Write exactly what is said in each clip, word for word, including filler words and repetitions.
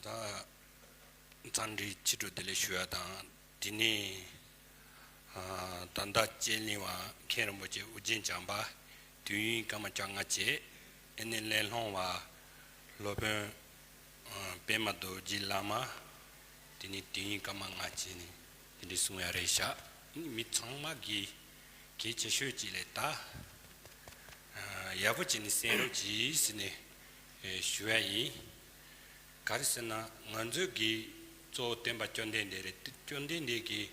ད་འཚམས་འདྲི་ཆེ་དྲགས་བདེ་ལེགས་ཞུ་ཡ་དང་། དེ་ནས་ཨ་ད་ལྟ་དཔྱད་གླེང་བ་མཁན་རིན་པོ་ཆེ་ཨོ་རྒྱན་བྱམས་པ། དུས་ཡུན་སྐར་མ་བཅོ་ལྔ་བཅས། ཨ་ནི་གླེང་སློང་བ་སློབ་དཔོན་ཨ་པད་མ་རྡོ་རྗེ་བླ་མ། དེ་ནས་དུས་ཡུན་སྐར་མ་ལྔ་བཅས་ནས་དེ་འདྲའི་གསུང་ཡ་རེད་ཤག་མི་ཚང་མ་གིས་གལ་ཆེ་ཤོས་ཅིག་ལས་ད་ཡག་པོ་བྱས་ནས་གསན་རོགས་གྱིས་ཟེར་ནས་ཞུ་ཡ་ཡིན། ག་རེ་ཟེར་ན། ང་ཚོའི་གི་གཙོ་བོ་སྟོན་པ་བཅོམ་ལྡན་འདས་རེད། བཅོམ་ལྡན་འདས་ཀྱིས་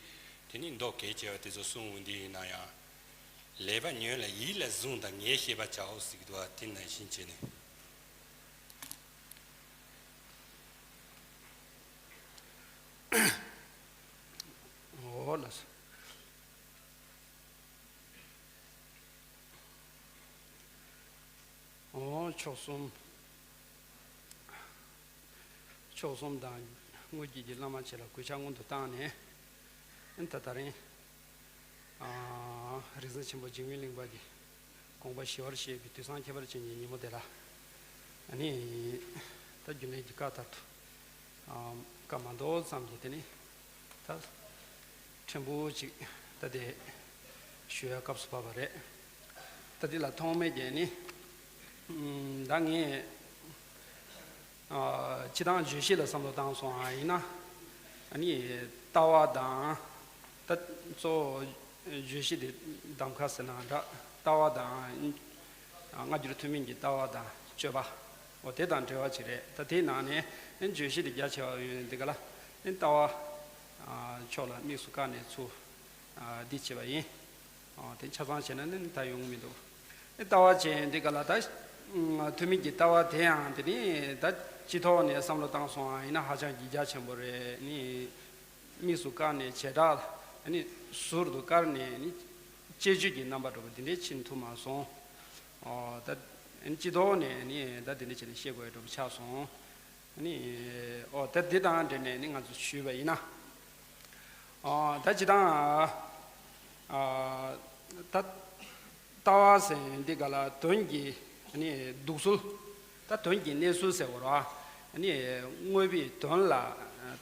དེ་ནི་མདོ་གལ་ཆེ་བ་དེ་ཚོ་གསུངས་ཡོང་དུས་ཡིན་ན་ཡང་། ལེགས་པར་ཉོན་ལ་ཡིད་ལ་བཟུང་དང་ངས་ཤེས་པར་བྱའོ་ཟེར་གྱི་འདུག་བ། དེ་ནང་བཞིན་བྱས་ནས། འོ་ལགས་སོ། འོ་མཆོག་གསུམ། མཆོག་གསུམ་དང་དངོས་བརྒྱུད་ཀྱི་བླ་མ་བཅས་ལ་གུས་ཕྱག་སྔོན་དུ་བཏང་ནས། ཨ་ད་ད་རིང་ཨ་རིག་འཛིན་ཆེན་པོ་འཇིགས་མེད་གླིང་པ་གི་དགོངས་པ་ཞི་བར་བྱེད་པའི་དུས་བཟང་ཁྱད་པར་ཅན་གྱི་ཉིན་མོ་དེ་ལ། ཨ་ནི་ད་རྒྱུན་ལས་ཀྱི་བཀའ་ལྟར་དུ་ཨ་སྐབས་མ་འདོགས་ཙམ་གྱིས་དེ་ནི་ད་ཕྲན་བུ་ཅིག་ད་དེ་ཞུ་ཡ་སྐབས་སུ་བབས་པ་རེད། ད་དེ་ལ་ཐོག་མེད་ཀྱི་ནི་ཨམ་ད་ངས་ཨ་སྤྱིར་བཏང་བརྗོད་གཞི་ལ་བསམ་བློ་བཏང་སོང་བ་ཡིན་ན། ཨ་ནི་ལྟ་བ་དང་། ད་གཙོ་བོ་བརྗོད་གཞི་དེ་གདམ་ཁ་ཟེར་ན་འདྲ། ལྟ་བ་དང་སྔ་འགྱུར་ཐུན་མིན་གྱི་ལྟ་བ་དང་སྤྱོད་པ། འོ་དེ་དང་འབྲེལ་བ་ཅིག་རེད། ད་དེའི་ནང་ནས་བརྗོད་གཞི་དེ་རྒྱ་ཆེ་བ་ཡོད་འདི་ག་ལ། ལྟ་བ་ཕྱོགས་ལ་དམིགས་སུ་བཀར་ནས་ཚུར་འདི་བྱས་པ་ཡིན། དེ་ཆ་ཚང་བྱས་ན་ནི་ད་ཡོང་གི་མི་འདུག་ལྟ་བ་བྱས་འདི་ག་ལ་ད་ཐུན་མིན་གྱི་ལྟ་བ་དེ་ཡང་དེ་ནི་ད་སྤྱི་ཐོག་ནས་བསམ་བློ་བཏང་སོང་བ་ཡིན་ན་ཧ་ཅང་གི་རྒྱ་ཆེན་པོ་རེད། ནི་དམིགས་སུ་བཀར་ནས་བྱེ་བྲག་ནི་ཟུར་དུ་བཀར་ནས་ནི་དཔྱད་བརྗོད་ཀྱི་རྣམ་པ་འདྲ་པོ་འདི་འདྲའི་ཕྱིན་ཐུབ་མ་སོང་། ཨོ་ད་སྤྱི་ཐོག་ནས་ནི་ད་འདི་འདྲ་བྱས་ནས་བཤད་དགོས་འདྲ་པོ་ཆགས་སོང་། ནི་ཨོ་ད་འདི་དང་འབྲེལ་ནས་ནི་ང་ཚོ་ཞུས་པ་ཡིན་ན། ཨོ་ད་སྤྱིར་བཏང་ཨ་ད་ལྟ་བ་ཟེར་འདི་ག་ལ་དོན་གྱི་ནི་འདུག་ཚུལ། ད་དོན་གྱི་གནས་ཚུལ་ཟེར་བ་ར། ནི་དངོས་པོའི་དོན་ལ་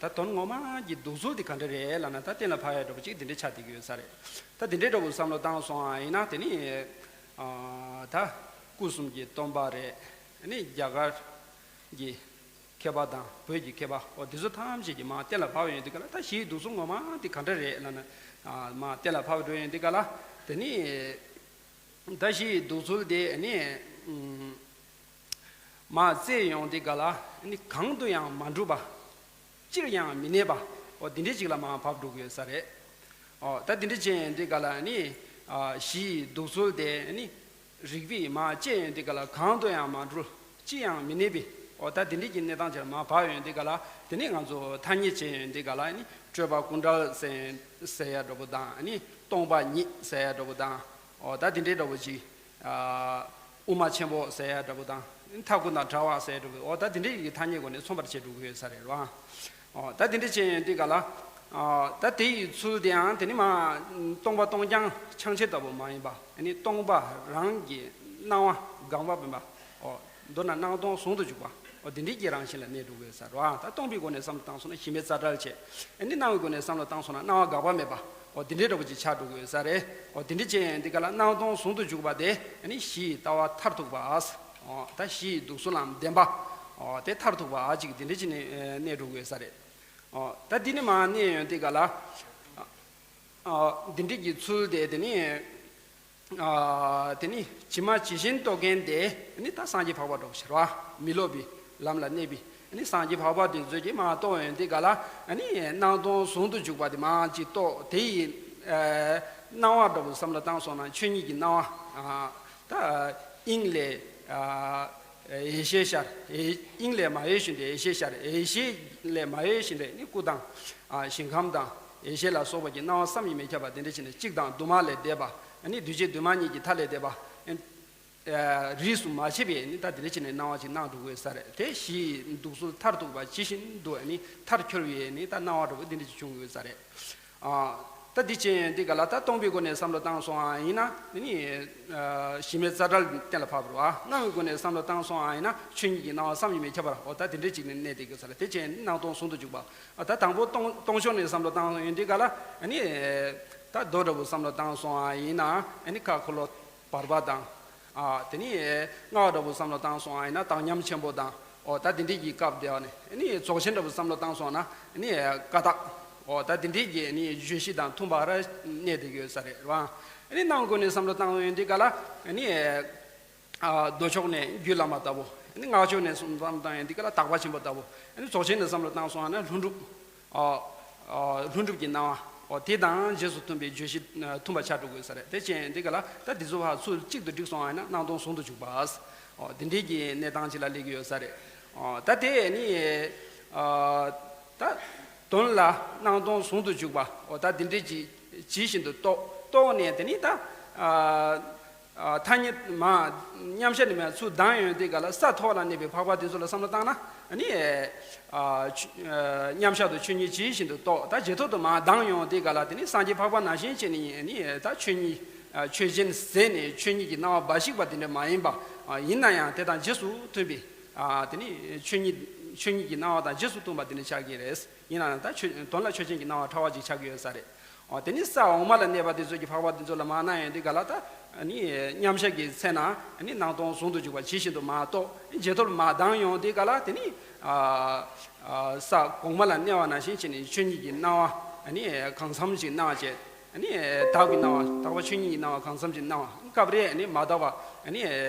ད་དོན་ངོ་མ་གྱི་འདུག་ཚུལ་དེ་ག་འདྲ་རེད་ལབ་ན། ད་གཏན་ལ་ཕབ་ཡ་འདྲ་པོ་ཅིག་དེ་འདྲ་ཆགས་བསྡད་ཀྱི་ཡོད་ས་རེད། ད་དེ་འདྲའི་འདྲ་པོ་བསམ་བློ་བཏང་སོང་བ་ཡིན་ན་དེ་ནི་ཨ་ད་སྐུ་གསུམ་གྱི་སྟོན་པ་རེད། ནི་རྒྱ་གར་གྱི་མཁས་པ་དང་བོད་ཀྱི་མཁས་པ་འོ་དེ་ཚོ་ཐམས་ཅད་ཀྱིས་མར་གཏན་ལ་ཕབ་ཡོང་དུས་ག་ལ། ད་གཞིའི་འདུག་ཚུལ་ངོ་མ་དེ་ག་འདྲ་རེད་ལབ་ན། མར་གཏན་ལ་ཕབ་འགྲོ་ཡོང་དུས་ག་ལ། དེ་ནི་ད་གཞིའི་འདུག་ཚུལ་དེ་ནི་མར་བཙལ་ཡོང་དུས་ག་ལ་ནི་གང་དུ་ཡང་མ་གྲུབ་པ། ཅིར་ཡང་མི་གནས་པ། འོ་དེ་འདྲའི་ཅིག་ལ་མར་ཕབ་འགྲོ་གི་ཡོད་ས་རེད། འོ་ད་དེ་འདྲ་བྱས་ཡོང་དུས་ག་ལ་ནི་གཞིའི་འདུག་ཚུལ་དེ་ནི་རིགས་པས་མར་དཔྱད་ཡོང་དུས་ག་ལ་གང་དུ་ཡང་མ་གྲུབ། ཅི་ཡང་མི་གནས་པའི། འོ་ད་དེ་འདྲའི་གི་གནས་སྟངས་ཅིག་ལ་མར་བབས་ཡོང་དུས་ག་ལ། དེ་ནས་ང་ཚོ་ཐ་སྙད་བྱས་ཡོང་དུས་ག་ལ་ནི་སྤྲོས་པ་ཀུན་བྲལ་ཟེར་ཟེར་ཡ་འདྲ་པོ་དང་། ནི་སྟོང་པ་ཉིད་ཟེར་ཡ་འདྲ་པོ་དང་། འོ་ད་དེ་འདྲའི་འདྲ་པོ་ཅིག་ཨ་དབུ་མ་ཆེན་པོ་ཟེར་ཡ་འདྲ་པོ་དང་། མཐའ་ཀུན་དང་བྲལ་བ་ཟེར་ཡ་འདྲ་པོ། འོ་ད་དེ་འདྲའི་གི་ཐ་སྙད་སྒོ་ནས་མཚོན་པར་བྱེད་འགྲོ་གི་ཡོད་ས་རེད་བ། ཨོ་ད་དེ་འདྲ་བྱས་ཡོང་དུས་ག་ལ། ཨོ་ད་དེ་ཡི་ཚུལ་དེའང་དེ་ནི་མ་སྟོང་པ་སྟོང་རྐྱང་ཆང་ཆེ་ལྟ་བུ་མ་ཡིན་པ། ཨ་ནི་སྟོང་པ་རང་གི་སྣང་བ་དགག་པ་མིན་པ། ཨོ་མདོར་ན་སྣང་སྟོང་ཟུང་དུ་འཇུག་པ། ཨོ་དེ་འདྲའི་གི་རང་བཞིན་ལ་གནས་འགྲོ་དགོས་ས་རེད་བ། ད་སྟོང་པའི་སྒོ་ནས་བསམ་བློ་བཏང་སོང་ན་གཞི་མེད་རྩ་བྲལ་བྱས། ཨ་ནི་སྣང་བའི་སྒོ་ནས་བསམ་བློ་བཏང་སོང་ན་སྣང་བ་དགག་པ་མེད་པ། ཨོ་དེ་འདྲའི་འདྲ་པོ་ཅིག་ཆགས་འགྲོ་དགོས་ས་རེད། ཨོ་དེ་འདྲ་བྱས་ཡོང་དུས་ག་ལ་སྣང་སྟོང་ཟུང་དུ་འཇུག་པ་དེ་ཨ་ནི་གཞི་ཡི་ལྟ་བ་མཐར་ཐུག་པ། ཨོ་ད་གཞི་ཡི་འདུག་ཚུལ་ལམ་བདེན་པ། ཨོ་དེ་མཐར་ཐུག་པ་ཅིག་དེ་འདྲ་བྱས་ནས་གནས་འགྲོ་དགོས་ས་རེད། ཨོ་ད་འདི་ནི་མ་གནས་ཡོང་དུས་ག་ལ། ཨོ་འདི་འདྲ་གི་ཚུལ་དེ་དེ་ནི། ཨོ་དེ་ནི་ཇི་མ་ཇི་བཞིན་རྟོགས་མཁན་དེ་ནི་ད་སངས་རྒྱས་འཕགས་པ་འདྲ་པོ་ཞིག་རེད་བ། མི་སློབ་པའི་ལམ་ལ་གནས་པའི་ནི་སངས་རྒྱས་འཕགས་པ་དེ་ཚོས་ཀྱིས་མ་རྟོགས་ཡོང་དུས་ག་ལ། ནི་སྣང་སྟོང་ཟུང་དུ་འཇུག་པ་དེ་མ་ཅིག་རྟོགས། དེ་ཡི་སྣང་བ་འདྲ་པོ་བསམ་བློ་བཏང་སོང་ན་ཆོས་ཉིད་ཀྱི་སྣང་བ། ད་དབྱིངས་ལས་ཡེ་ཤེས་ཤར། དབྱིངས་ལས་མ་ཡལ་བཞིན་དུ་ཡེ་ཤེས་ཤར། ཡེ་ཤེས་ལས་མ་ཡལ་བཞིན་དུ་ནི་སྐུ་དང་ཞིང་ཁམས་དང་ཡེ་ཤེས་ལ་སོགས་པ་གི་སྣང་བ་བསམ་གྱིས་མི་ཁྱབ་པ་དེ་འདྲ་བྱས་ནས་གཅིག་དང་དུ་མ་ལས་འདས་པ། ནི་འདུས་བྱས་དུ་མ་ཉིད་ཀྱི་མཐའ་ལས་འདས་པ། རིས་སུ་མ་ཆད་པའི་ནི་ད་དེ་འདྲ་བྱས་ནས་སྣང་བ་ཅིག་སྣང་འགྲོ་དགོས་ས་རེད། དེ་གཞི་ཡི་འདུག་ཚུལ་མཐར་ཐུག་པ་ཇི་བཞིན་དུ་ནི་མཐར་འཁྱོལ་བའི་ནི་ད་སྣང་བ་འདྲ་པོ་འདི་འདྲ་ཅིག་བྱུང་དགོས་ས་རེད། ཨ་ ད་འདི་བྱས་ཡོང་དུས་ག་ལ། ད་སྟོང་པའི་སྒོ་ནས་བསམ་བློ་བཏང་སོང་བ་ཡིན་ན་ནི། གཞི་མེད་རྩ་བྲལ་གཏན་ལ་ཕབ་རེད་བ། སྣང་བའི་སྒོ་ནས་བསམ་བློ་བཏང་སོང་བ་ཡིན་ན་ཆོས་ཉིད་ཀྱི་སྣང་བ་བསམ་གྱིས་མི་ཁྱབ་པ་རེད། འོ་ད་དེ་འདྲའི་ཅིག་ནས་གནས་བསྡད་ཡོད་ས་རེད། དེ་བྱས་སྣང་སྟོང་ཟུང་དུ་འཇུག་པ། ད་དང་པོ་སྟོང་སྟོང་ཕྱོགས་ནས་བསམ་བློ་བཏང་ཡོང་དུས་ག་ལ་ནི། ད་རྡོ་འདྲ་བོ་བསམ་བློ་བཏང་སོང་བ་ཡིན་ན་ནི་ཁ་འཁོར་ལོ་བར་པ་དང་། དེ་ནི་སྔགས་འདྲ་བོ་བསམ་བློ་བཏང་སོང་བ་ཡིན་ན་དག་མཉམ་ཆེན་པོ་དང་། འོ་ད་དེ་འདྲའི་གི་སྐབས་དེ་བ་ནི་ནི་རྫོགས་ཆེན་འདྲ་བོ་བསམ་བློ་བཏང་སོང་ན་ནི་ཀ་དག་འོ་ད་དེ་འདྲའི་གི་ནི་བརྗོད་གཞི་དང་མཐུན་པར་གནས་བསྡད་ཡོད་ས་རེད་བ། ནི་སྣང་སྒོ་ནས་བསམ་བློ་བཏང་ཡོང་དུས་ག་ལ་ནི། མདོ་ཕྱོགས་ནས་རྒྱུད་བླ་མ་ལྟ་བུ། ནི་སྔགས་ཕྱོགས་ནས་བསམ་བློ་བཏང་ཡོང་དུས་ག་ལ་དག་པ་ཆེན་པོ་ལྟ་བུ། ནི་རྫོགས་ཆེན་ནས་བསམ་བློ་བཏང་སོང་ན་ལྷུན་གྲུབ། ལྷུན་གྲུབ་ཀྱི་སྣང་བ། འོ་དེ་དང་རྗེས་སུ་མཐུན་པའི་བརྗོད་གཞི་མཐུན་པ་ཆགས་འགྲོ་དགོས་ས་རེད། དེ་བྱས་ཡོང་དུས་ག་ལ་ད་དེ་ཚོ་ཕར་ཚུར་གཅིག་ཏུ་བསྒྲིགས་སོང་བ་ཡིན་ན་སྣང་སྟོང་ཟུང་དུ་འཇུག་པ། འོ་དེ་འདྲའི་གི་གནས་སྟངས་ཅིག་ལ་སླེབས་ཀྱི་ཡོད་ས་རེད། འོ་ད་དེ་ནི། ད་དོན་ལ་སྣང་སྟོང་ཟུང་དུ་འཇུག་པ། འོ་ད་དེ་འདྲའི་གི་ཇི་བཞིན་དུ་རྟོགས་རྟོགས་ནས་དེ་ནི་ད། ཐ་སྙད་མ། མཉམ་གཞག་ནི་མ་ཚུར་ལྡང་ཡོང་དུས་ག་ལ་ས་མཐོ་བ་ལ་གནས་པའི་འཕགས་པ་དེ་ཚོ་ལ་བསམ་བློ་བཏང་ན་ནི། མཉམ་གཞག་ཏུ་ཆོས་ཉིད་ཇི་བཞིན་དུ་རྟོགས། ད་ཇེ་མཐོ་དུ་མར་ལྡང་ཡོང་དུས་ག་ལ་དེ་ནི་སངས་རྒྱས་འཕགས་པ་ནང་བཞིན་བྱས་ནས་ནི་ད་ཆོས་ཉིད། ཆོས་ཅན་ཟད་ནས་ཆོས་ཉིད་ཀྱི་སྣང་བ་འབའ་ཞིག་པ་དེ་འདྲ་མ་ཡིན་པ། ཡིན་ན་ཡང་དེ་དང་རྗེས་སུ་མཐུན་པའི། དེ་ནི་ཆོས་ཉིད་ཆོས་ཉིད་ཀྱི་སྣང་བ་དང་རྗེས་སུ་མཐུན་པ་དེ་འདྲ་ཆགས་ཀྱི་རེད། ཡིན་ན་ཡང་ད་ཆོས་དོན་ལ་ཆོས་ཅན་གྱི་སྣང་བ་ཕྲ་བ་ཅིག་ཆགས་ཀྱི་ཡོད་ས་རེད། འོ་དེ་ནི་ས་འོག་མ་ལ་གནས་པ་དེ་ཚོ་གི་འཕགས་པ་དེ་ཚོ་ལ་མར་སྣང་ཡོང་དུས་ག་ལ་ད་ནི་མཉམ་གཞག་གི་ཚེ་ན་ནི་སྣང་སྟོང་ཟུང་དུ་འཇུག་པ་ཇི་བཞིན་དུ་མར་རྟོགས། ཇེ་མཐོར་མར་ལྡང་ཡོང་དུས་ག་ལ་དེ་ནི་ས་གོང་མ་ལ་གནས་པ་ནང་བཞིན་བྱས་ནས་ཆོས་ཉིད་ཀྱི་སྣང་བ་ནི་གང་འཚམ་ཞིག་སྣང་བྱས། ནི་དག་པའི་སྣང་བ། དག་པ་ཆོས་ཉིད་ཀྱི་སྣང་བ་གང་འཚམ་ཞིག་སྣང་བ། སྐབས་རེ་ནི་མ་དག་པ་ནི་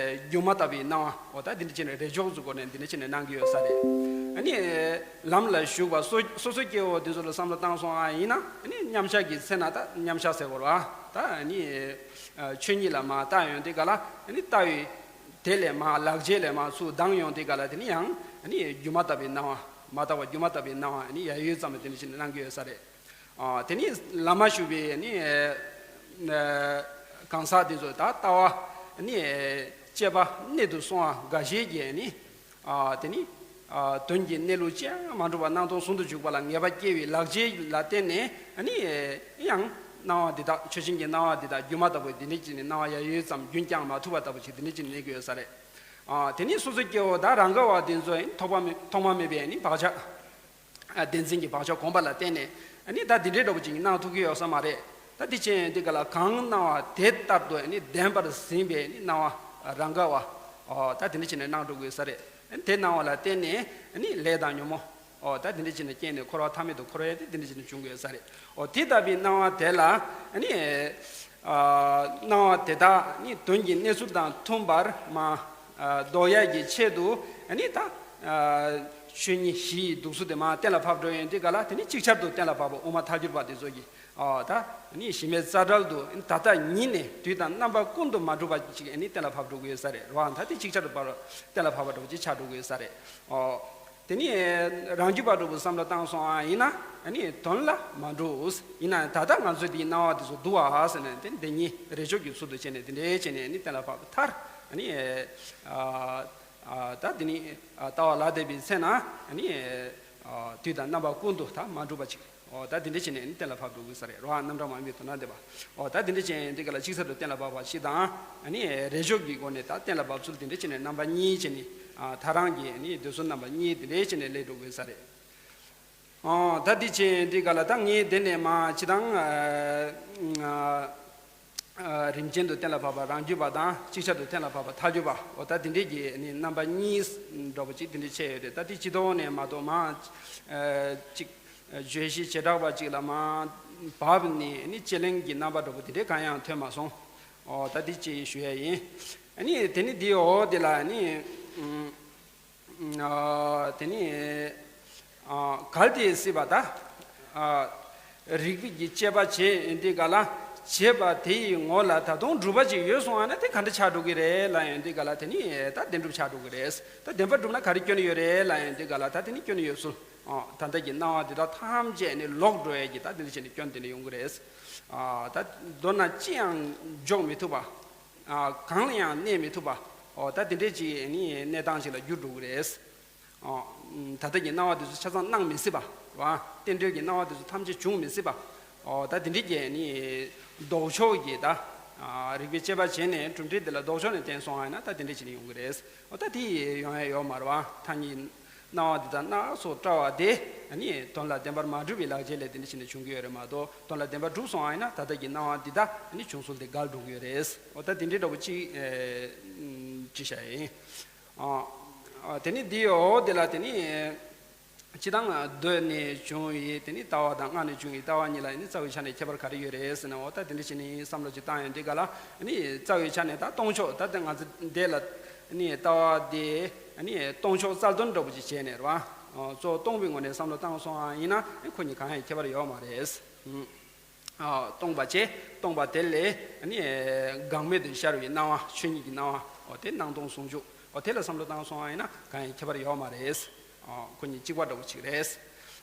སྒྱུ་མ་ལྟ་བུའི་སྣང་བ། འོ་ད་འདི་འདྲ་བྱས་ནས་རེས་འཇོག་ཚུལ་སྒོ་ནས་འདི་འདྲ་བྱས་ནས་སྣང་གི་ཡོད་ས་རེད། ནི་ལམ་ལ་ཞུགས་པ་སོ་སོ་སོ་སྐྱེ་བོ་འདི་ཚོ་ལ་བསམ་བློ་བཏང་སོང་བ་ཡིན་ན་ནི་མཉམ་གཞག་གི་ཚེ་ན་ད་མཉམ་གཞག་ཟེར་བ་རེད་བ། ད་ནི་ཆོས་ཉིད་ལ་མར་ལྟ་ཡོང་དུས་ག་ལ་ནི་ལྟ་བའི་དེ་ལས་མར་ལག་རྗེས་ལས་མར་ཚུར་ལྡང་ཡོང་དུས་ག་ལ་དེ་ནི་ཡང་ནི་སྒྱུ་མ་ལྟ་བུའི་སྣང་བ། མ་དག་པ་སྒྱུ་མ་ལྟ་བུའི་སྣང་བ་ནི་ཡ་ཡོད་ཙམ་དེ་འདྲ་བྱས་ནས་སྣང་གི་ཡོད་ས་རེད། དེ་ནི་ལམ་མ་ཞུགས་པའི་ནི་གང་ཟག་དེ་ཚོ་ད་ལྟ་བ་ནི་དཔྱད་པ་གནད་དུ་སོང་བ་འགའ་ཤས་ཀྱིས་ནི་དེ་ནི་དོན་གྱི་གནས་ལུགས་ཅི་ཡང་མ་གྲུབ་པ་སྣང་སྟོང་ཟུང་དུ་འཇུག་པ་ལ་ངེས་པ་སྐྱེ་བའི་ལག་རྗེས་ལ་བརྟེན་ནས་ནི་ཡང་སྣང་བ་འདི་དག་ཆོས་ཅན་གྱི་སྣང་བ་འདི་དག་སྒྱུ་མ་ལྟ་བུ་འདི་འདྲ་བྱས་ནས་སྣང་བ་ཡ་ཡོད་ཙམ་རྒྱུན་བསྐྱང་མ་ཐུབ་པ་ལྟ་བུ་ཞིག་འདི་འདྲ་བྱས་ནས་གནས་ཀྱི་ཡོད་ས་རེད། དེ་ནི་སོ་སོ་སྐྱེ་བོ་ད་རང་ག་བ་དེ་ཚོ་ཐོག་མ་མེད་ཐོག་མ་མེད་པའི་ནི་བག་ཆགས། བདེན་འཛིན་གྱི་བག་ཆགས་གོམས་པ་ལ་བརྟེན་ནས་ནི་ད་འདི་འདྲའི་འདྲ་པོ་ཅིག་སྣང་ཐུབ་ཀྱི་ཡོད་ས་མ་རེད། ད་འདི་ཅན་འདི་ག་ལ་གང་སྣང་བ་དེ་ལྟར་དུ་ནི་བདེན་པར་ཟིན་པའི་ནི་སྣང་བ་རང་ག་བ། ཨོ་ད་འདི་འདྲ་བྱས་ནས་སྣང་འགྲོ་དགོས་ས་རེད། དེ་སྣང་བ་ལ་བརྟེན་ནས་ནི་ལས་དང་ཉོན་མོངས། ཨོ་ད་འདི་འདྲ་བྱས་ནས་སྐྱེས་ནས་འཁོར་བ་མཐའ་མེད་དུ་འཁོར་ཡ་དེ་འདི་འདྲ་བྱས་ནས་བྱུང་དགོས་ས་རེད། ཨོ་དེ་ལྟ་བུའི་སྣང་བ་དེ་ལ་ནི། སྣང་བ་དེ་དག་ནི་དོན་གྱི་གནས་ཚུལ་དང་མཐུན་པར་མ་ལྡོག་ཡས་ཀྱི་ཆེད་དུ་ནི་ད་ཆོས་ཉིད་གཞི་ཡི་འདུག་ཚུལ་དེ་མར་གཏན་ལ་ཕབ་འགྲོ་ཡོང་དུས་ག་ལ་དེ་ནི་ཅིག་ཆར་དུ་གཏན་ལ་ཕབ་པ་དབུ་མ་ཐལ་འགྱུར་བ་དེ་ཚོ་གིས་ད་ནི་གཞི་མེད་རྩ་བྲལ་དུ་ད་ལྟ་ཉིད་ནས་དུས་དང་རྣམ་པ་ཀུན་ཏུ་མ་གྲུབ་པ་ཅིག་ནི་གཏན་ལ་ཕབ་འགྲོ་དགོས་ས་རེད་རེད་བ། ད་དེ་ཅིག་ཆར་དུ་ཕབ་གཏན་ལ་ཕབ་པ་འདྲ་པོ་ཅིག་ཆགས་འགྲོ་དགོས་ས་རེད། དེ་ནི་རང་རྒྱུད་པ་འདྲ་པོ་བསམ་བློ་བཏང་སོང་བ་ཡིན་ན་ནི་དོན་ལ་མ་འགྲོ། ཡིན་ན་ད་ལྟ་ང་ཚོས་འདིའི་སྣང་བ་དེ་ཚོ་འདུག་བ་ཟེར་ནས་དེ་འདི་ཉིད་རེས་འཇོག་གི་ཚུལ་དུ་བྱས་ནས་དེ་འདྲའི་བྱས་ནས་ནི་གཏན་ལ་ཕབ་པ་མཐར་ནི་ད་འདི་ནི་ལྟ་བ་ལ་བསྡད་པའི་ཚེ་ན་ནི་དུས་དང་རྣམ་པ་ཀུན་ཏུ་ད་མ་གྲུབ་པ་ཅིག་ཨོ་ད་དེ་འདྲ་བྱས་ནས་ནི་གཏན་ལ་ཕབ་འགྲོ་དགོས་ས་རེད་རོ། རྣམ་གྲངས་མ་ཡིན་པའི་དོན་དམ་བསྡད་པ། ཨོ་ད་དེ་འདྲ་བྱས་ནས་འདི་ག་ལ་ཅིག་ཆར་དུ་གཏན་ལ་ཕབ་པ་ཞིག་དང་ནི་རེས་འཇོག་གི་སྒོ་ནས་ད་གཏན་ལ་ཕབ་ཚུལ་དེ་འདྲ་བྱས་ནས་རྣམ་པ་གཉིས་བྱས་ནས་ཐལ་རང་གི་ནི་འདོད་ཚུལ་རྣམ་པ་གཉིས་དེ་འདྲ་བྱས་ནས་སླེབས་འགྲོ་དགོས་ས་རེད། ཨོ་ད་དེ་བྱས་འདི་ག་ལ་ད་ངས་དེ་ནས་མ་ཅི་དང་རིམ་ཅན་དུ་གཏན་ལ་ཕབ་པ་རང་རྒྱུད་པ་དང་ཅིག་ཆར་དུ་གཏན་ལ་ཕབ་པ་ཐལ་འགྱུར་བ། ཨོ་ད་དེ་འདྲས་ཀྱི་ནི་རྣམ་པ་གཉིས་འདྲ་པོ་ཅིག་དེ་འདྲས་ཕྱེ་ཡོད་རེད། ད་དེ་སྤྱི་ལྡོག་ནས་མ་གཏོགས་མ་ཅིག་བརྗོད་གཞི་བྱེ་བྲག་པ་ཅིག་ལ་མ་བབས་ནས་ནི་དཔྱད་གླེང་གི་རྣམ་པ་འདྲ་པོ་དེ་འདྲས་གང་ཡང་ཐོན་མ་སོང་། ཨོ་ད་དེ་ཅིག་ཞུ་ཡ་ཡིན། ནི་དེ་ནི་དེའི་འོག་དེ་ལ་ནི། དེ་ནི་གལ་ཏེ་སྲིད་པ་ད། རིགས་པའི་གི་དཔྱད་པ་བྱེད་ཡོང་དུས་ག་ལ། བྱེད་པ་དེ་ཡི་ངོ་ལ་ད་དུང་གྲུབ་པ་ཅིག་ཡོད་སོང་བ་ན་དེ་ག་འདྲ་ཆགས་འགྲོ་གི་རེད་ལབ་ཡོང་དུས་ག་ལ་དེ་ནི་ད་བདེན་གྲུབ་ཆགས་འགྲོ་གི་རེད། ད་བདེན་པ་གྲུབ་ན་ག་རེ་སྐྱོན་ཡོད་རེད་ལབ་ཡོང་དུས་ག་ལ་ད་དེ་ནི་སྐྱོན་ཡོད་ཚུལ། ད་ལྟ་གི་སྣང་བ་དེ་དག་ཐམས་ཅད་ནི་ལོག་འགྲོ་ཡས་ཀྱི་ད་དེ་འདྲ་བྱས་ནས་སྐྱོན་དེ་ནི་ཡོང་གི་རེད། ད་མདོར་ན་ཅི་ཡང་འཇོག་མི་ཐུབ་པ། གང་ལ་ཡང་གནས་མི་ཐུབ་པ། ཨོ་ད་དེ་འདྲས་ཅིག་ནི་གནས་སྟངས་ཤིག་ལ་འགྱུར་འགྲོ་གི་རེད། ཨོ་ད་ལྟ་གི་སྣང་བ་དེ་ཚོ་ཆ་ཚང་སྣང་མི་སྲིད་པ། རེད་བ། རྟེན་འབྲེལ་གྱི་སྣང་བ་དེ་ཚོ་ཐམས་ཅད་འབྱུང་མི་སྲིད་པ། ཨོ་ད་དེ་འདྲའི་གི་ནི་ལྡོག་ཕྱོགས་ཀྱི་ད་ཨ་རིགས་པའི་དཔྱད་པ་བྱས་ནས་གྲུབ་འབྲས་དེ་ལ་ལྡོག་ཕྱོགས་ནས་བསྟན་སོང་བ་ཡིན་ན་ད་དེ་འདྲ་བྱས་ནས་ཡོང་གི་རེད། ཨོ་ད་དེ་ཡོང་ཡ་ཡོད་མ་རེད་བ། ཐ་སྙད་སྣང་བ་འདི་དག་སྣ་ཚོགས་བཀྲ་བ་དེ་ནི་དོན་ལ་བདེན་པར་མ་གྲུབ་པའི་ལག་རྗེས་ལས་དེ་འདྲ་བྱས་ནས་བྱུང་གི་ཡོད་རེད་མ་གཏོགས། དོན་ལ་བདེན་པར་གྲུབ་སོང་བ་ཡིན་ན་ད་ལྟ་གི་སྣང་བ་འདི་དག་ནི་བྱུང་ཚུལ་དེ་འགལ་འགྲོ་གི་ཡོད་རེད། ཨོ་ད་དེ་འདྲའི་འདྲ་པོ་གཅིག་ཨེ་ཅི་བྱ་ཡིན། ཨ་ཨ་དེ་ནི་འདི་ཡོད་དེ་ལ་དེ་ནི། སྤྱི་དང་གདོད་ནས་བྱུང་བའི་དེ་ནི་ལྟ་བ་དང་སྔ་ནས་བྱུང་བའི་ལྟ་བ་གཉིས་ལ་ནི་རྩ་བའི་ཆ་ནས་ཁྱད་པར་ག་རེ་ཡོད་རེད་ཟེར་ན། འོ་ད་དེ་འདྲ་བྱས་ནས་བསམ་བློ་ཅིག་བཏང་ཡོང་དུས་ག་ལ་ནི་རྩ་བའི་ཆ་ནས་ད་སྟོང་ཕྱོགས་ད་ལྟ་ང་ཚོ་འདི་ལ་ནི་ལྟ་བ་དེ་ནི་སྟོང་ཕྱོགས་རྩལ་འདོན་འདྲ་པོ་ཅིག་བྱས་ནས་རེད་བ། གཙོ་བོ་སྟོང་པའི་ངོས་ནས་བསམ་བློ་བཏང་སོང་བ་ཡིན་ན་ཁོ་གཉིས་གང་ཡང་ཁྱད་པར་ཡོད་མ་རེད། སྟོང་པ་བྱས། སྟོང་པ་དེ་ལས་ནི་འགག་མེད་དུ་ཤར་བའི་སྣང་བ། ཆོས་ཉིད་ཀྱི་སྣང་བ། འོ་དེ་སྣང་སྟོང་ཟུང་འཇུག་འོ་དེ་ལ་བསམ་བློ་བཏང་སོང་བ་ཡིན་ན་གང་ཡང་ཁྱད་པར་ཡོད་མ་རེད། ཨ། ཁོ་གཉིས་གཅིག་པ་འདྲ་བོ་ཅིག་རེད།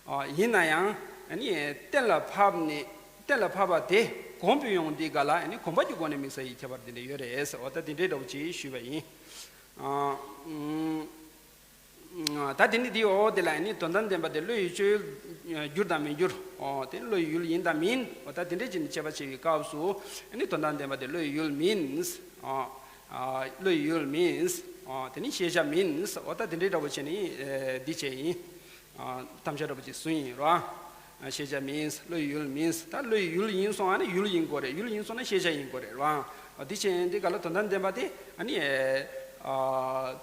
ཨ། ཡིན་ན་ཡང་ཨ་ནི་གཏན་ལ་ཕབ་ནས་གཏན་ལ་ཕབ་པ་དེ་གོམས་པའི་ཡོང་དུས་ག་ལ་ཨ་ནི་གོམས་པ་གྱི་སྒོ་ནས་དམིགས་བསལ་གྱི་ཁྱད་པར་འདི་འདྲ་ཡོད་རེད། འོ་ད་འདི་འདྲའི་འདྲ་བོ་ཅིག་ཞུས་པ་ཡིན། ཨ། ཨུམ། ད་དེ་ནི་འདི་འོ་དེ་ལ་ནི་དོན་དམ་བདེན་པ་དེ་བློ་ཡི་སྤྱོད་ཡུལ་འགྱུར་དང་མི་འགྱུར། འོ་དེ་བློ་ཡི་ཡུལ་ཡིན་དང་མིན། འོ་ད་དེ་འདྲ་ཅིག་ནི་དཔྱད་པ་བྱེད་པའི་སྐབས་སུ་ནི་དོན་དམ་བདེན་པ་དེ་བློ་ཡི་ཡུལ་མིན། འོ། ཨ། བློ་ཡི་ཡུལ་མིན། ཨ། དེ་ནི་ཤེས་བྱ་མིན། འོ་ད་དེ་འདྲའི་འདྲ་པོ་བྱས་ནི་ཨེ་འདི་བྱས་ཡིན། ཨ། དམ་བཅའ་འདྲ་པོ་ཅིག་བཟུང་ཡིན་རོ། ཨ། ཤེས་བྱ་མིན། བློ་ཡི་ཡུལ་མིན། ད་བློ་ཡི་ཡུལ་ཡིན་སོང་ཨ་ནི་ཡུལ་ཡིན་དགོས་རེད། ཡུལ་ཡིན་སོང་ན་ཤེས་བྱ་ཡིན་དགོས་རེད་རོ། ཨ། འདི་བྱས་ཡིན་འདི་ག་ལ་དོན་དམ་བདེན་པ་དེ་ཨ་ནི་ཨེ། ཨ།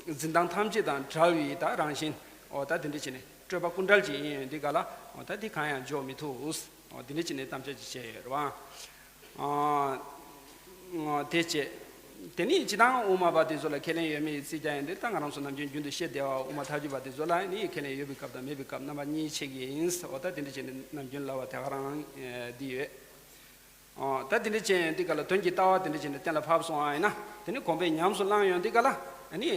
འཛིན་སྟངས་ཐམས་ཅད་དང་བྲལ་བའི་ད་རང་བཞིན། འོ་ད་དེ་འདྲ་བྱས་ནི་སྤྲོས་པ་ཀུན་བྲལ་ཅིག་ཡིན་ཡོད་འདི་ག་ལ། འོ་ད་འདི་གང་ཡང་འཇོག་མི་ཐུབ། འོ་དེ་འདྲ་བྱས་ནི་དམ་བཅའ་ཅིག་བྱས་ཡོད་རོ། ཨ། དེ་བྱས། དེ་ནི་སྤྱི་དང་དབུ་མ་པ་དེ་ཚོ་ལ་ཁས་ལེན་ཡོད་མེད་ཀྱི་ཚིག་རྒྱག་ཡིན་དུས་ད་ང་རང་ཚོ་ནམ་རྒྱུན་རྒྱུན་དུ་བཤད་བསྡད་པ་དབུ་མ་ཐལ་འགྱུར་བ་དེ་ཚོ་ལ་ནི་ཁས་ལེན་ཡོད་པའི་སྐབས་དང་མེད་པའི་སྐབས་རྣམ་པ་གཉིས་ཕྱེ་གི་ཡིན། འོ་ད་དེ་འདྲ་བྱས་ནས་ནམ་རྒྱུན་ལབ་པ་དེ་ག་རང་འདི་ཡོད། འོ་ད་དེ་འདྲ་བྱས་ཡིན་དུས་ག་ལ་དོན་གྱི་ལྟ་བ་དེ་འདྲ་བྱས་ནས་གཏན་ལ་ཕབ་སོང་བ་ཡིན་ན་དེ་ནི་གོམས་པས་ཉམས་སུ་བླངས་ཡོང་དུས་ག་ལ་ནི།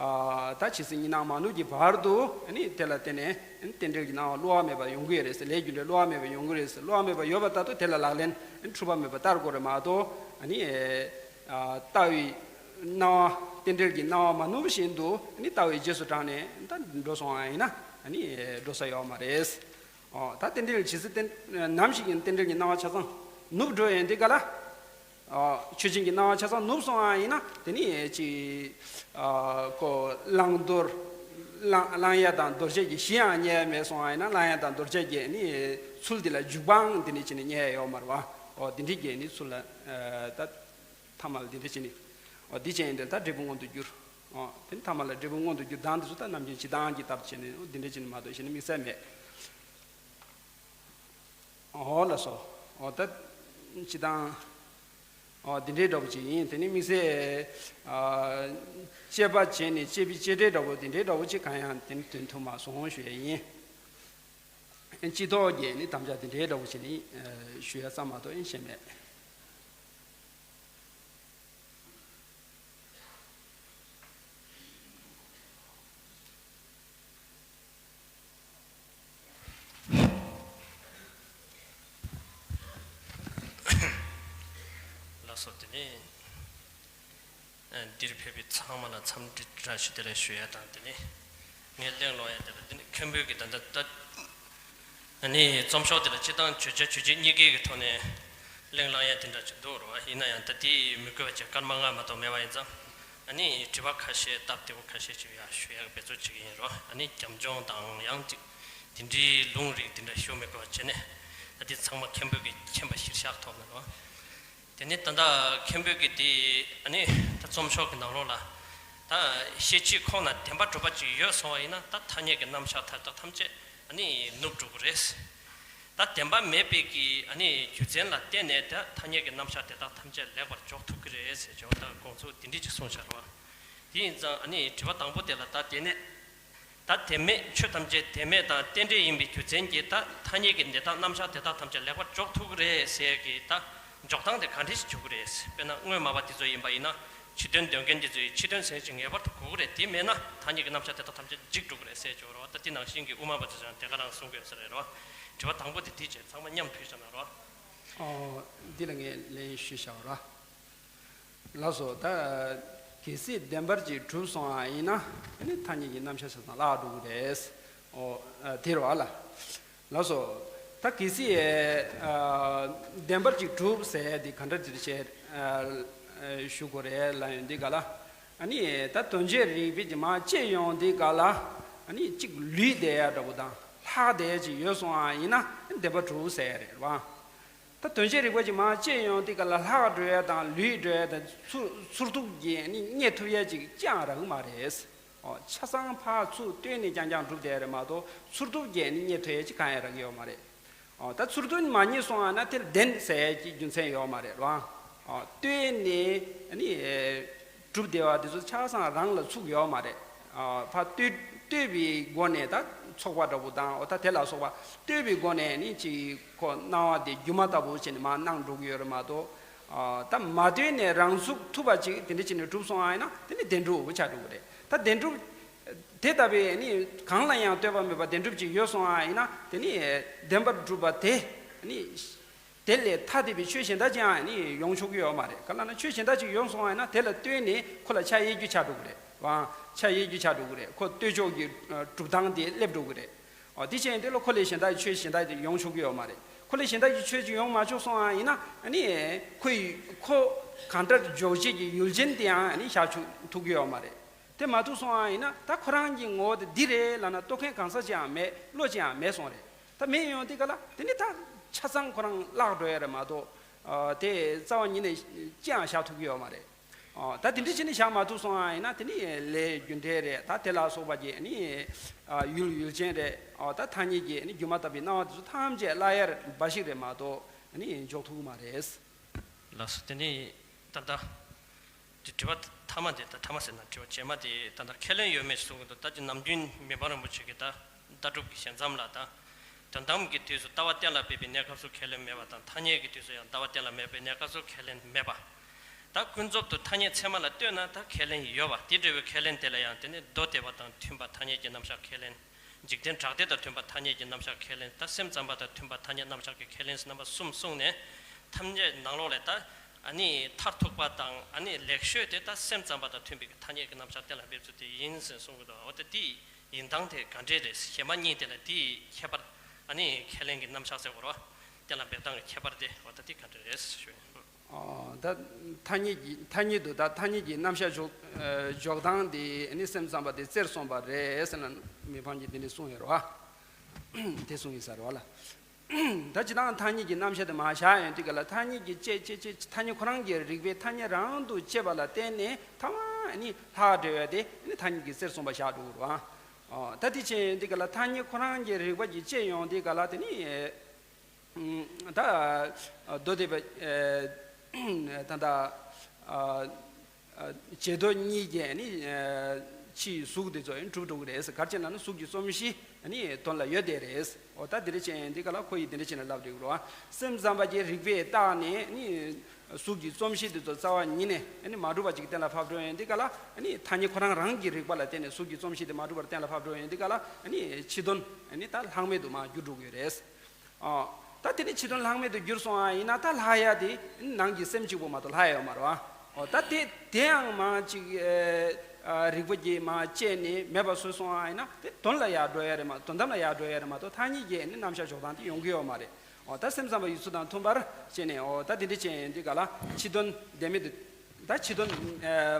ཨ། ད་ཇི་སྲིད་གཉིས་སྣང་མ་ནུབ་ཀྱི་བར་དུ་ནི་དེ་ལ་བརྟེན་ནས་རྟེན་འབྲེལ་གྱི་སྣང་བ་བསླུ་བ་མེད་པར་ཡོང་གི་ཡོད་རེད་ཟེར། ལས་རྒྱུ་འབྲས་བསླུ་བ་མེད་པར་ཡོང་གི་རེད་ཟེར། བསླུ་བ་མེད་པར་ཡོད་པ་ལྟར་དུ་དེ་ལ་ལག་ལེན་འཁྲུལ་པ་མེད་པར་བསྟར་དགོས་རེད་མ་གཏོགས་ནི། ཨ། ལྟ་བའི་སྣང་བ་རྟེན་འབྲེལ་གྱི་སྣང་བ་མ་ནུབ་བཞིན་དུ་ནི་ལྟ་བའི་རྗེས་སུ་འབྲངས་ནས་ད་འགྲོ་སོང་བ་ཡིན་ན་ནི་འགྲོ་ས་ཡོད་མ་རེད། ཨོ། ད་རྟེན་འབྲེལ་ཇི་སྲིད་རྟེན་ནམ་ཞིག་ཡིན་རྟེན་འབྲེལ་གྱི་སྣང་བ་ཆ་ཚང་ནུབ་འགྲོ་ཡོང་དུས་ག་ལ། ཨོ། ཆོས་ཅན་གྱི་སྣང་བ་ཆ་ཚང་ནུབ་སོང་བ་ཡིན་ན་དེ་ནི་ཅི། ཨོ། ཁོ་བླང་དོར། བླང་བླང་ཡས་དང་དོར་བྱེད་ཀྱི་གཞི་ཡང་རྙེད་མེད་སོང་བ་ཡིན་ན་བླང་ཡས་དང་དོར་བྱེད་ཀྱི་ནི་ཚུལ་འདི་ལ་འཇུག་པའང་དེ་ནི་ཅི་ནི་རྙེད་ཡོད་མ་རེད་བ། ཨོ། དེ་འདྲའི་གི་ནི་ཚུལ་ལ་ད་ཐ་མ་ལ་དེ་འདྲ་ཅི་ནི། ཨོ། འདི་ཅན་ཡིན་དེ་ད་འབྲས་བུ་མངོན་དུ་འགྱུར། ཨོ། དེ་ནི་ཐ་མ་ལ་འབྲས་བུ་མངོན་དུ་འགྱུར་སྟངས་འདི་ཚོ་ད་ནམ་རྒྱུན་ཇི་ལྟར་གྱི་ལྟར་བྱས་ནས་འདི་འདྲ་ཅི་ནི་མ་གཏོགས་གཞན་ནི་དམིགས་བསལ་མེད། འོ་ལགས་སོ། འོ་ད་སྤྱི་བཏང་། འོ་འདི་འདྲའི་འདྲ་པོ་ཅིག་ཡིན། དེ་ནི་དམིགས་བསལ། ཨ། དཔྱད་པ་བྱས་ནས་དཔྱད་པའི་དཔྱད་འབྲས་འདྲ་པོ་འདི་འདྲའི་འདྲ་པོ་ཅིག་གང་ཡང་དེ་ནི་འདོན་ཐུབ་མ་སོང་ཞུ་ཡས་ཡིན། སྤྱི་ཐོག་གི་ནི་དམ་བཅའ་འདི་འདྲའི་འདྲ་པོ་ཅིག་ནི་ཞུ་ཡས་ཙམ་མ་གཏོགས་ཡིན་གཞན་མེད། ལགས་སོ། དེ་ནས་འདིར་ཕེབས་པའི་ཚང་མ་ལ་འཚམས་འདྲི་བཀྲ་ཤིས་བདེ་ལེགས་ཞུ་ཡ་དང་། དེ་ནས་ངས་གླེང་སློང་ཡ་དེ་ལ་དེ་ནས་མཁན་པོས་ཀྱི་ད་ལྟ་ད། ཨ་ནི་རྩོམ་ཤོག་དེ་ལ་སྤྱི་དང་བརྗོད་བྱ་རྗོད་བྱེད་གཉིས་ཀའི་གི་ཐོག་ནས་གླེང་བསླང་ཡ་དེ་འདྲ་ཅིག་འདུག་རོ། ཡིན་ན་ཡང་ད་དེ་མི་དགོས་པ་བྱས་སྐར་མ་ལྔ་མ་གཏོགས་མེད་པ་ཡིན་ཙང་། ཨ་ནི་དྲི་བ་ཁ་ཤས་སྟབས་བདེ་པོ་ཁ་ཤས་ཅིག་ཡང་ཞུ་ཡ་གི་འབད་རྩོལ་བྱེད་ཀྱི་ཡིན་རོ། ཨ་ནི་རྒྱབ་ལྗོངས་དང་ཡང་ཅིག་དེ་འདྲའི་ལུང་རིགས་དེ་འདྲ་ཞུ་མི་དགོས་པ་བྱས་ནས་ད་དེ་ཚང་མ་མཁན་པོས་ཀྱི་མཁྱེན་པ་གཞིར་བཞག་ཐོག་ནས་རོ། དེ་ནས་ད་ལྟ་མཁན་པོས་ཀྱི་དེ་ཨ་ནི་ད་རྩོམ་ཤོག་གི་ནང་ལོགས་ལ་ད་ཤེས་བྱེད་ཁོང་ན་བདེན་པ་གྲུབ་པ་ཅིག་ཡོད་སོང་བ་ཡིན་ན་ད་ཐ་སྙད་ཀྱི་རྣམ་གཞག་མཐའ་དག་ཐམས་ཅད་ཨ་ནི་ནུབ་འགྲོ་གི་རེད། ད་བདེན་པ་མེད་པའི་གི་ཨ་ནི་རྒྱུ་མཚན་ལ་བརྟེན་ནས་ད་ཐ་སྙད་ཀྱི་རྣམ་གཞག་དེ་དག་ཐམས་ཅད་ལེགས་པར་འཇོག་ཐུབ་ཀྱི་རེད་ཟེར་ཅོག་ད་དགོངས་ཚུལ་དེ་འདྲ་ཅིག་གསུངས་བཞག་རེད་བ། དེ་ཡིན་ཙང་ཨ་ནི་དྲི་བ་དང་པོ་དེ་ལ་ད་དེ་ནས། ད་བདེན་མེད་ཆོས་ཐམས་ཅད་བདེན་མེད་དང་རྟེན་འབྲེལ་ཡིན་པའི་རྒྱུ་མཚན་གྱིས་ད་ཐ་སྙད་ཀྱི་འདི་དག་རྣམ་གཞག་དེ་དག་ཐམས་ཅད་ལེགས་པར་འཇོག་ཐུབ་ཀྱི་རེད་ཟེར་གྱི་ད་འཇོག་སྟངས་དེ་ག་འདྲ་ཞིག་འཇོག་གི་རེད། དཔེར་ན་དངོས་སྨྲ་བ་དེ་ཚོ་ཡིན་པ་ཡིན་ན་ཕྱི་དོན་འདོན་མཁན་དེ་ཚོས་ཕྱི་དོན་ཟེར་ཅིག་ངེས་པར་དུ་དགོས་ཀྱི་རེད། དེ་མེད་ན་ཐ་སྙད་ཀྱི་རྣམ་གཞག་དེ་དག་ཐམས་ཅད་འཇིག་འགྲོ་གི་རེད་ཟེར་འཇོག་རོགས། ད་དེ་ནང་བཞིན་གྱི་དབུ་མ་པ་ཚོས་ཀྱང་དེ་ག་རང་གསུང་གི་ཡོད་ས་རེད་རོ། དྲི་བ་དང་པོ་དེ་དེ་བྱས་ཚང་མ་མཉམ་ཕུལ་བྱ་ན་རོ། ཨོ། འདི་ལ་ངས་ལན་ཞུས་བཞག་ར། ལགས་སོ། ད་གལ་སྲིད་བདེན་པར་ཅིག་གྲུབ་སོང་བ་ཡིན་ན་ཨ་ནི་ཐ་སྙད་ཀྱི་རྣམ་གཞག་ཆ་ཚང་བརླག་འགྲོ་གི་རེད། ཨོ། ཨ། དེ་རེད་བ་ལ། ལགས་སོ། ད་གལ་སྲིད་ཨ་བདེན་པར་ཅིག་གྲུབ་ཟེར་ཡ་དེ་ག་འདྲ་ཅིག་བྱས་ཨ་ཞུ་དགོས་རེད་ལབ་ཡོང་དུས་ག་ལ། ཨ་ནི་ད་དོན་བྱེད་རིགས་པས་ཀྱི་མར་དཔྱད་ཡོང་དུས་ག་ལ། ཨ་ནི་གཅིག་ལུས་བསྡད་ཡ་འདྲ་པོ་དང་ལྷག་བསྡད་ཡ་ཅིག་ཡོད་སོང་ཨ་ཡིན་ན་བདེན་པར་གྲུབ་ཟེར་ཡ་རེད་བ། ད་དོན་བྱེད་རིགས་པ་ཅིག་མར་དཔྱད་ཡོང་དུས་ག་ལ་ལྷག་འགྲོ་ཡ་དང་ལུས་འགྲོ་ཡ་དང་ཚུར་ཚུར་ཐུག་གིས་ཨ་ནི་རྙེད་ཐུབ་ཡ་ཅིག་ཅང་རག་གི་མ་རེད། ཨོ། ཆ་ཚང་ཕར་ཚུར་བཏོན་ནས་རྐྱང་རྐྱང་སྒྲུབ་བསྡད་རེད་མ་གཏོགས་ཚུར་ཐུག་བརྒྱབ་ནས་རྙེད་ཐུབ་ཡས་ཅིག་གང་ཡང་རག་གི་ཡོད་མ་རེད། ཨོ། ད་ཚུར་ཐུག་མ་རྙེད་སོང་བ་ན་དེར་བདེན་ཟེར་ཡས་ཀྱི་རྒྱུ་མཚན་ཡོད་མ་རེད་རོ། ཨོ། བཏོན་ནས་ནི་ཨེ་སྒྲུབ་བསྡད་པ་དེ་ཚོ་ཆ་ཚང་རང་ལ་ཚུགས་ཡོད་མ་རེད། ཨོ། ཕར་ལྟོས་ལྟོས་པའི་སྒོ་ནས་ད་ཚོགས་པ་འདྲ་པོ་དང་ཨོ་ད་དེ་ལ་སོགས་པ་ལྟོས་པའི་སྒོ་ནས་ནི་ཅིག་ཁོ་སྣང་བ་དེ་སྒྱུ་མ་ལྟ་བུ་བྱས་ནས་མར་སྣང་འགྲོ་གི་ཡོད་རེད་མ་གཏོགས། ཨ། ད་མ་ལྟོས་ནས་རང་ཚུགས་ཐུབ་པ་ཅིག་དེ་འདྲ་བྱས་ནས་གྲུབ་སོང་བ་ཡིན་ན་དེ་ནི་བདེན་གྲུབ་ཆགས་འགྲོ་གི་རེད། ད་བདེན་གྲུབ་དེ་ལྟ་བུའི་ནི་གང་ལ་ཡང་ལྟོས་པ་མེད་པ་བདེན་གྲུབ་ཅིག་ཡོད་སོང་བ་ཡིན་ན་དེ་ནི་བདེན་པར་གྲུབ་པ་དེ་ནི་དེ་ལས་ཐ་དད་པའི་ཆོས་གཞན་དག་ཅིག་ཡང་ནི་ཡོང་ཆོག་གི་ཡོད་མ་རེད། ག་ལ་ན་ཆོས་གཞན་དག་ཅིག་ཡོང་སོང་བ་ཡིན་ན་དེ་ལ་ལྟོས་ནས་ཁོ་ལ་ཆ་དབྱེ་རྒྱུ་ཆགས་འགྲོ་གི་རེད་བ། ཆ་དབྱེ་རྒྱུ་ཆགས་འགྲོ་གི་རེད། ཁོ་ལྟོས་ཕྱོགས་ཀྱི་གྲུབ་སྟངས་དེ་སླེབས་འགྲོ་གི་རེད། ཨོ། དེ་བྱས་ཡིན་དུས་ལ་ཁོ་ལས་གཞན་དག་གི་ཆོས་གཞན་དག་དེ་ཡོང་ཆོག་གི་ཡོད་མ་རེད། ཁོ་ལས་གཞན་དག་གི་ཆོས་ཅིག་ཡོང་མ་ཆོག་སོང་བ་ཡིན་ན་ཨ་ནི་ཁོ་ཡི་ཁོ་གང་ལྟར་འཇོག་བྱེད་ཀྱི་ཡུལ་ཅན་དེ་ཡང་ཨ་ནི་བཞག་ཆོག་ཐུབ་ཀྱི་ཡོད་མ་རེད། དེ་མ་ཐུབ་སོང་བ་ཡིན་ན་ད་ཁོ་རང་གི་ངོ་བོ་དེ་འདི་རེད་ལབ་ན་རྟོགས་མཁན་གང་ཟག་ཅིག་ཡང་མེད། བློ་ཅིག་ཡང་མེད་སོང་རེད། ད་མེད་ཡོང་དུས་ག་ལ་དེ་ནི་ད་ཆ་ཚང་ཁོ་རང་བརླག་འགྲོ་ཡ་རེད་མ་གཏོགས། ཨ། དེ་རྩ་བ་ཉིད་ནས་ཅི་ཡང་བཞག་ཐུབ་ཀྱི་ཡོད་མ་རེད། ཨོ། ད་དེ་འདྲ་བྱས་ནས་བཞག་མ་ཐུབ་སོང་བ་ཡིན་ན་དེ་ནི་ལས་རྒྱུ་འབྲས་རེད། ད་དེ་ལ་སོགས་པ་གྱི་ནི་ཨ་ཡུལ་ཡུལ་ཅན་རེད། ཨོ། ད་ཐ་སྙད་ཀྱི་ནི་སྒྱུ་མ་ལྟ་བུའི་སྣང་བ་དེ་ཚོ་ཐམས་ཅད་བརླག་ཡ་འབའ་ཞིག་རེད་མ་གཏོགས་ནི་འཇོག་ཐུབ་ཀྱི་མ་རེད། ལགས་སོ། དེ་ནི་ད་ལྟ་དེ་དྲི་བ་མཐའ་མ་དེ། ད་མཐའ་མ་ཟེར་ན་དྲི་བ་རྗེས་མ་དེ་ད་ལྟ་ཁས་ལེན་ཡོད་མེད་གསུང་གི་འདུག་ད་དེ་ནམ་རྒྱུན་མི་ཕམ་རིན་པོ་ཆེ་གིས་ད་ལྟ་གྲུབ་ཀྱི་ཞལ་མཚམས་ལ་ད། དོན་དམ་གྱི་དུས་སུ་ལྟ་བ་གཏན་ལ་འབེབས་པའི་གནས་སྐབས་སུ་ཁས་ལེན་མེད་པ་དང་། ཐ་སྙད་ཀྱི་དུས་སུ་ཡང་ལྟ་བ་གཏན་ལ་མེད་པའི་གནས་སྐབས་སུ་ཁས་ལེན་མེད་པ། ད་ཀུན་རྫོབ་ཏུ་ཐ་སྙད་ཚད་མ་ལ་ལྟོས་ན་ད་ཁས་ལེན་ཡོད་པ། དེ་འདྲ་བའི་ཁས་ལེན་དེ་ལ་ཡང་དེ་ནི་མདོ་སྡེ་པ་དང་མཐུན་པ་ཐ་སྙད་ཀྱི་རྣམ་གཞག་ཁས་ལེན། འཇིག་རྟེན་གྲགས་སྡེ་དང་མཐུན་པ་ཐ་སྙད་ཀྱི་རྣམ་གཞག་ཁས་ལེན། ད་སེམས་ཙམ་པ་དང་མཐུན་པ་ཐ་སྙད་རྣམ་གཞག་གི་ཁས་ལེན་ཟེར་རྣམ་པ་གསུམ་གསུངས་ནས། ཐམས་ཅད་ནང་ལོགས་ལས་ད་ཨ་ནི་མཐར་ཐུག་པ་དང་ཨ་ནི་ལེགས་ཤོས་དེ་ད་སེམས་ཙམ་པ་དང་མཐུན་པའི་ཐ་སྙད་ཀྱི་རྣམ་གཞག་གཏན་ལ་འབེབས་ཚུལ་དེ་ཡིན་ཟེར་གསུང་གི་འདུག་འོ་ད་དེ་ཡིན་སྟངས་དེ་ག་འདྲས་རེད། གཞན་མ་གཉིས་དེ་ལ་དེའི་ཁྱད་པར། ཨ་ནི་ཁས་ལེན་གྱི་རྣམ་གཞག་ཟེར་དགོས་རེད་བ། གཏན་ལ་འབེབས་སྟངས་ཀྱི་ཁྱད་པར་དེ་འོ་ད་དེ་ག་འདྲས་རེད་ཞུ། ཨོ། ད་ཐ་སྙད་ཀྱི་ཐ་སྙད་དུ་ད་ཐ་སྙད་ཀྱི་རྣམ་གཞག་འཇོག་ཨ་འཇོག་སྟངས་དེ་ཨ་ནི་སེམས་ཙམ་པ་དེ་རྩེར་སོན་པ་རེད་ཟེར་ན་མི་ཕམ་གྱིས་དེ་འདྲས་གསུངས་ཡོད་རེད་བ། དེ་གསུངས་ཡིན་ས་རེད་བ་ལ། ད་སྤྱིར་བཏང་ཐ་སྙད་ཀྱི་རྣམ་གཞག་དེ་མར་བཞག་ཡོང་དུས་ག་ལ་ཐ་སྙད་ཀྱི་དཔྱད་དཔྱད་དཔྱད་ཐ་སྙད་ཁོ་རང་གི་རིགས་པས་ཐ་སྙད་རང་དུ་དཔྱད་པ་ལ་བརྟེན་ནས་ཐ་མ་ནི་ལྷག་འགྲོ་བ་དེ་ནི་ཐ་སྙད་ཀྱི་རྩེར་སོན་པ་བཞག་འགྲོ་གི་རེད་བ། ཨོ། ད་དེ་བྱས་ཡོང་དུས་ག་ལ་ཐ་སྙད་ཁོ་རང་གི་རིགས་པ་གིས་དཔྱད་ཡོང་དུས་ག་ལ་དེ་ནི་ད་མདོ་སྡེ་པ་ད་ད། བྱེ་མདོ་གཉིས་ཀྱི་ནི་ཕྱིའི་གཟུགས་དེ་ཚོ་གྲུབ་འགྲོ་གི་རེད། ག་རེ་བྱས་ན་ནི་གཟུགས་ཀྱི་རྩོམ་གཞི་ནི་དོན་ལ་ཡོད་བསྡད་རེད། འོ་ད་དེ་འདྲ་བྱས་ཡིན་དུས་ག་ལ་ཁོ་ཡིས་དེ་འདྲ་བྱས་ནས་ལབ་འདུག་རོ། སེམས་ཙམ་པ་གྱི་རིགས་པས་བརྟགས་ནས་ནི་གཟུགས་ཀྱི་རྩོམ་གཞི་དེ་ཚོ་རྩ་བ་ཉིད་ནས་ནི་མ་གྲུབ་པ་ཅིག་གཏན་ལ་ཕབ་འགྲོ་ཡིན་དུས་ག་ལ་ནི་ཐ་སྙད་ཁོ་རང་རང་གི་རིགས་པ་ལ་བརྟེན་ནས་གཟུགས་ཀྱི་རྩོམ་གཞི་དེ་མ་གྲུབ་པར་གཏན་ལ་ཕབ་འགྲོ་ཡིན་དུས་ག་ལ་ནི་ཕྱི་དོན་ནི་ད་ལྷག་མེད་དུ་མར་འགྱུར་འགྲོ་གི་རེད། ཨོ། ད་དེ་ནི་ཕྱི་དོན་ལྷག་མེད་དུ་གྱུར་སོང་བ་ཡིན་ན་ད་ལྷག་ཡ་དེ་ནང་གི་སེམས་གཅིག་པོ་མ་གཏོགས་ལྷག་ཡ་ཡོད་མ་རེད་བ། ཨོ། ད་དེ་དེ་ཡང་མར་ཅིག་ཨ་རིགས་པ་གིས་མར་དཔྱད་ནས་མེད་པ་བཟོས་སོང་བ་ཡིན་ན་དེ་དོན་ལ་ཡར་འགྲོ་ཡ་རེད་མ། དོན་དམ་ལ་ཡར་འགྲོ་ཡ་རེད་མ་གཏོགས་ཐ་སྙད་ཀྱི་ནི་རྣམ་གཞག་འཇོག་སྟངས་དེ་ཡོང་གི་ཡོད་མ་རེད། ཨོ། ད་སེམས་ཙམ་པ་ཡི་ཚུལ་དང་མཐུན་པར་བྱས་ནས། ཨོ། ད་དེ་འདྲ་བྱས་ཡིན་དུས་ག་ལ་ཕྱི་དོན་ལྡན་མིན་དུ། ད་ཕྱི་དོན་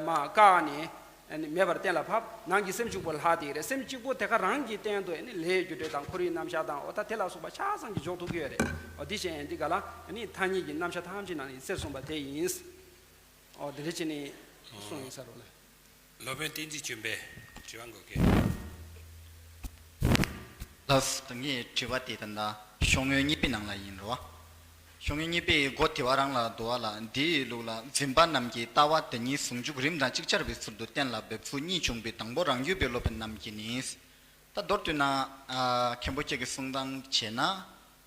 མར་བཀག་ནས་མེད་པར་གཏན་ལ་ཕབ། ནང་གི་སེམས་གཅིག་པོ་ལྷག་དེ་རེད། སེམས་གཅིག་པོ་དེ་ག་རང་གི་སྟེང་དུ་ལས་རྒྱུ་འབྲས་དང་ཁོར་ཡུག་རྣམ་གཞག་དང་། ཨོ། ད་དེ་ལ་སོགས་པ་ཆ་ཚང་གིས་འཇོག་ཐུབ་ཀྱི་ཡོད་རེད། ཨོ། དེ་བྱས་ཡིན་དུས་ག་ལ་ཐ་སྙད་ཀྱི་རྣམ་གཞག་ཐམས་ཅད་ནང་ནས་རྩེར་སོན་པ་དེ་ཡིན། ཨོ། དེ་འདྲ་བྱས་ནས་གསུངས་ཡིན་ས་རེད་ལ། སློབ་དཔོན་བསྟན་འཛིན་ཆོས་འཕེལ་དྲི་བ་འགོད་མཁན། ལགས་སོ། ད་ངའི་དྲི་བ་དེ་ད་ལྟ་ཤོག་ངོས་གཉིས་པའི་ནང་ལ་ཡིན་རོ། ཤོག་ངོས་གཉིས་པའི་མགོ་དེ་བ་རང་ལ་འདུག་བ་ལ། འདིའི་ལུགས་ལ་འཛིན་པ་རྣམས་ཀྱིས་ལྟ་བ་དེ་ཉིད་ཟུང་འཇུག་རིམ་དང་ཅིག་ཅར་བའི་ཚུལ་དུ་གཏན་ལ་འབེབས་ཚུལ་གཉིས་བྱུང་བའི་དང་པོ་རང་རྒྱུད་པའི་སློབ་དཔོན་རྣམས་ཀྱིས་ནི། ད་མདོར་བསྡུས་ན། ཨ། མཁན་པོ་ཁྱེད་ཀྱིས་གསུང་སྟངས་བྱས་ན།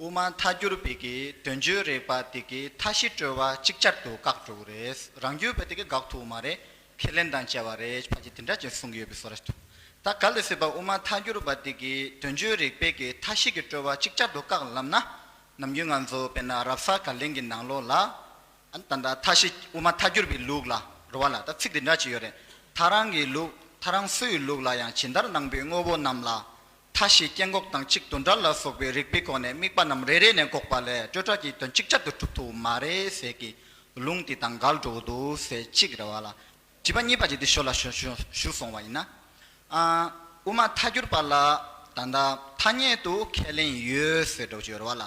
དབུ་མ་ཐལ་འགྱུར་བས་ཀྱི་དོན་བརྗོད་རིགས་པ་དེ་གི་མཐའ་བཞི་གྲོལ་བ་ཅིག་ཅར་དུ་བཀག་འགྲོ་གི་རེད། རང་རྒྱུད་པ་དེ་གི་དགག་ཐུབ་མ་རེད། ཁས་ལེན་དང་བཅས་པ་རེད། ཕལ་ཆེར་དེ་འདྲ་ཅིག་གསུང་གི་ཡོད་པའི་བཟོ་འདྲ་ཞིག་འདུག་ད་གལ་སྲིད་པ་དབུ་མ་ཐལ་འགྱུར་བ་དེ་གི་དོན་བརྗོད་རིགས་པའི་གི་མཐའ་བཞི་གི་གྲོལ་བ་ཅིག་ཅར་དུ་བཀག་ལབ་ན། ནམ་རྒྱུན་ང་ཚོ་དཔེར་ན་རབ་གསལ་བཀའ་ལན་གྱི་ནང་ལོགས་ལ། ཨ་ནི་ད་ལྟ་མཐའ་བཞི། དབུ་མ་ཐལ་འགྱུར་བའི་ལུགས་ལ་རེད་བ་ལ། ད་ཚིག་དེ་འདྲ་ཅིག་ཡོད་རེད། ཐལ་རང་གི་ལུགས། ཐལ་རང་སུའི་ལུགས་ལ་ཡང་ཇི་ལྟར་སྣང་བའི་དངོས་པོ་རྣམས་ལ། མཐའ་བཞི་སྐྱེ་འགོག་དང་གཅིག་དོན་བྲལ་ལ་སོགས་པའི་རིགས་པའི་སྒོ་ནས་དམིགས་པ་རྣམས་རེ་རེ་ནས་འགོག་པ་ལས་སྤྲོས་བྲལ་གྱི་དོན་ཅིག་ཅར་དུ་གྲུབ་ཐུབ་མ་རེད་ཟེར་གྱི་ལུང་དེ་དང་འགལ་འགྲོ་འདུག་ཟེར་གཅིག་རེད་བ་ལ། དྲི་བ་གཉིས་པ་ཅིག་དེ་ཞོར་ལ་ཞུ་ཞུ་ཞུ་སོང་བ་ཡིན་ན། ཨ། དབུ་མ་ཐལ་འགྱུར་བ་ལ་ད་ལྟ་ཐ་སྙད་དུ་ཁས་ལེན་ཡོད་ཟེར་འགྲོ་གི་ཡོད་རེད་བ་ལ།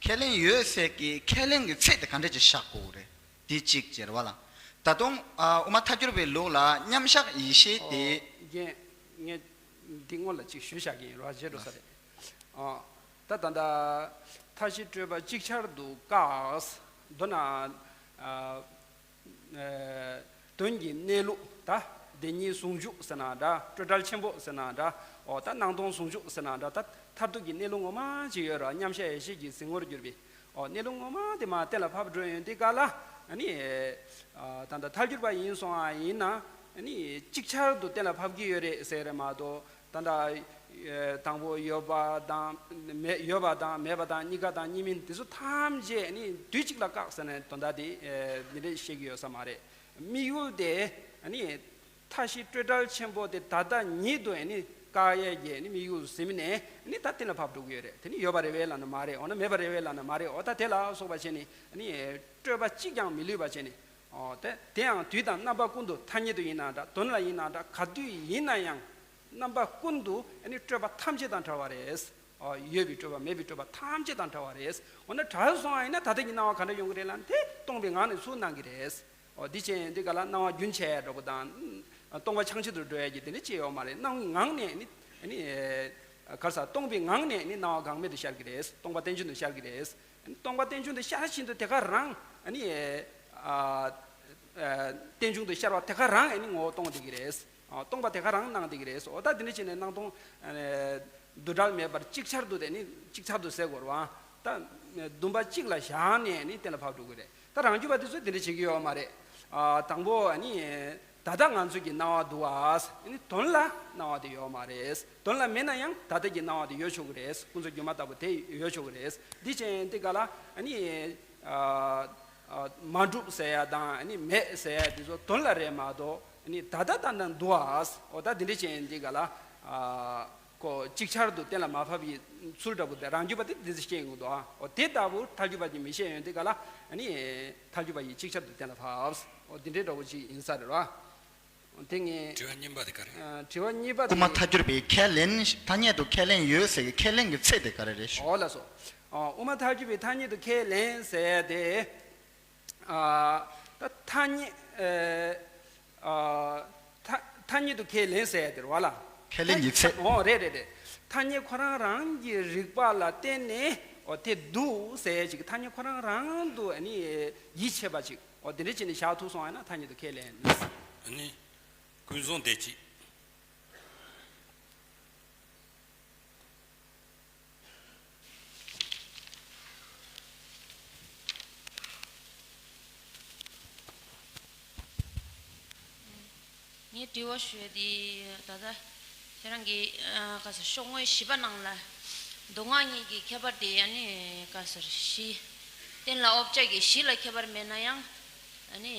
ཁས་ལེན་ཡོད་ཟེར་གྱི་ཁས་ལེན་གྱི་ཚད་དེ་ག་འདྲ་ཅིག་བཞག་དགོས་རེད། དེ་གཅིག་ཅེས་རེད་བ་ལ། ད་དུང་ཨ། དབུ་མ་ཐལ་འགྱུར་བའི་ལུགས་ལ་མཉམ་བཞག་ཡེ་ཤེས་དེ། ཨོ། རྒན། ངས་འདི་སྔོན་ལ་ཅིག་ཞུས་བཞག་གི་ཡིན་རོ། བརྗེད་འགྲོ་ས་རེད། ཨ། ད་ད་ལྟ་མཐའ་བཞི་སྤྲོས་པ་ཅིག་ཅར་དུ་བཀག་མདོར་ན། ཨ། ཨ། དོན་གྱི་གནས་ལུགས་ད་བདེན་གཉིས་ཟུང་འཇུག་ཟེར་ན་འདྲ། སྤྲོས་བྲལ་ཆེན་པོ་ཟེར་ན་འདྲ། ཨོ། ད་སྣང་སྟོང་ཟུང་འཇུག་ཟེར་ན་འདྲ། ད་མཐར་ཐུག་གི་གནས་ལུགས་ངོ་མ་ཅིག་ཡོད་ར། མཉམ་བཞག་ཡེ་ཤེས་ཀྱི་གཟིགས་ངོར་གྱུར་པའི། ཨོ། གནས་ལུགས་ངོ་མ་དེ་མར་གཏན་ལ་ཕབ་འགྲོ་ཡོང་དུས་ག་ལ། ཨ་ནི། ཨ། ད་ལྟ་ཐལ་འགྱུར་བ་ཡིན་སོང་བ་ཡིན་ན། ཨ་ནི་ཅིག་ཅར་དུ་གཏན་ལ་ཕབ་ཀྱི་ཡོད་རེད་ཟེར་རེད་མ་གཏོགས། ད་ལྟ། ཨ། དང་པོ་ཡོད་པ་དང་མེད། ཡོད་པ་དང་མེད་པ་དང་གཉིས་ཀ་དང་གཉིས་མིན་དེ་ཚོ་ཐམས་ཅད་ནི་དུས་གཅིག་ལ་བཀག་ཟེར་ནས་དོན་དག་དེ། ཨ། འདི་འདྲས་བཤད་ཀྱི་ཡོད་ས་མ་རེད། དམིགས་ཡུལ་དེ་ཨ་ནི་མཐའ་བཞི་སྤྲོས་བྲལ་ཆེན་པོ་དེ་ད་ལྟ་ཉིད་དུ་ཨ་ནི་བཀག་ཡས་ཀྱི་ཨ་ནི་དམིགས་ཡུལ་ཟིན་ནས་ཨ་ནི་ད་གཏན་ལ་ཕབ་འགྲོ་གི་ཡོད་རེད། དེ་ནི་ཡོད་པ་རེད་པས་ལབ་ན་མ་རེད། འོ་ན་མེད་པ་རེད་པས་ལབ་ན་མ་རེད། འོ་ད་དེ་ལ་སོགས་པ་བྱས་ནས་ཨ་ནི་སྤྲོས་པ་གཅིག་ཀྱང་མི་ལུས་པ་བྱས་ནས། ཨོ། དེ་དེ་ཡང་དུས་དང་རྣམ་པ་ཀུན་ཏུ་ཐ་སྙད་དུ་ཡིན་ན་འདྲ། དོན་ལ་ཡིན་ན་འདྲ། ག་དུས་ཡིན་ན་ཡང་རྣམ་པ་ཀུན་ཏུ་ཨ་ནི་སྤྲོས་པ་ཐམས་ཅད་དང་བྲལ་བ་རེད། ཨོ། ཡོད་པའི་སྤྲོས་པ་མེད་པའི་སྤྲོས་པ་ཐམས་ཅད་དང་བྲལ་བ་རེད། འོ་ན་བྲལ་སོང་བ་ཡིན་ན་ད་ལྟ་གི་སྣང་བ་ག་འདྲ་ཡོང་གི་རེད་ལབ་ན། དེ་སྟོང་པའི་ངང་ནས་ཚུར་སྣང་གི་རེད། ཨོ། འདི་བྱས་འདི་ག་ལ་སྣང་བ་རྒྱུན་ཆད་ཡ་འགྲོ་པོ་དང་། སྟོང་པ་འཆང་ཆེན་དུ་འགྲོ་ཡ་གི་དེ་འདྲ་ཅི་ཡོད་མ་རེད། སྣང་བའི་ངང་ནས་ནི་ནི། ག་རེ་ཟ། སྟོང་པའི་ངང་ནས་ནི་སྣང་བ་འགག་མེད་དུ་ཤར་གི་རེད། སྟོང་པ་རྟེན་འབྱུང་དུ་ཤར་གི་རེད། སྟོང་པ་རྟེན་འབྱུང་དུ་ཤར་བཞིན་དུ་དེ་ག་རང་ནི། ཨ། ཨ། རྟེན་འབྱུང་དུ་ཤར་བ་དེ་ག་རང་ནི་ངོ་བོ་སྟོང་བསྡད་ཀྱི་རེད། ཨ། སྟོང་པ་དེ་ག་རང་སྣང་བསྡད་ཀྱི་རེད། འོ་ད་དེ་འདྲ་བྱས་ནས་སྣང་སྟོང་། ཨ། འདུ་འབྲལ་མེད་པར་ཅིག་ཅར་དུ་དེ་ནི་ཅིག་ཅར་དུ་ཟེར་དགོས་རེད་བ། ད་བདུན་པ་གཅིག་ལ་བཞག་ནས་ནི་གཏན་ལ་ཕབ་འགྲོ་གི་རེད། ད་རང་རྒྱུད་པ་དེ་ཚོས་དེ་འདྲ་བྱེད་ཀྱི་ཡོད་མ་རེད། ཨ། དང་པོ་ནི། ད་ལྟ་ང་ཚོ་གི་སྣང་བ་འདུག་བ། ཨ་ནི་དོན་ལ་སྣང་བ་དེ་ཡོད་མ་རེད། དོན་ལ་མེད་ན་ཡང་ད་ལྟ་གི་སྣང་བ་དེ་ཡོད་ཆོག་གི་རེད། ཀུན་རྫོབ་སྒྱུ་མ་ལྟ་བུ་དེ་ཡོད་ཆོག་གི་རེད། འདི་བྱས་འདི་ག་ལ་ཨ་ནི། ཨ། ཨ། མ་གྲུབ་ཟེར་ཡ་དང་ཨ་ནི་མེད་ཟེར་ཡ་དེ་ཚོ་དོན་ལ་རེད་མ་གཏོགས། ཨ་ནི་ད་ལྟ་ད་ལྟ་འདུག་བ། འོ་ད་འདི་འདྲ་བྱས་འདི་ག་ལ། ཨ། ཁོ་ཅིག་ཅར་དུ་གཏན་ལ་མ་ཕབ་ཡི་ཚུལ་འདྲ་པོ་དེ་རང་རྒྱུད་པ་དེ་འདི་ཚོ་བཤད་ཡོང་འདུག་ཨ། འོ་དེ་ལྟ་བུ་ཐལ་འགྱུར་བ་གྱིས་མི་བཤད་ཡོང་དེ་ག་ལ་ཨ་ནི་ཐལ་འགྱུར་བ་ཡིས་ཅིག་ཅར་དུ་གཏན་ལ་ཕབ། འོ་འདི་འདྲའི་འདྲ་པོ་ཅིག་ཡིན་ས་རེད་ར། དེ་ངས། དྲི་བ་གཉིས་པ་དེ་ག་རེ། ཨ། དྲི་བ་གཉིས་པ་དེ། དབུ་མ་ཐལ་འགྱུར་བའི་ཁས་ལེན། ཐ་སྙད་དུ་ཁས་ལེན་ཡོད་ཟེར་གྱི་ཁས་ལེན་གྱི་ཚད་དེ་ག་རེ་རེད་ཞུ། འོ་ལགས་སོ། ཨ། དབུ་མ་ཐལ་འགྱུར་བའི་ཐ་སྙད་དུ་ཁས་ལེན་ཟེར་དེ། ཨ། ད་ཐ་སྙད། ཨ། ཨ། ཐ་ཐ་སྙད་དུ་ཁས་ལེན་ཟེར་ཡ་དེ་རེད་བ་ལ། ཁས་ལེན་གྱི་ཚད། འོ་རེད་རེད་རེད། ཐ་སྙད་ཁོ་རང་རང་གི་རིག་པ་ལ་བརྟེན་ནས། འོ་དེ་འདུག་ཟེར་ཡ་ཅིག་ཐ་སྙད་ཁོ་རང་རང་དུ་ཨ་ནི་ཡིད་ཆེས་པ་ཅིག་འོ་དེ་འདྲ་བྱས་ནས་བཞག་ཐུབ་སོང་བ་ཡིན་ན་ཐ་སྙད་དུ་ཁས་ལེན། ཨ་ནི། ཀུན་བཟང་བདེ་སྐྱིད། ངས་དྲི་བ་ཞུ་ཡ་དེ་ད་ལྟ་ཁྱེད་རང་གིས། ཨ། ག་ཟེར། ཤོག་ངོས་བཞི་པ་ནང་ལ་མདོ་སྔགས་གཉིས་ཀྱི་ཁྱད་པར་དེ་ཨ་ནི་ག་ཟེར་བཞི། གཏན་ལ་དབབ་བྱ་གི་གཞི་ལ་ཁྱད་པར་མེད་ན་ཡང་། ཨ་ནི་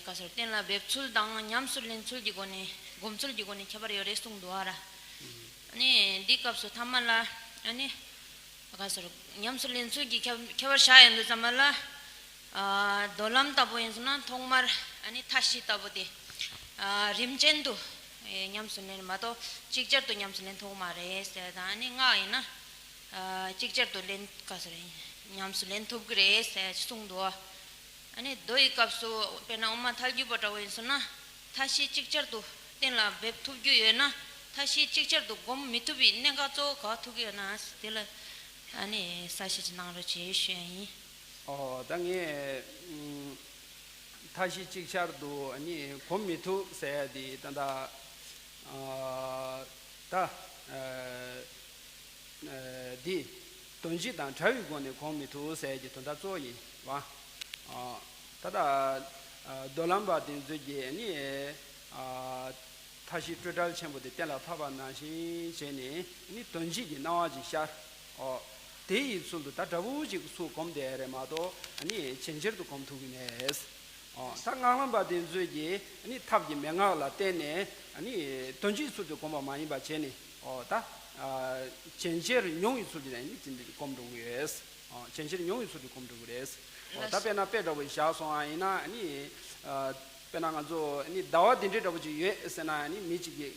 ག་ཟེར། གཏན་ལ་འབེབས་ཚུལ་དང་ཉམས་སུ་ལེན་ཚུལ་གྱི་སྒོ་ནས། སྒོམ་ཚུལ་གྱི་སྒོ་ནས་ཁྱད་པར་ཡོད་རེད་གསུངས་འདུག་ཨ་ར། ཨ་ནི་འདི་སྐབས་སུ་ཐ་མ་ལ་ཨ་ནི་ག་ཟེར། ཉམས་སུ་ལེན་ཚུལ་གྱི་ཁྱད་ཁྱད་པར་བཞག་ཡོང་དུས་ཙམ་པ་ལ། ཨ། མདོ་ལམ་ལྟ་བུ་ཡིན་སོང་ན་ཐོག་མར་ཨ་ནི་མཐའ་བཞི་ལྟ་བུ་དེ། ཨ། རིམ་ཅན་དུ་ཉམས་སུ་ལེན་མ་གཏོགས་ཅིག་ཅར་དུ་ཉམས་སུ་ལེན་ཐུབ་མ་རེད་ཟེར་དང་། ཨ་ནི་སྔགས་ཡིན་ན། ཨ། ཅིག་ཅར་དུ་ལེན། ག་ཟེར། ཉམས་སུ་ལེན་ཐུབ་ཀྱི་རེད་ཟེར་གསུངས་འདུག་ཨ་ནི་མདོ་ཡི་སྐབས་སུ་དཔེར་ན་དབུ་མ་ཐལ་འགྱུར་བ་འདྲ་བོ་ཡིན་སོང་ན། མཐའ་བཞི་ཅིག་ཅར་དུ་གཏན་ལ་འབེབས་ཐུབ་རྒྱུ་ཡོད་ན། མཐའ་བཞི་ཅིག་ཅར་དུ་སྒོམ་མི་ཐུབ་པའི་གནད་འགག་གཙོ་བོ་ག་པར་ཐུག་གི་ཡོད་ན། དེ་ལ་ཨ་ནི་གསལ་བཤད་ཅིག་གནང་རོགས་བྱེད་ཞུ་ཡ་ཡིན། ཨོ། ད་ངས། ཨུམ། མཐའ་བཞི་ཅིག་ཅར་དུ་ཨ་ནི་སྒོམ་མི་ཐུབ་ཟེར་ཡ་དེ་ད་ལྟ། ཨ། ད། ཨ། ཨ། འདི་དོན་སྤྱི་དང་བྲལ་བའི་སྒོ་ནས་སྒོམ་མི་ཐུབ་ཟེར་གྱི་དོན་དག་གཙོ་བོ་ཡིན་པ། ཨ། ད་ལྟ། ཨ། མདོ་ལམ་པ་དེ་ཚོས་ཀྱིས་ནི། ཨ། མཐའ་བཞི་སྤྲོས་བྲལ་ཆེན་པོ་དེ་གཏན་ལ་ཕབ་པ་ནང་བཞིན་བྱས་ནས་ནི་དོན་སྤྱི་གི་སྣང་བ་ཅིག་ཤར། ཨོ། དེ་ཡི་ཚུལ་དུ་ད་འདྲ་བོ་ཅིག་ཚུར་སྒོམ་བསྡད་རེད་མ་གཏོགས་ནི་ཇེ་ཆེར་དུ་སྒོམ་ཐུབ་ཀྱི་མེད། ཨོ། ད་སྔགས་ལམ་པ་དེ་ཚོས་ཀྱིས་ནི་ཐབས་ཀྱི་མན་ངག་ལ་བརྟེན་ནས་ནི་དོན་སྤྱིའི་ཚུལ་དུ་སྒོམ་པ་མ་ཡིན་པ་བྱས་ནས། ཨོ། ད་ ཨ་ཇེན་ཆེར་མྱོང་བའི་ཚུལ་དེ་ནི་དེ་འདྲ་གོམས་འགྲོ་གི་ཡོད། ཨ་ཇེན་ཆེར་མྱོང་བའི་ཚུལ་དེ་གོམས་འགྲོ་གི་རེད། ཨོ་ད་དཔེར་ན་དཔེ་འདྲ་པོ་བཞག་སོང་ཨ་ཡིན་ན་ནི་ཨ་དཔེར་ན་ང་ཚོ་ནི་ཟླ་བ་འདི་འདྲའི་འདྲ་པོ་ཅིག་ཡོད་ཟེར་ན་ནི་མི་གཅིག་གིས་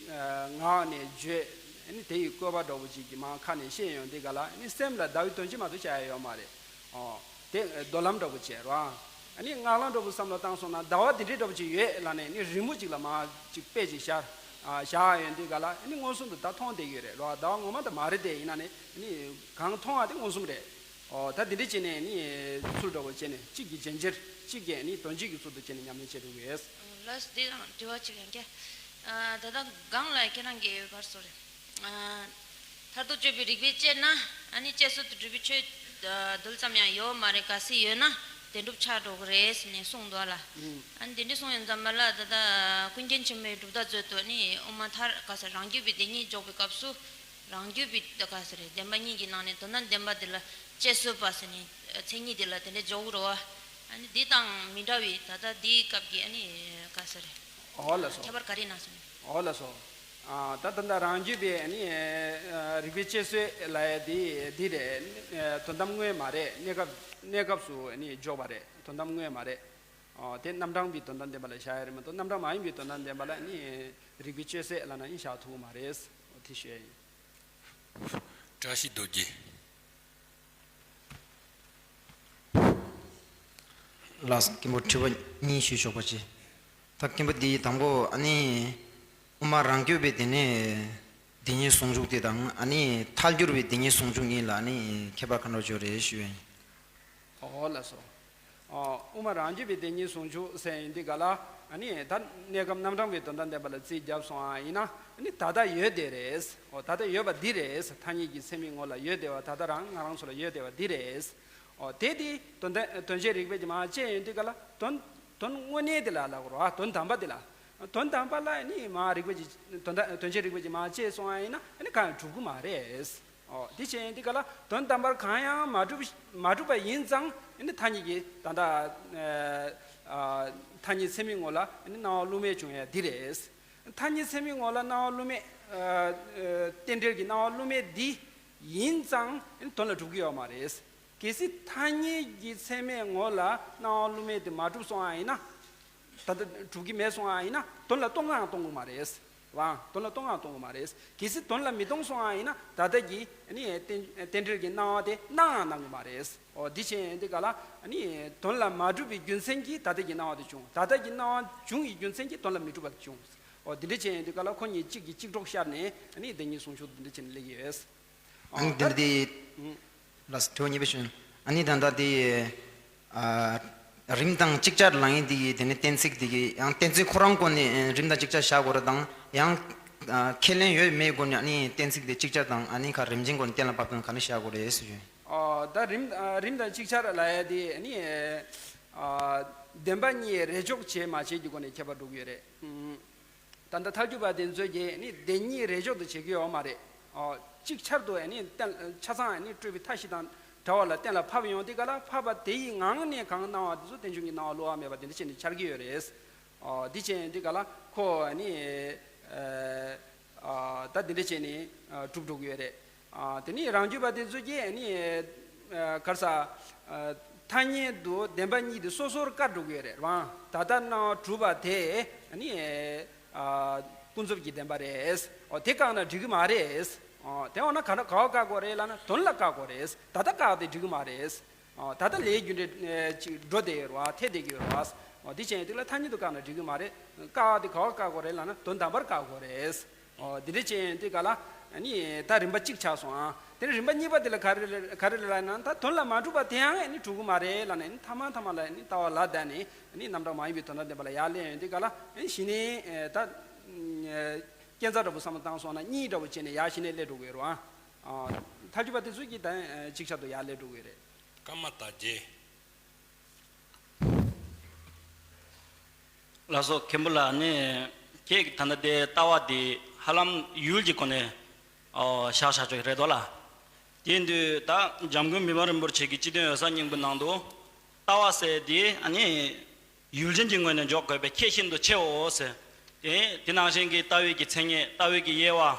ངག་ནས་བརྗོད་ནི་དེ་ཡི་བཀོད་པ་འདྲ་པོ་ཅིག་གི་མ་ཁ་ནས་བཤད་ཡོང་དུས་ག་ལ་ནི་སེམས་ལ་ཟླ་བའི་དོན་སྤྱི་མ་གཏོགས་བྱ་ཡ་ཡོད་མ་རེད། ཨོ་དེ་རྡོ་ལམ་འདྲ་པོ་བྱས་རོ། ཨ་ནི་ངག་ལམ་འདྲ་པོ་བསམ་བློ་བཏང་སོང་ན་ཟླ་བ་འདི་འདྲའི་འདྲ་པོ་ཅིག་ཡོད་ལབ་ནས་ནི་རི་མོ་ཅིག་ལ་མ་ཅིག་དཔེ་ཅིག་ཤར་ཨ་བཞག་ཡོང་དུས་ག་ལ་ནི་མངོན་སུམ་དུ་ད་མཐོང་བསྡད་ཡོད་རེད་རོ། ཟླ་བ་ངོ་མ་ད་མ་རེད་དེ་ཡིན་ན་ནི་ནི་གང་མཐོང་བ་དེ་མངོན་སུམ་རེད། ཨོ་ད་འདི་འདྲ་བྱས་ནས་ནི་ཚུལ་འདྲ་པོ་བྱས་ནས་གཅིག་གིས་རྗེན་ཅེར་གཅིག་གིས་ནི་དོན་གཅིག་གི་ཚུལ་དུ་བྱས་ནས་ཉམས་ལེན་བྱེད་དགོས་ཡོད། ལགས་སོ། དེ་དང་དྲི་བ་གཅིག་ཡང་བསྐྱར། ཨ་ད་ལྟ་སྒང་ལ་ཁྱེད་རང་གིས་ག་རེ་ཟེར་རེད། ཨ་མཐར་ཐུག་དཔྱོད་པའི་རིགས་པས་དཔྱད་ན་ཨ་ནི་དཔྱད་བཟོད་དུ་གྲུབ་པའི་ཆོས་རྡུལ་ཙམ་ཡང་ཡོད་མ་རེད། གལ་སྲིད་ཡོད་ན་བདེན་གྲུབ་ཆགས་འགྲོ་གི་རེད་ཟེར་ནས་གསུངས་འདུག་ལ། ཨ་ནི་དེ་འདྲ་གསུངས་ཡོང་ཙམ་པ་ལ་ད་ལྟ་ཀུན་མཁྱེན་ཆེན་པོའི་གྲུབ་མཐའ་མཛོད་དུ་ནི་དབུ་མ་མཐར་ག་ས་རང་རྒྱུད་པའི་བདེན་གཉིས་འཇོག་པའི་སྐབས་སུ། རང་རྒྱུད་པའི་ད་ག་ཟེར་རེད། བདེན་པ་གཉིས་ཀྱི་ནང་ནས་དོན་དམ་བདེན་པ་དེ་ལ་དཔྱད་བཟོད་པ་ཟེར་ནས་མཚན་ཉིད་དེ་ལ་དེ་འདྲ་འཇོག་རོ། ཨ་ནི་འདི་དང་མི་འདྲ་བའི་ད་ལྟ་འདིའི་སྐབས་ཀྱི་ཨ་ནི་ག་ཟེར་རེད། ཨོ་ལགས་སོ། ཁྱད་པར་ག་རེ་ན་ཟེར་ན། ཨོ་ལགས་སོ། ཨ་ད་ད་ལྟ་རང་རྒྱུད་པའི་ཨ་ནི་རིགས་པའི་དཔྱད་བཟོད་ལབ་ཡ་འདི་འདི་རེད། དོན་དམ་དངོས་མ་རེད། གནས་སྐབས་གནས་སྐབས་སུ་ཨ་ནི་འཇོག་པ་རེད། དོན་དམ་དངོས་མ་རེད། ཨོ་དེ་རྣམ་གྲངས་པའི་དོན་དམ་བདེན་པ་ལ་བཞག་ཡ་རེད་མ་གཏོགས་རྣམ་གྲངས་མ་ཡིན་པའི་དོན་དམ་བདེན་པ་ལ་ཨ་ནི་རིགས་པའི་དཔྱད་བཟོད་ལབ་ན་ཨ་ནི་བཞག་ཐུབ་ཀྱི་མ་རེད། ཨོ་དེ་ཞུ་ཡ་ཡིན། བཀྲ་ཤིས་རྡོ་རྗེ། ལགས་སོ། མཁན་པོ་དྲི་བ་གཉིས་ཞུས་ཆོག་པ་བྱེད། ད་མཁན་པོ་འདི་དང་པོ་ཨ་ནི་དབུ་མ་རང་རྒྱུད་པའི་དེ་ནས་བདེན་གཉིས་ཟུང་འཇུག་དེ་དང་ཨ་ནི་ཐལ་འགྱུར་བའི་བདེན་གཉིས་ཟུང་འཇུག་གཉིས་ལ་ཨ་ནི་ཁྱད་པར་ག་འདྲ་ཅིག་ཡོད་རེད་ཞུ་ཡ་ཡིན། ཨོ་ལགས་སོ། ཨོ་དབུ་མ་རང་རྒྱུད་པའི་བདེན་གཉིས་ཟུང་འཇུག་ཟེར་ཡིན་འདི་ག་ལ་ཨ་ནི་ད་གནས་སྐབས་རྣམ་གྲངས་པའི་དོན་དམ་བདེན་པ་ལ་རྩིས་བརྒྱབ་སོང་ཨ་ཡིན་ན་ཨ་ནི་ད་ལྟ་ཡོད་དེ་རེད། ཨོ་ད་ལྟ་ཡོད་པ་འདི་རེད། ཐ་སྙད་ཀྱི་ཚད་མའི་ངོ་ལ་ཡོད་བསྡད་པ་ད་ལྟ་རང་ང་རང་ཚོ་ལ་ཡོད་བསྡད་པ་འདི་རེད། ཨོ་དེ་དེ་དོན་དམ་དོན་བྱེད་རིགས་པས་ཀྱི་མ་དཔྱད་ཡོད་འདི་ག་ལ་དོན་དོན་དངོས་གནས་དེ་ལ་ལབ་དགོས་རེད་བ། དོན་དམ་པ་དེ་ལ། དོན་དམ་པ་ལ་ནི་མ་རིགས་པས་ཀྱི་དོན་དམ་དོན་བྱེད་རིགས་པས་ཀྱི་མ་དཔྱད་སོང་ཨ་ཡིན་ན་ཨ་ནི་གང་ཡང་གྲུབ་ཀྱི་མ་རེད། ཨོ་དེ་བྱས་ཡིན་དེ་ག་ལ་དོན་དམ་པར་གང་ཡང་མ་གྲུབ་མ་གྲུབ་པ་ཡིན་ཙང་ཨ་ནི་ཐ་སྙད་ཀྱི་ད་ལྟ་ཨ་ཐ་སྙད་ཚད་མའི་ངོ་ལ་ཨ་ནི་སྣང་བ་བསླུ་མེད་བྱུང་ཡ་འདི་རེད། ཐ་སྙད་ཚད་མའི་ངོ་ལ་སྣང་བ་བསླུ་མེད་ཨ་ཨ་རྟེན་འབྲེལ་གྱི་སྣང་བ་བསླུ་མེད་འདི་ཡིན་ཙང་ཨ་ནི་དོན་ལ་གྲུབ་ཀྱི་ཡོད་མ་རེད། གལ་སྲིད་ཐ་སྙད་ཀྱི་ཚད་མའི་ངོ་ལ་སྣང་བ་བསླུ་མེད་དེ་མ་གྲུབ་སོང་ཨ་ཡིན་ན། ད་ལྟ་གྲུབ་ཀྱི་མེད་སོང་ཨ་ཡིན་ན་དོན་ལ་གཏོང་ཡང་གཏོང་གི་མ་རེད། བ། དོན་ལ་གཏོང་ཡང་གཏོང་གི་མ་རེད། གལ་སྲིད་དོན་ལ་མི་གཏོང་སོང་ཨ་ཡིན་ན་ད་ལྟ་གི་ནི་རྟེན་རྟེན་འབྲེལ་གྱི་སྣང་བ་དེ་སྣང་ཡང་སྣང་གི་མ་རེད། ཨོ་འདི་བྱས་ཡིན་དུས་ག་ལ་ནི་དོན་ལ་མ་གྲུབ་པའི་རྒྱུ་མཚན་གྱིས་ད་ལྟ་གི་སྣང་བ་དེ་བྱུང་། ད་ལྟ་གི་སྣང་བ་བྱུང་བའི་རྒྱུ་མཚན་གྱིས་དོན་ལ་མི་གྲུབ་པ་དེ་བྱུང་། ཨོ་འདི་འདྲ་བྱས་ཡིན་དུས་ག་ལ་ཁོ་གཉིས་གཅིག་གིས་གཅིག་གྲོགས་ཤར་ནས་ནི་བདེན་གཉིས་ཟུང་འཇུག་འདི་འདྲ་བྱས་ནས་སླེབས་ཀྱི་ཡོད། ཨ་ནི་ཨོ་ད་འདི་འདི་ཨུ། ལགས་སོ། དྲི་བ་གཉིས་པ་ཞུ། ཨ་ནི་ད་ལྟ་འདི་ཨ་རིམ་དང་ཅིག་ཅར་ལབ་མཁན་འདི་གི་དེ་ནི་གཏན་ཚིགས་འདི་གི་ཡང་གཏན་ཚིགས་ཁོ་རང་སྒོ་ནས་ཨ་རིམ་དང་ཅིག་ཅར་བཞག་དགོས་རེད་དང་ཡང་ཨ་ཁས་ལེན་ཡོད་མེད་སྒོ་ནས་ཨ་ནི་གཏན་ཚིགས་འདི་ཅིག་ཅར་དང་ཨ་ནི་ཁ་རིམ་བྱེད་སྒོ་ནས་གཏན་ལ་ཕབ་སྟངས་ག་འདྲ་བཞག་དགོས་རེད་ཟེར་ཞུ། ཨོ་ད་རིམ་ཨ་རིམ་དང་ཅིག་ཅར་ལབ་ཡ་དེ་ཨ་ནི་ཨ་བདེན་པ་གཉིས་རེས་འཇོག་བྱས་མ་བྱས་ཀྱི་སྒོ་ནས་ཁྱད་པར་འགྲོ་གི་ཡོད་རེད། ཨུམ། ད་ལྟ་ཐལ་འགྱུར་བ་དེ་ཚོས་ཀྱིས་ནི་བདེན་གཉིས་རེས་འཇོག་ཏུ་བྱེད་ཀྱི་ཡོད་མ་རེད། ཨོ། ཅིག་ཆར་དུ་ནི་གཏན་ཆ་ཚང་ནི་སྤྲོས་པའི་མཐའ་བཞི་དང་བྲལ་བ་ལ་གཏན་ལ་ཕབ་ཡོང་དུས་ག་ལ་ཕབ་པ་དེ་ཡི་ངང་ནས་གང་སྣང་བ་དེ་ཚོ་རྟེན་འབྱུང་གི་སྣང་བ་བསླུ་བ་མེད་པ་དེ་འདྲ་བྱས་ནས་འཆར་གྱི་ཡོད་རེད། ཨོ་འདི་བྱས་ཡོང་དུས་ག་ལ་ཁོ་ནི་ཨ་ཨ་ད་འདི་འདྲ་བྱས་ནས་ཨ་གྲུབ་འགྲོ་གི་ཡོད་རེད། ཨ་དེ་ནི་རང་རྒྱུད་པ་དེ་ཚོ་གིས་ནི་ཨ་ག་རེ་ཟ་ཨ་ཐ་སྙད་དུ་བདེན་པ་གཉིས་དེ་སོ་སོར་བཀར་འགྲོ་གི་ཡོད་རེད་བ། ད་ལྟ་སྣང་བ་གྲུབ་པ་དེ་ནི་ཨ་ཀུན་རྫོབ་ཀྱི་བདེན་པ་རེད། ཨོ་དེ་བཀག་ན་འགྲིག་གི་མ་རེད། ཨོ་དེ་འོ་ན་ག་ག་བ་བཀག་དགོས་རེད་ལབ་ན་དོན་ལ་བཀག་དགོས་རེད། ད་ལྟ་བཀག་དེ་འགྲིག་གི་མ་རེད། ཨོ་ད་ལྟ་ལས་རྒྱུ་འབྲས་ཅིག་འགྲོ་བསྡད་ཡོད་རེད་བ། ཐེ་བསྡད་ཀྱི་ཡོད་རེད་བ། ཨོ་དེ་བྱས་ཡོང་དུས་ལ་ཐ་སྙད་དུ་བཀག་ན་འགྲིག་གི་མ་རེད། བཀག་དེ་ག་བ་བཀག་དགོས་རེད་ལབ་ན་དོན་དམ་པར་བཀག་དགོས་རེད། ཨོ་འདི་འདྲ་བྱས་ཡོང་དུས་ག་ལ་ནི་ད་རིམ་པ་གཅིག་ཆགས་སོང་ཨ། དེ་ནས་རིམ་པ་གཉིས་པ་དེ་ལ་ག་རེ་ག་རེ་ལབ་ན་ད་དོན་ལ་མ་གྲུབ་པ་དེ་ཡང་ནི་གྲུབ་ཀྱི་མ་རེད་ལབ་ནས་ནི་ཐ་མ་ཐ་མ་ལ་ནི་ལྟ་བ་ལ་བསྡད་ནས་ནི་རྣམ་གྲངས་མ་ཡིན་པའི་དོན་དམ་བདེན་པ་ལ་ཡར་སླེབས་ཡོང་དུས་ག་ལ་ནི་གཞི་ནས་ད་སྐྱེ་འཚར་འདྲ་པོ་བསམ་བློ་བཏང་སོང་ན་གཉིས་འདྲ་པོ་བྱས་ནས་ཡར་གཞི་ནས་སླེབས་འགྲོ་གི་ཡོད་རེད་བ། ཐལ་འགྱུར་བ་དེ་ཚོ་གིས་ད་ཅིག་ཆར་དུ་ཡར་སླེབས་འགྲོ་གི་ཡོད་རེད། ཀརྨ་དར་རྒྱས། ལགས་སོ། མཁན་པོ་ལགས་ནི་ཁྱེད་ཀྱི་ད་ལྟ་དེ་ལྟ་བ་དེ་ཧ་ལམ་ཡུལ་གྱི་སྒོ་ནས་ཨོ་བཞག་བཞག་ཆོག་གི་རེད་དོ་ལ། དེ་ཡིན་དུས་ད་འཇམ་མགོན་བི་མ་རིན་པོ་ཆེ་གི་སྤྱི་དོན་འོད་གསལ་སྙིང་པོའི་ནང་དུ་ལྟ་བ་ཟེར་དེ་ཨ་ནི་ཡུལ་ཅན་གྱི་ངོས་ནས་འཇོག་དགོས་པའི་ཁྱད་ཤིན་ཏུ་ཆེའོ་ཟེར། དེ་དེ་ནང་བཞིན་གྱི་ལྟ་བའི་གི་མཚན་ཉིད་ལྟ་བའི་གི་དབྱེ་བ།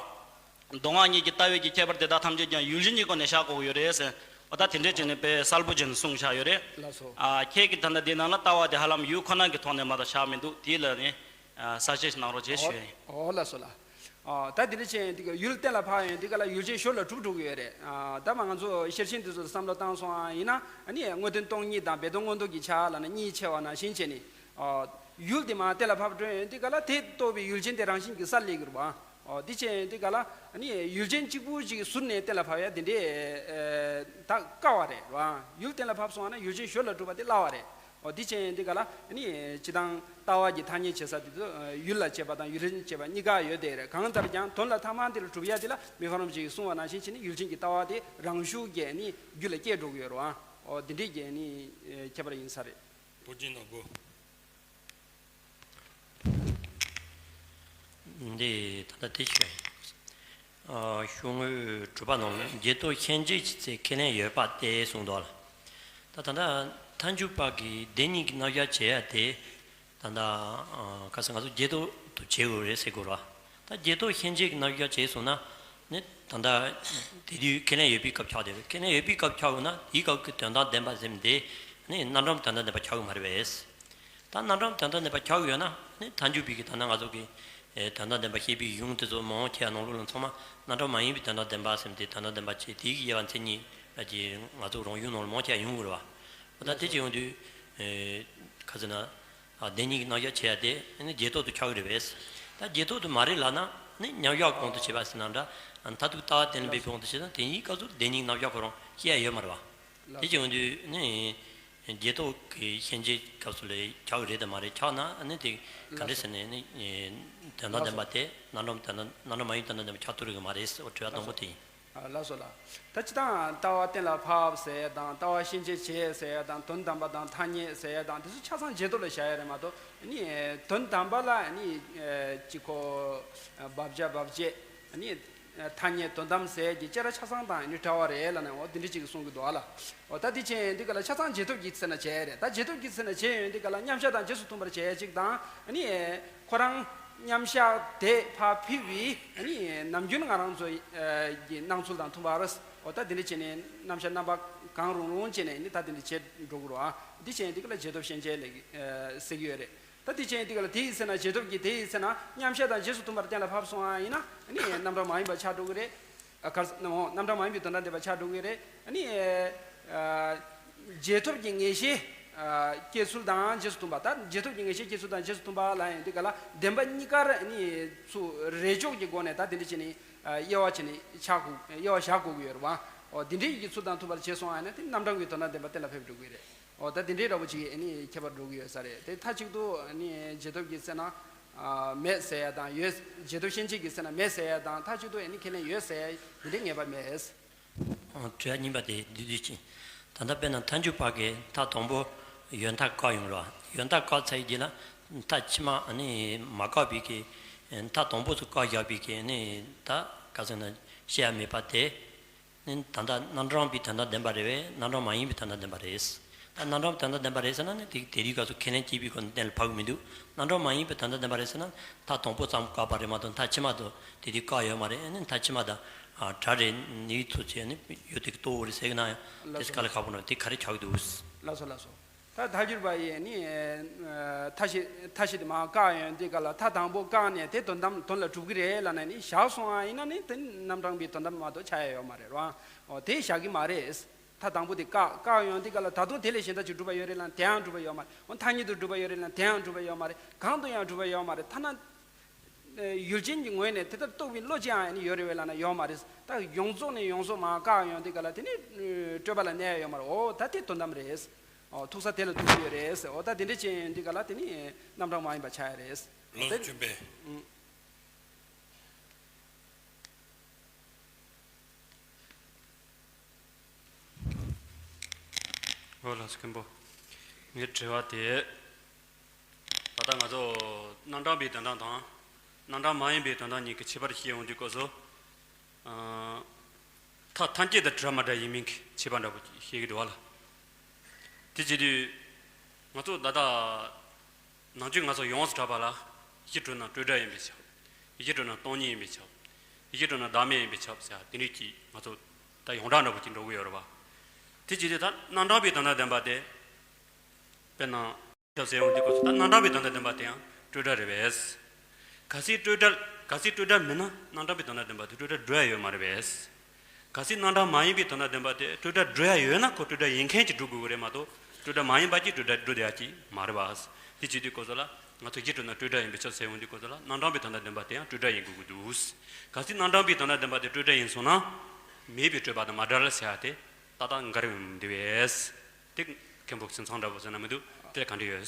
མདོ་སྔགས་གཉིས་ཀྱི་ལྟ་བའི་གི་ཁྱད་པར་དེ་དག་ཐམས་ཅད་ཀྱང་ཡུལ་ཅན་གྱི་སྒོ་ནས་བཞག་དགོས་ཀྱི་ཡོད་རེད་ཟེར། འོ་ད་དེ་འདྲས་བྱས་ནས་དཔེ་གསལ་པོ་བྱས་ནས་གསུངས་བཞག་ཡོད་རེད། ལགས་སོ། ཨ་ཁྱེད་ཀྱི་ད་ལྟ་འདི་ནང་ལ་ལྟ་བ་དེ་ཧ་ལམ་ཡུལ་ཁོ་ན་གི་ཐོག་ནས་མ་གཏོགས་བཞག་མི་འདུག་དེ་ལ་ནི་ཨ་གསལ་བཤད་གནང་རོགས་བྱེད་ཞུ་ཡ་ཡིན། འོ་ལགས་སོ་ལགས། ཨ་ད་དེ་འདྲ་བྱས་འདི་ག་ཡུལ་གཏན་ལ་ཕབ་ཡོང་འདི་ག་ལ་ཡུལ་ཅན་ཞོར་ལ་གྲུབ་འགྲོ་གི་ཡོད་རེད། ཨ་ད་མ་ང་ཚོ་ཤེར་ཕྱིན་འདི་ཚོ་བསམ་བློ་བཏང་སོང་ཨ་ཡིན་ན་ཨ་ནི་དངོས་བསྟན་སྟོང་ཉིད་དང་སྦས་དོན་མངོན་རྟོགས་ཀྱི་ཆ་ལ་ནི་གཉིས་ཕྱེ་བ་ནང་བཞིན་བྱས་ནས། ཨ་ཡུལ་དེ་མར་གཏན་ལ་ཕབ་འགྲོ་ཡོང་འདི་ག་ལ་དེ་རྟོགས་པའི་ཡུལ་ཅན་དེ་རང་བཞིན་གྱིས་གསལ་ལེ་གི་རེད་བ། ཨོ་འདི་བྱས་ཡོང་དུས་ག་ལ་ནི་ཡུལ་ཅན་གཅིག་པུ་ཅིག་ཟུར་ནས་གཏན་ལ་ཕབ་ཡ་དེ་འདྲས་ད་དཀའ་བ་རེད་རོ། ཡུལ་གཏན་ལ་ཕབ་སོང་བ་ན་ཡུལ་ཅན་ཞོར་ལ་གྲུབ་པ་དེ་སླ་བ་རེད། ཨོ་འདི་བྱས་ཡོང་དུས་ག་ལ་ནི་སྤྱི་བཏང་ལྟ་བ་གི་ཐ་སྙད་བྱེད་ས་དེ་ཚོ་ཡུལ་ལ་བྱེད་པ་དང་ཡུལ་ཅན་བྱེད་པ་གཉིས་ཀ་ཡོད་དེ་རེད། གང་ལྟར་ཀྱང་དོན་ལ་ཐ་མ་དེ་ལ་གྲུབ་ཡ་དེ་ལ་མི་ཕ་རོམ་ཅིག་གིས་གསུངས་པ་ནང་བཞིན་བྱས་ནས་ཡུལ་ཅན་གྱི་ལྟ་བ་དེ་རང་ཤུགས་ཀྱིས་ནི་རྒྱུད་ལ་སྐྱེས་འགྲོ་གི་ཡོད་རོ། ཨོ་འདི་འདྲས་ཀྱི་ནི་ཁྱད་པར་ཡིན་ས་རེད། བུ་རྒྱུད་ནོར་བུ། འདི་ད་ལྟ་དེ་ཞུ། ཨ་ཤོག་ངོས་དྲུག་པ་ནང་ལ་རྗེས་ཐོབ་ཤན་འབྱེད་ཀྱི་ཚེ་ཁས་ལེན་ཡོད་པ་སྟེ་གསུངས་འདུག་ལ། ད་ད་ལྟ་མཐའ་འཇུག་པ་གིས་བདེན་གཉིས་ཀྱི་རྣམ་གཞག་བྱེད་ཡ་དེ་ད་ལྟ་ཨ་ག་ས་ང་ཚོ་རྗེས་ཐོབ་ཏུ་བྱེད་དགོས་རེད་ཟེར་དགོས་ར། ད་རྗེས་ཐོབ་ཤན་འབྱེད་ཀྱི་རྣམ་གཞག་བྱས་སོང་ན་ནི་ད་ལྟ་དེ་དུས་ཁས་ལེན་ཡོད་པའི་སྐབས་ཆགས་བསྡད་པས། ཁས་ལེན་ཡོད་པའི་སྐབས་ཆགས་དགོས་ན་དེའི་སྐབས་ཀྱི་དོན་དམ་བདེན་པ་ཟེར་དེ་ནི་རྣམ་གྲངས་དོན་དམ་བདེན་པ་ཆགས་ཀྱི་མ་རེད་པས། ད་རྣམ་གྲངས་དོན་དམ་བདེན་པ་ཆགས་ཀྱི་ཡོད་ན་ནི་མཐའ་འཇུག་པའི་གི་ད་ལྟ་ང་ཚོ་གི་ཨེ་དོན་དམ་བདེན་པ་བཤད་པའི་གཞུང་དེ་ཚོ་མང་ཆེ་བ་ནང་ལོགས་ལ་ཚང་མ་རྣམ་གྲངས་མ་ཡིན་པའི་དོན་དམ་བདེན་པ་ཟེར་དེ་དོན་དམ་བདེན་པ་བྱས་དེའི་གི་དབྱེ་བ་མཚན་ཉིད་ལ་ཀྱི་ང་ཚོ་རང་གཞུང་ནང་ལ་མང་ཆེ་བ་ཡོང་གི་རེད་བ། འོ་ད་དེ་ཅིག་ཡོང་དུས་ཨེ་ག་ཟེར་ན་ཨ་བདེན་གཉིས་ཀྱི་རྣམ་གཞག་བྱེད་ཡ་དེ་ནི་རྗེས་ཐོབ་ཏུ་ཆགས་ཀྱི་རེད་པས། ད་རྗེས་ཐོབ་ཏུ་མ་རེད་ལབ་ན་ནི་མཉམ་གཞག་གོང་དུ་བྱེད་པ་ཟེར་ན་འདྲ། མཐར་ཐུག་ལྟ་བ་གཏན་ལ་འབེབས་གོང་དུ་བྱེད་ན་དེ་གཉིས་ཀ་ཚོ་བདེན་གཉིས་རྣམ་གཞག་ཁོ་རང་བཤད་ཡ་ཡོད་མ་རེད་བ། དེ་ཅིག་ཡོང་དུས་ནི་རྗེས་ཐོབ་ཀྱི་ཤན་འབྱེད་སྐབས་སུ་ལས་ཆགས་ཀྱི་རེད་དམ་མ་རེད། ཆགས་ན་ནི་དེ་ག་འདྲ་ཟེར་ནས་ནི་དོན་དམ་བདེན་པ་དེ་རྣམ་གྲངས་དོན་དམ་རྣམ་གྲངས་མ་ཡིན་དོན་དམ་བདེན་པ་ཆགས་ཐུབ་ཀྱི་མ་རེད་ཟེར་བ་དྲི་བ་དང་པོ་དེ་ཡིན། ཨ་ལགས་སོ་ལགས། ད་སྤྱིར་བཏང་ལྟ་བ་གཏན་ལ་ཕབ་ཟེར་ཡ་དང་ལྟ་བ་ཤན་འབྱེད་བྱེད་ཟེར་ཡ་དང་དོན་དམ་པ་དང་ཐ་སྙད་ཟེར་ཡ་དང་དེ་ཚོ་ཆ་ཚང་རྗེས་ཐོབ་ལ་བཞག་ཡ་རེད་མ་གཏོགས་ནི་དོན་དམ་པ་ལ་ནི་ཅིག་གོ་བབ་བྱ་བབ་བྱེད་ནི་ཐ་སྙད་དོན་དམ་ཟེར་གྱི་བཅས་ར་ཆ་ཚང་དང་ནི་འདྲ་བ་རེད་ལབ་ནས་འོ་དེ་འདྲ་ཅིག་གསུང་གི་འདུག་ཨ་ལ། འོ་ད་དེ་བྱས་ཡོང་དུས་ག་ལ་ཆ་ཚང་རྗེས་ཐོབ་ཀྱི་ཚེ་ན་བྱས་རེད། ད་རྗེས་ཐོབ་ཀྱི་ཚེ་ན་བྱས་ཡོང་དུས་ག་ལ་མཉམ་བཞག་དང་རྗེས་སུ་མཐུན་པར་བྱས་ཅིག་དང་ནི། ཁོ་རང་མཉམ་བཞག་དེ་ཕར་ཕུད་པའི་ནམ་རྒྱུན་ང་རང་ཚོ་གི་སྣང་ཚུལ་དང་མཐུན་པར། འོ་ད་འདི་འདྲ་བྱས་ནས་རྣམ་གཞག་རྣམ་པ་གང་རུང་རུང་བྱས་ནས་ནི་ད་འདི་འདྲ་བྱེད་འགྲོ་དགོས་རེད་བ། འདི་བྱས་ནས་འདི་ག་ལ་རྗེས་ཐོབ་ཤན་འབྱེད་ལབ་ཀྱི་ཟེར་གྱི་ཡོད་རེད། ད་འདི་བྱས་ནས་འདི་ག་ལ་དེ་ཡི་ཚེ་ན་རྗེས་ཐོབ་ཀྱི་དེ་ཡི་ཚེ་ན་མཉམ་བཞག་དང་རྗེས་སུ་མཐུན་པར་གཏན་ལ་ཕབ་སོང་བ་ཡིན་ན་ནི་རྣམ་གྲངས་མ་ཡིན་པ་ཆགས་འགྲོ་གི་རེད། ཨ་གར་ནམ་འོང་རྣམ་གྲངས་མ་ཡིན་པའི་དོན་དམ་བདེན་པ་ཆགས་འགྲོ་གི་རེད། ཨ་ནི་ཨ་རྗེས་ཐོབ་ཀྱི་ངེས་ཤེས་ཨ་སྐྱེ་ཚུལ་དང་རྗེས་སུ་མཐུན་པ། ད་རྗེས་ཐོབ་ཀྱི་ངེས་ཤེས་སྐྱེ་ཚུལ་དང་རྗེས་སུ་མཐུན་པ་ལ་ཡང་འདི་ག་ལ་བདེན་པ་གཉིས་ཀར་ཨ་ནི་ཚུར་རེས་འཇོག་གི་སྒོ་ནས་ད་དེ་འདྲ་བྱས་ནས་ཨ་དབྱེ་བ་བྱས་ནས་ཆགས་དགོས་དབྱེ་བ་བཞག་དགོས་ཀྱི་ཡོད་རེད་བ། འོ་དེ་འདྲའི་ཡི་གེ་ཚུལ་དང་མཐུན་པར་བྱས་སོང་བ་ཡིན་ན་དེ་རྣམ་གྲངས་ཀྱི་དོན་དམ་བདེན་པ་གཏན་ལ་ཕེབས་འགྲོ་གི་རེད། འོ་ད་དེ་འདྲའི་འདྲ་པོ་ཅིག་ཨ་ནི་ཁྱད་པར་འགྲོ་གི་ཡོད་ས་རེད། དེ་མཐའ་གཅིག་ཏུ་ཨ་ནི་རྗེས་ཐོབ་ཀྱི་ཚེ་ན་ཨ་མེད་ཟེར་ཡ་དང་ཡོད། རྗེས་ཐོབ་ཤན་འབྱེད་ཀྱི་ཚེ་ན་མེད་ཟེར་ཡ་དང་མཐའ་གཅིག་ཏུ་ཨ་ནི་ཁས་ལེན་ཡོད་ཟེར་ཡ་དེ་འདྲའི་ངེས་པ་མེད། ཨ་དྲི་བ་གཉིས་པ་དེ་བསྡུས་བསྡུས་ཅིག་ད་ལྟ་དཔེར་ན་མཐའ་འཇུག་པ་གིས་མཐའ་དང་པོ་ཡོད་མཐའ་བཀག་ཡོང་ར། ཡོད་མཐའ་བཀག་ཚར་ཡི་རྗེས་ལ་མཐའ་ཕྱི་མ་ཨ་ནི་མ་བཀག་པའི་གི་མཐའ་དང་པོ་ཚོ་བཀག་བཞག་པའི་གི་ཨ་ནི་ད་ག་ཟེར་ན་བཤད་ཡ་མེད་པ་དེ། ནི་ད་ལྟ་རྣམ་གྲངས་པའི་དོན་དམ་བདེན་པ་རེད་པས། རྣམ་གྲངས་མ་ཡིན་པའི་དོན་དམ་བདེན་པ་རེད། ད་རྣམ་གྲངས་དོན་དམ་བདེན་པ་རེད་ཟེར་ན་ནི་དེ་དེ་རིགས་སྐབས་སུ་ཁས་ལེན་བྱེད་པའི་སྒོ་ནས་གཏན་ལ་ཕབ་ཀྱི་མི་འདུག་རྣམ་གྲངས་མ་ཡིན་པའི་དོན་དམ་བདེན་པ་རེད་ཟེར་ན་མཐའ་དང་པོ་ཙམ་བཀག་པ་རེད་མ་གཏོགས་མཐའ་ཕྱི་མ་དུ་དེ་དུས་བཀག་ཡོད་མ་རེད། ནི་མཐའ་ཕྱི་མ་དང་སྒྲ་རེད་ནི་ཚུལ་བྱས་ནི་ཡོད་དེ་རྟོགས་རེད་ཟེར་གི་ན་ཡང་དེ་དཀའ་ལས་ཁག་པོ་འདུག་དེ་ག་རེ་ཆགས་ཀྱི་འདུག་ལགས་སོ་ལགས་སོ། ད་མཐའ་འཇུག་པ་ཡིས་ནི་མཐའ་བཞི་མཐའ་བཞི་དེ་མར་བཀག་ཡོང་དུས་ག་ལ་མཐའ་དང་པོ་བཀག་ནས་དེ་དོན་དམ་དོན་ལ་གྲུབ་ཀྱི་རེད་ལབ་ནས་ནི་བཞག་སོང་བ་ཡིན་ན་ནི་དེ་རྣམ་གྲངས་པའི་དོན་དམ་མ་གཏོགས་ཆགས་ཡ་ཡོད་མ་རེད་རོ། འོ་དེ་བཞག་གི་མ་རེད། མཐའ་དང་པོ་དེ་བཀག་བཀག་ཡོང་དུས་ག་ལ་ད་དུང་དེ་ལས་གཞན་དག་ཅིག་གྲུབ་པ་ཡོད་རེད་ལབ་ན་དེའང་གྲུབ་པ་ཡོད་མ་རེད། འོ་མཐའ་གཉིས་དུ་གྲུབ་པ་ཡོད་རེད་ལབ་ན་དེའང་གྲུབ་པ་ཡོད་མ་རེད། གང་དུ་ཡང་གྲུབ་པ་ཡོད་མ་རེད། ཐ་ན། ཡུལ་ཅན་གྱི་ངོས་ནས་དེ་ལྟར་རྟོགས་པའི་བློ་ཅིའང་ཡོད་རེད་པས་ལབ་ན་ཡོད་མ་རེད། ད་ཡོངས་རྫོགས་ནས་ཡོངས་རྫོགས་མར་བཀག་ཡོང་དུས་ག་ལ་དེ་ནི་སྤྲོས་པ་ལ་གནས་ཡ་ཡོད་མ་རེད། འོ་ད་དེ་དོན་དམ་རེད། འོ་ཐུག་ས་དེ་ལ་ཐུག་གི་ཡོད་རེད། འོ་ད་དེ་འདྲ་བྱས་ཡོང་དུས་ག་ལ་དེ་ནི་རྣམ་གྲངས་མ་ཡིན་པ་ཆགས་ཡ་རེད། ལོ་ད་ཆུན་པས། ཨང་། འོ་ལགས་སོ་མཁན་པོ། ངའི་དྲི་བ་དེ། ད་ལྟ་ང་ཚོ་རྣམ་གྲངས་པའི་དོན་དམ་དང་། རྣམ་གྲངས་མ་ཡིན་པའི་དོན་དམ་གཉིས་ཀྱི་ཁྱད་པར་བཤད་ཡོང་དུས་སྐབས་སུ། ཨ། མཐའ་ཐམས་ཅད་དུ་འདྲ་མ་འདྲ་ཡིན་མིན་གྱི་ཁྱད་པར་འདྲ་པོ་བཤད་ཀྱི་འདུག་བ་ལ། དེ་བྱེད་དུས། ང་ཚོ་ད་ལྟ་ནང་ཆོས་ང་ཚོ་ཡོངས་སུ་གྲགས་པ་ལ་གཞི་གྲུབ་རྣམས་སྤྲོས་བྲལ་ཡིན་པས་ཁྱབ། གཞི་གྲུབ་རྣམས་སྟོང་ཉིད་ཡིན་པས་ཁྱབ། གཞི་གྲུབ་ན་བདག་མེད་ཡིན་པས་ཁྱབ་ཟེར་དེ་འདྲ་གི་ང་ཚོ་ད་ཡོངས་གྲགས་འདྲ་པོ་ཅིག་འགྲོ་གི་ཡོད་རེད་བ། དེ་བྱེད་དུས་ད་རྣམ་གྲངས་པའི་དོན་དམ་བདེན་པ་དེ། དཔེར་ན། ཁྱབ་ཟེར་ཡོང་དུས་སྐབས་སུ་ད་རྣམ་གྲངས་པའི་དོན་དམ་བདེན་པ་དེ་ཡང་སྤྲོས་བྲལ་རེད་པས། གལ་སྲིད་སྤྲོས་བྲལ་གལ་སྲིད་སྤྲོས་བྲལ་མིན་ན་རྣམ་གྲངས་པའི་དོན་དམ་བདེན་པ་དེ་སྤྲོས་བྲལ་འགྲོ་ཡ་ཡོད་མ་རེད་པས། གལ་སྲིད་རྣམ་གྲངས་མ་ཡིན་པའི་དོན་དམ་བདེན་པ་དེ་སྤྲོས་བྲལ་འགྲོ་ཡ་ཡོད་ན་ཁོ་སྤྲོས་བྲལ་ཡིན་མཁན་གྱི་སྒྲུབ་དགོས་ཀྱི་རེད་མ་གཏོགས་སྤྲོས་བྲལ་མ་ཡིན་པ་གྱིས་སྤྲོས་བྲལ་འགྲོ་བསྡད་ཡ་གྱི་མ་རེད་པ། དེ་བྱེད་དུས་སྐབས་སུ་ལ་ང་ཚོ་གཞི་གྲུབ་ན་སྤྲོས་བྲལ་ཡིན་པས་ཁྱབ་ཟེར་ཡོང་དུས་སྐབས་སུ་ལ་རྣམ་གྲངས་པའི་དོན་དམ་བདེན་པ་དེ་ཡང་སྤྲོས་བྲལ་ཡིན་དགོས་ཀྱི་འདུག་གལ་སྲིད་རྣམ་གྲངས་པའི་དོན་དམ་བདེན་པ་དེ་སྤྲོས་བྲལ་ཡིན་སོང་ན། མེད་པའི་སྤྲོས་པ་དང་མ་བྲལ་ཟེར་ཡ་དེ་ཏག་ཏག་འགལ་ཡོང་འདི་བས། དེ་མཁན་པོ་ཁྱིམ་ཚང་འདྲ་པོ་ཟེར་ན་མི་འདུག་དེ་ལ་ག་འདྲ་ཡོད།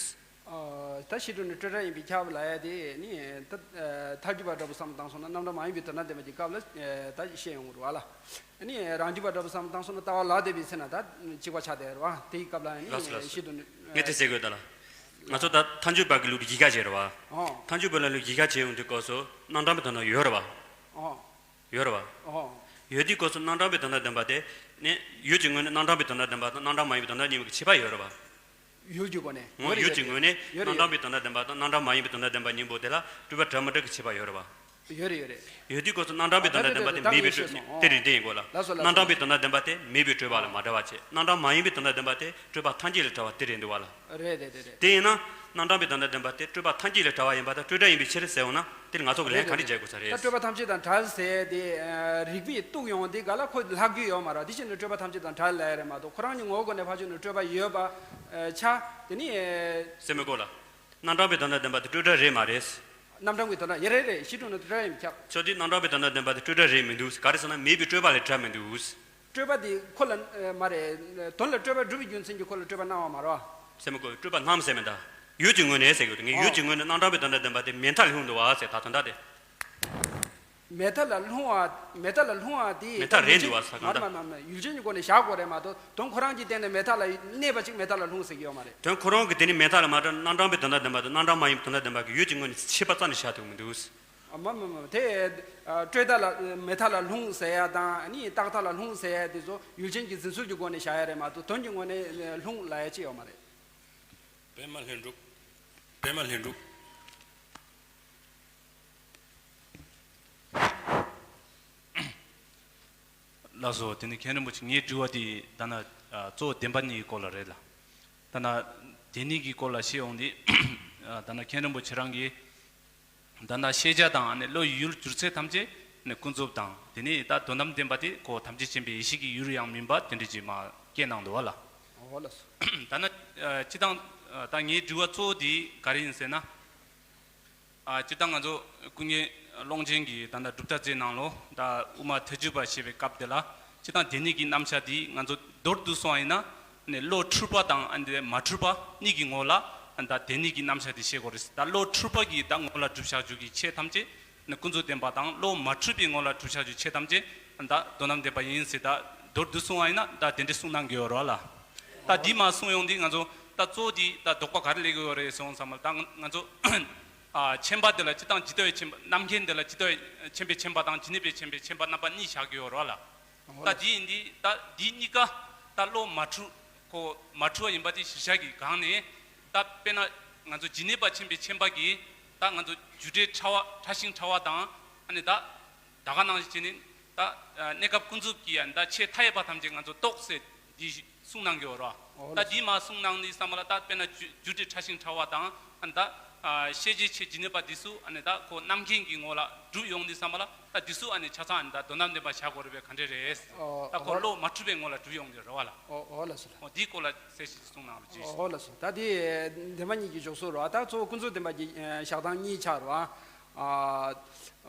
ཨ། ད་གཞི་གྲུབ་ནས་སྤྲོས་བྲལ་ཡིན་པས་ཁྱབ་ལབ་ཡ་དེ་ནི་ད་ཐལ་འགྱུར་བ་འདྲ་པོ་བསམ་བཏང་སོང་ན་རྣམ་གྲངས་མ་ཡིན་པའི་དོན་དམ་བདེན་པ་གྱི་སྐབས་ལ་ད་བཤད་ཡོང་གི་རེད་བ་ལ། ནི་རང་རྒྱུད་པ་འདྲ་པོ་བསམ་བཏང་སོང་ན་ལྟ་བ་ལ་དེ་བས་ཚེ་ན་ད་གཅིག་པ་ཆགས་བསྡད་རེད་བ། དེའི་སྐབས་ལ་ནི་ལགས་སོ་ལགས་སོ། གཞི་གྲུབ་ནས་ངས་དེ་ཟེར་དགོས་ད་ལ། ང་ཚོ་ད་ཐལ་འགྱུར་བ་གི་ལུགས་ཀྱི་གཞི་ཁ་བྱས་རེད་བ། ཨོ། ཐལ་འགྱུར་བ་ལ་ལུགས་ཀྱི་གཞི་ཁ་བྱས་ཡོང་དུས་སྐབས་སུ་རྣམ་གྲངས་པའི་དོན་དམ་ཡོད་རེད་བ། ཨོ། ཡོད་རེད་བ། ཨོ། ཡོད་དུས་སྐབས་སུ་རྣམ་གྲངས་པའི་དོན་དམ་བདེན་པ་དེ་ནི་ཡུལ་གྱི་ངོས་ནས་རྣམ་གྲངས་པའི་དོན་དམ་བདེན་པ་དང་རྣམ་གྲངས་མ་ཡིན་པའི་དོན་དམ་གཉིས་པོ་གི་ཁྱད་པར་ཡོད་རེད་བ། ཡུལ་གྱི་སྒོ་ནས། ངོ་ཡོད་རེད་ཡུལ་གྱི་ངོས་ནས་ཡོད་རེད་རྣམ་གྲངས་པའི་དོན་དམ་བདེན་པ་དང་རྣམ་གྲངས་མ་ཡིན་པའི་དོན་དམ་བདེན་པ་གཉིས་པོ་དེ་ལ་སྤྲོས་པ་བྲལ་མ་བྲལ་གྱི་ཁྱད་པར་ཡོད་རེད་བ། ཡོད་རེད་ཡོད་རེད། ཡོད་དུས་སྐབས་སུ་རྣམ་གྲངས་པའི་དོན་དམ་བདེན་པ་དེ་མེད་པའི་སྤྲོས་དེ་རེད་དེ་ཡིན་དགོས་ལ། ལགས་སོ་ལགས་སོ། རྣམ་གྲངས་པའི་དོན་དམ་བདེན་པ་དེ་མེད་པའི་སྤྲོས་པ་ལ་མ་བྲལ་བ་བྱས། རྣམ་གྲངས་མ་ཡིན་པའི་དོན་དམ་བདེན་པ་དེ་སྤྲོས་པ་ཐམས་ཅད་ལས་བྲལ་བ་དེ་རེད་འདུག་བ་ལ། རེད་རེད་རེད་རེད། དེ་ཡིན་ན། རྣམ་གྲངས་པའི་དོན་དམ་བདེན་པ་དེ་སྤྲོས་པ་ཐམས་ཅད་ལས་བྲལ་བ་ཡིན་པ་དང་སྤྲོས་བྲལ་ཡིན་པའི་ཕྱིར་ཟེར་འོང་ན་དེ་ལ་ང་ཚོ་གི་ལན་ག་འདྲ་འཇལ་དགོས་ས་རེད། ད་སྤྲོས་པ་ཐམས་ཅད་དང་བྲལ་ཟེར་དེ་རིགས་པས་གཏུགས་ཡོང་དེ་ག་ལ་ཁོ་ལྷག་རྒྱུ་ཡོད་མ་རེད། དེ་བཞིན་དུ་སྤྲོས་པ་ཐམས་ཅད་དང་བྲལ་ལབ་ཡ་རེད་མ་གཏོགས་ཁོ་རང་གི་ངོ་བོ་སྒོ་ནས་ཕར་ཕྱོགས་ནས་སྤྲོས་པ་ཡོད་པ་ཆགས་དེ་ནི། སེ་མི་གོ་ལ། རྣམ་གྲངས་པའི་དོན་དམ་བདེན་པ་དེ་སྤྲོས་བྲལ་རེད་མ་རེད། རྣམ་གྲངས་ཀྱི་དོན་དམ་ཡིན་རེད་རེད། གཞི་གྲུབ་ནས་སྤྲོས་བྲལ་ཡིན་ཁྱབ། ཆོས་དེ་རྣམ་གྲངས་པའི་དོན་དམ་བདེན་པ་དེ་སྤྲོས་བྲལ་རེད་མི་འདུག་ག་རེ་ཟེར་ན་མེད་པའི་སྤྲོས་པ་ལས་བྲལ་མི་འདུག་སྤྲོས་པ་དེ་ཁོ་ལ་མ་རེད། དོན་ལ་སྤྲོས་པ་སྒྲུབ་པའི་རྒྱུ་མཚན་གྱིས་ཁོ་ལ་སྤྲོས་པ་སྣང་བ་མ་རེད་བ། སེ་མི་གོ་སྤྲོས་པ་སྣང་ཟེར་མེད་ད། ཡུལ་གྱི་ངོས་ནས་ཟེར་གྱི་འདུག་ངས་ཡུལ་གྱི་ངོས་ནས་རྣམ་གྲངས་པའི་དོན་དམ་བདེན་པ་དེ་མེད་མཐའ་ལ་ལྷུང་འདུག་བ་ཟེར་ད་དོན་དག་དེ། མེད་མཐའ་ལ་ལྷུང་བ་མེད་མཐའ་ལ་ལྷུང་བ་དེ་མེད་མཐའ་རེད་འདུག་བ་ས་གང་ལྟར། མ་མ་མ་ཡུལ་ཅན་གྱི་སྒོ་ནས་བཞག་དགོས་རེད་མ་གཏོགས་དོན་ཁོ་རང་གི་སྟེང་ནས་མེད་མཐའ་ལ་གནས་པ་ཅིག་མེད་མཐའ་ལ་ལྷུང་ཟེར་གྱི་ཡོད་མ་རེད། དོན་ཁོ་རང་གི་དེ་ནི་མེད་མཐའ་ལ་མ་བྲལ་རྣམ་གྲངས་པའི་དོན་དམ་བདེན་པ་དང་རྣམ་གྲངས་མ་ཡིན་པའི་དོན་དམ་བདེན་པ་གི་ཡུལ་གྱི་ངོས་ནས་ཁྱད་པར་རྩ་ནས་བཞག་ཐུབ་མི་འདུག་མ་མ་མ་དེ་སྤྲོས་མཐའ་ལ་མེད་མཐའ་ལ་ལྷུང་ཟེར་ཡ་དང་ནི་རྟག་མཐའ་ལ་ལྷུང་ཟེར་ཡ་དེ་ཚོ་ཡུལ་ཅན་གྱི་འཛིན་ཚུལ་གྱི་སྒོ་ནས་བཞག་ཡ་རེད་མ་གཏོགས་དོན་གྱི་ངོས་ནས་ལྷུང་ལབ་ཡ་ཅི་ཡོད་མ་རེད། པདྨ་ལྷུན་གྲུབ། པདྨ་ལྷུན་གྲུབ། ལགས་སོ། དེ་ནི་མཁན་རིན་པོ་ཆེ་ངའི་དྲི་བ་དེ་ད་ན་གཙོ་བོ་བདེན་པ་གཉིས་ཀྱི་སྐོར་ལ་རེད་ལ། ད་ན་དེ་གཉིས་ཀྱི་སྐོར་ལ་བཤད་ཡོང་དུས་ད་ན་མཁན་རིན་པོ་ཆེ་རང་གིས་ད་ན་ཤེས་བྱ་དང་ནི་བློ་ཡི་ཡུལ་གྱུར་ཚད་ཐམས་ཅད་ནི་ཀུན་རྫོབ་དང་དེ་ནི་ད་དོན་དམ་བདེན་པ་དེ་ཁོ་ཐམས་ཅད་མཁྱེན་པའི་ཡེ་ཤེས་ཀྱི་ཡུལ་ཡང་མིན་པ་དེ་འདྲ་ཅིག་མ་བཀོད་གནང་འདུག་བ་ལ། འོ་ལགས་སོ། ད་ན་སྤྱི་བཏང་ད་ངའི་དྲི་བ་གཙོ་བོ་དེ་ག་རེ་ཡིན་ཟེར་ན། ཨ། སྤྱིར་བཏང་ང་ཚོ་ཀུན་མཁྱེན་ཀློང་ཆེན་གྱི་ད་ལྟ་གྲུབ་མཐའ་རྩེའི་ནང་ལོ་ད་དབུ་མ་ཐལ་འགྱུར་བ་བཤད་པའི་སྐབས་དེ་ལ་སྤྱིར་བཏང་དེ་གཉིས་ཀྱི་རྣམ་གཞག་དེ་ང་ཚོ་མདོར་བསྡུས་སོང་བ་ཡིན་ན་ནི་བློ་འཁྲུལ་པ་དང་ཨ་ནི་མ་འཁྲུལ་པ་གཉིས་ཀྱི་ངོ་ལ་ཨ་ད་དེ་གཉིས་ཀྱི་རྣམ་གཞག་དེ་བཤད་དགོས་རེད། ད་བློ་འཁྲུལ་པ་གི་ད་ངོ་ལ་གྲུབ་བཞག་རྒྱུ་གི་ཆོས་ཐམས་ཅད་ནི་ཀུན་རྫོབ་བདེན་པ་དང་བློ་མ་འཁྲུལ་པའི་ངོ་ལ་གྲུབ་བཞག་རྒྱུ་ཆོས་ཐམས་ཅད་ཨ་ད་དོན་དམ་བདེན་པ་ཡིན་ཟེར་ད་མདོར་བསྡུས་སོང་བ་ཡིན་ན་ད་དེ་འདྲའི་གསུང་གནང་གི་ཡོད་རེད་བ་ལ། ད་འདི་མ་གསུང་ཡོང་དུས་ང་ཚོ་ད་གཙོ་བོ་དེ་ད་དོགས་པ་ག་རེ་སླེབས་ཀྱི་ཡོད་རེད་གསུངས་ཙམ་ལ་ད་ང་ཚོ། ཨ། མཁྱེན་པ་དེ་ལ་ཇི་ལྟར་ཇི་ལྟ་བའི་མཁྱེན་པ་རྣམ་མཁྱེན་དེ་ལ་ཇི་ལྟ་བའི་མཁྱེན་པའི་མཁྱེན་པ་དང་ཇི་སྙེད་པའི་མཁྱེན་པའི་མཁྱེན་པ་རྣམ་པ་གཉིས་བཞག་གི་ཡོད་རེད་བ་ལ། ད་འདི་ཡིན་འདི་ད་འདི་གཉིས་ཀ་ད་བློ་མ་འཁྲུལ་གོ་མ་འཁྲུལ་བ་ཡིན་པ་དེ་གཞིར་བཞག་གི་སྒང་ནས་ད་དཔེར་ན་ང་ཚོ་ཇི་སྙེད་པ་མཁྱེན་པའི་མཁྱེན་པ་གིས་ད་ང་ཚོ་རྒྱུ་འབྲས་ཕྲ་བ་ཕྲ་ཞིང་ཕྲ་བ་དང་ཨ་ནི་ད་ད་ག་ནང་བཞིན་བྱས་ནས་ད་གནས་སྐབས་ཀུན་རྫོབ་ཀྱི་ཡང་ད་ཆོས་མཐའ་ཡས་པ་ཐམས་ཅད་ང་ཚོ་རྟོགས་ཟེར་འདི་གསུང་གནང་གི་ཡོད་རེད། ད་འདི་མ་གསུང་གནང་ནི་བསམ་པ་ལ་ད་དཔེར་ན་རྒྱུ་རྒྱུ་འབྲས་ཕྲ་ཞིང་ཕྲ་བ་དང་ཨ་ནི་ད་ཤེས་བྱའི་ཆོས་ཇི་སྙེད་པ་འདི་ཚོ་ཨ་ནི་ད་ཁོ་རྣམ་མཁྱེན་གྱི་ངོ་ལ་གྲུབ་ཡོང་ནི་བསམ་པ་ལ་ད་འདི་ཚོ་ཨ་ནི་ཆ་ཚང་ཨ་ནི་ད་དོན་དམ་བདེན་པ་བཞག་དགོས་རེད་པས་ག་འདྲས་རེད། ད་ཁོ་བློ་མ་འཁྲུལ་པའི་ངོ་ལ་གྲུབ་ཡོང་གི་རེད་བ་ལ། འོ་ལགས་སོ། འོ་འདིའི་སྐོར་ལ་གསལ་བཤད་གསུང་གནང་རོགས་གྱིས། འོ་ལགས་སོ། ད་འདི་བདེན་པ་གཉིས་ཀྱི་འཇོག་སྲོལ་རེད་བ། ད་གཙོ་བོ་ཀུན་རྫོབ་བདེན་པ་གྱི་བཞག་སྟངས་གཉིས་ཆགས་རེད་བ། ཨ།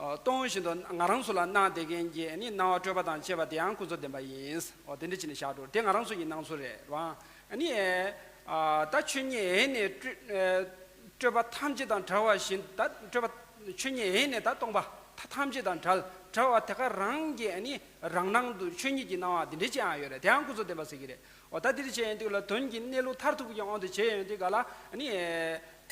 ཨ། སྟོང་བཞིན་དུ་ང་རང་ཚོ་ལ་སྣང་བསྡད་མཁན་གྱི་ནི་སྣང་བ་སྤྲོས་པ་དང་བཅས་པ་དེའང་ཀུན་རྫོབ་བདེན་པ་ཡིན། འོ་དེ་འདྲ་བྱས་ནས་བཞག་འགྲོ། དེ་ང་རང་ཚོ་ཡི་སྣང་ཚུལ་རེད་རེད་བ། ནི། ཨ། ད་ཆོས་ཉིད་ཡེ་ནས་སྤྲོས་ཨ། སྤྲོས་པ་ཐམས་ཅད་དང་བྲལ་བ་བཞིན་ད་སྤྲོས་པ་ཆོས་ཉིད་ཡེ་ནས་ད་སྟོང་པ་ཐ་ཐམས་ཅད་དང་བྲལ་བྲལ་བ་དེ་ག་རང་གི་ནི་རང་སྣང་དུ་ཆོས་ཉིད་ཀྱི་སྣང་བ་འདི་འདྲ་ཅིག་ཡང་ཡོད་རེད། དེའང་ཀུན་རྫོབ་བདེན་པ་ཟེར་གྱི་རེད། འོ་ད་འདིར་བྱས་ཡོང་དུས་ལ་དོན་གྱི་གནས་ལུགས་མཐར་ཐུག་གི་དབང་དུ་བྱས་ཡོང་དུས་ག་ལ་ནི།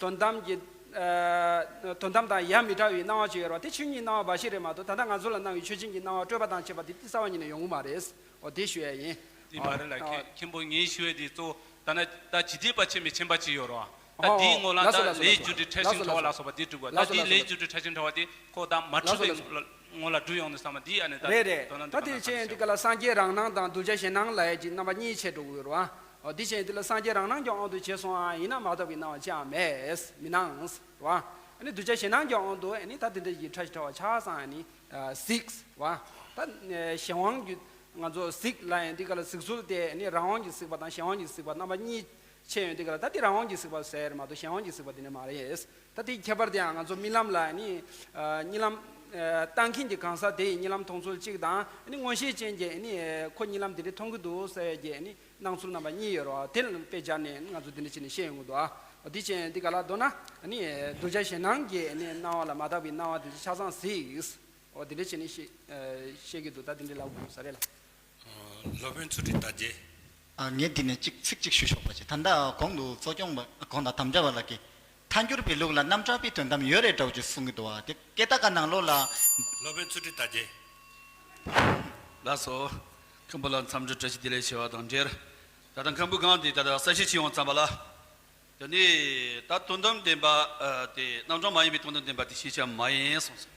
དོན་དམ་གྱི། ཨ། དོན་དམ་དང་ཡ་མི་བྲལ་བའི་སྣང་བ་ཅིག་ཡོད་རེད་བ། དེ་ཆོས་ཉིད་སྣང་བ་འབའ་ཞིག་རེད་མ་གཏོགས་ད་ལྟ་ང་ཚོ་ལ་སྣང་བའི་ཆོས་ཅན་གྱི་སྣང་བ་སྤྲོས་པ་དང་བཅས་པ་དེ་རྩ་བ་ཉིད་ནས་ཡོང་གི་མ་རེད། འོ་དེ་ཞུ་ཡ་ཡིན། དེ་མ་རེད་ལ། ཨ། མཁན་མཁན་པོ་ངས་ཞུ་ཡ་དེ་གཙོ་བོ་ད་ནི་ད་ཇི་སྙེད་པ་མཁྱེན་པའི་མཁྱེན་པ་ཅིག་ཡོད་རེད་བ། ད་འོ་འདིའི་ངོ་ལ་ལགས་སོ་ད་ལགས་སོ་ལས་ལགས་སོ་རྒྱུ་འབྲས་ཕྲ་ཞིང་ཕྲ་བ་ལ་སོགས་པ་དེ་སྒྲུབ་དགོས། ད་ལགས་སོ་འདིའི་ལས་ལགས་སོ་རྒྱུ་འབྲས་ཕྲ་ཞིང་ཕྲ་བ་དེ་ཁོ་ད་མ་འཁྲུལ་པའི་ངོ་ལ། སྔོན་ལ་བསྒྲུབས་ཡོང་དུས་ཙམ་པ་འདི་ཨ་ནི་ད་རེད་རེད། དོན་ད་དེ་བྱས་ཡིན་དུས་ག་ལ་སངས་རྒྱས་རང་སྣང་དང་གདུལ་བྱ་གཞན་སྣང་ལབ་ཡས་ཀྱི་རྣམ་པ་གཉིས་ཕྱེ་འགྲོ་གི་ཡོད་རེད་བ། འོ་དེ་བྱས་ཡིན་དུས་ལ་སངས་རྒྱས་རང་སྣང་གི་དབང་དུ་བྱས་སོང་ཨ་ཡིན་ན་མ་དག་པའི་སྣང་བ་ཅང་མེད་མི་སྣང་རེད་བ། ཨ་ནི་གདུལ་བྱ་གཞན་སྣང་གི་དབང་དུ་ཨ་ནི་ད་དེ་འདྲ་ཡི་ཕྲ་ཞིང་ཕྲ་བ་ཆ་ཚང་ཨ་ནི་གཟིགས་བ། ད་གཞན་དབང་གི་ང་ཚོ་གཟིགས་ལབ་ཡིན་དུས་ག་ལ་གཟིགས་ཚུལ་དེ་ཨ་ནི་རང་དབང་གི་གཟིགས་པ་དང་གཞན་དབང་གི་གཟིགས་པ་རྣམ་པ་གཉིས་ཕྱེ་ཡོང་དུས་ག་ལ་ད་དེ་རང་དབང་གི་གཟིགས་པ་ཟེར་མ་གཏོགས་གཞན་དབང་གི་གཟིགས་པ་དེ་ནི་མ་རེད། ད་དེའི་ཁྱད་པར་དེའང་ང་ཚོ་རྨི་ལམ་ལ་ནི་ཨ་རྨི་ལམ་ཨ་བཏང་མཁན་གྱི་གང་ཟག་དེ་ཡི་རྨི་ལམ་མཐོང་ཚུལ་གཅིག་དང་ཨ་ནི་མངོན་ཤེས་ཅན་གྱི་ཨ་ནི་ཨ་ཁོ་རྨི་ལམ་དེ་འདྲ་མཐོང་གི་འདུག་ཟེར་ཡས་ཀྱི་ཨ་ནི་སྣང་ཚུལ་རྣམ་པ་གཉིས་ཡོད་རེད་བ། དེ་ལ་དཔེ་སྦྱར་ནས་ང་ཚོ་འདི་འདྲ་བྱས་ནས་བཤད་ཡོང་གི་འདུག་ཨ། འདི་བྱས་འདི་ག་ལ་མདོར་ན་ཨ་ནི་གདུལ་བྱ་གཞན་སྣང་གི་ཨ་ནི་སྣང་བ་ལ་མ་དག་པའི་སྣང་བ་དེ་ཚོ་ཆ་ཚང་གཟིགས། འོ་འདི་འདྲ་བྱས་ནས་བཤད་ཨ་བཤད་ཀྱི་འདུག་ད་འདི་འདྲ་ལབ་དགོས་ས་རེད་ལ། སློབ་དཔོན་ཚུལ་ཁྲིམས་དར་རྒྱས། ཨ། ངས་འདི་ནས་གཅིག་ཚིག་གཅིག་ཞུ་ཆོག་པ་ཅིག་ད་ལྟ་གོང་དུ་གཙོ་སྐྱོང་བ་གོང་དང་དམ་བཅའ་བ་ལགས་ཀྱིས་ཐལ་འགྱུར་བའི་ལུགས་ལ་རྣམ་གྲངས་པའི་དོན་དམ་ཡོད་རེད་འདྲ་བོ་ཅིག་གསུང་གི་འདུག་བ། དེ་ཀེ་ཏ་ཀ་ནང་ལོགས་ལ། སློབ་དཔོན་ཚུལ་ཁྲིམས་དར་རྒྱས། ལགས་སོ། མཁན་པོ་ལ་འཚམས་འདྲི་བཀྲ་ཤིས་བདེ་ལེགས་ཞུ་བ་དང་འབྲེལ། ད་ལྟ་མཁན་པོ་གང་དེ་ད་ལྟ་གསལ་བཤད་བྱེད་ཡོང་ཙམ་པ་ལ། དེ་ནས་ད་དོན་དམ་བདེན་པ་ཨ་དེ་རྣམ་གྲངས་མ་ཡིན་པའི་དོན་དམ་བདེན་པ་དེ་ཤེས་བྱ་མ་ཡིན་གསུངས་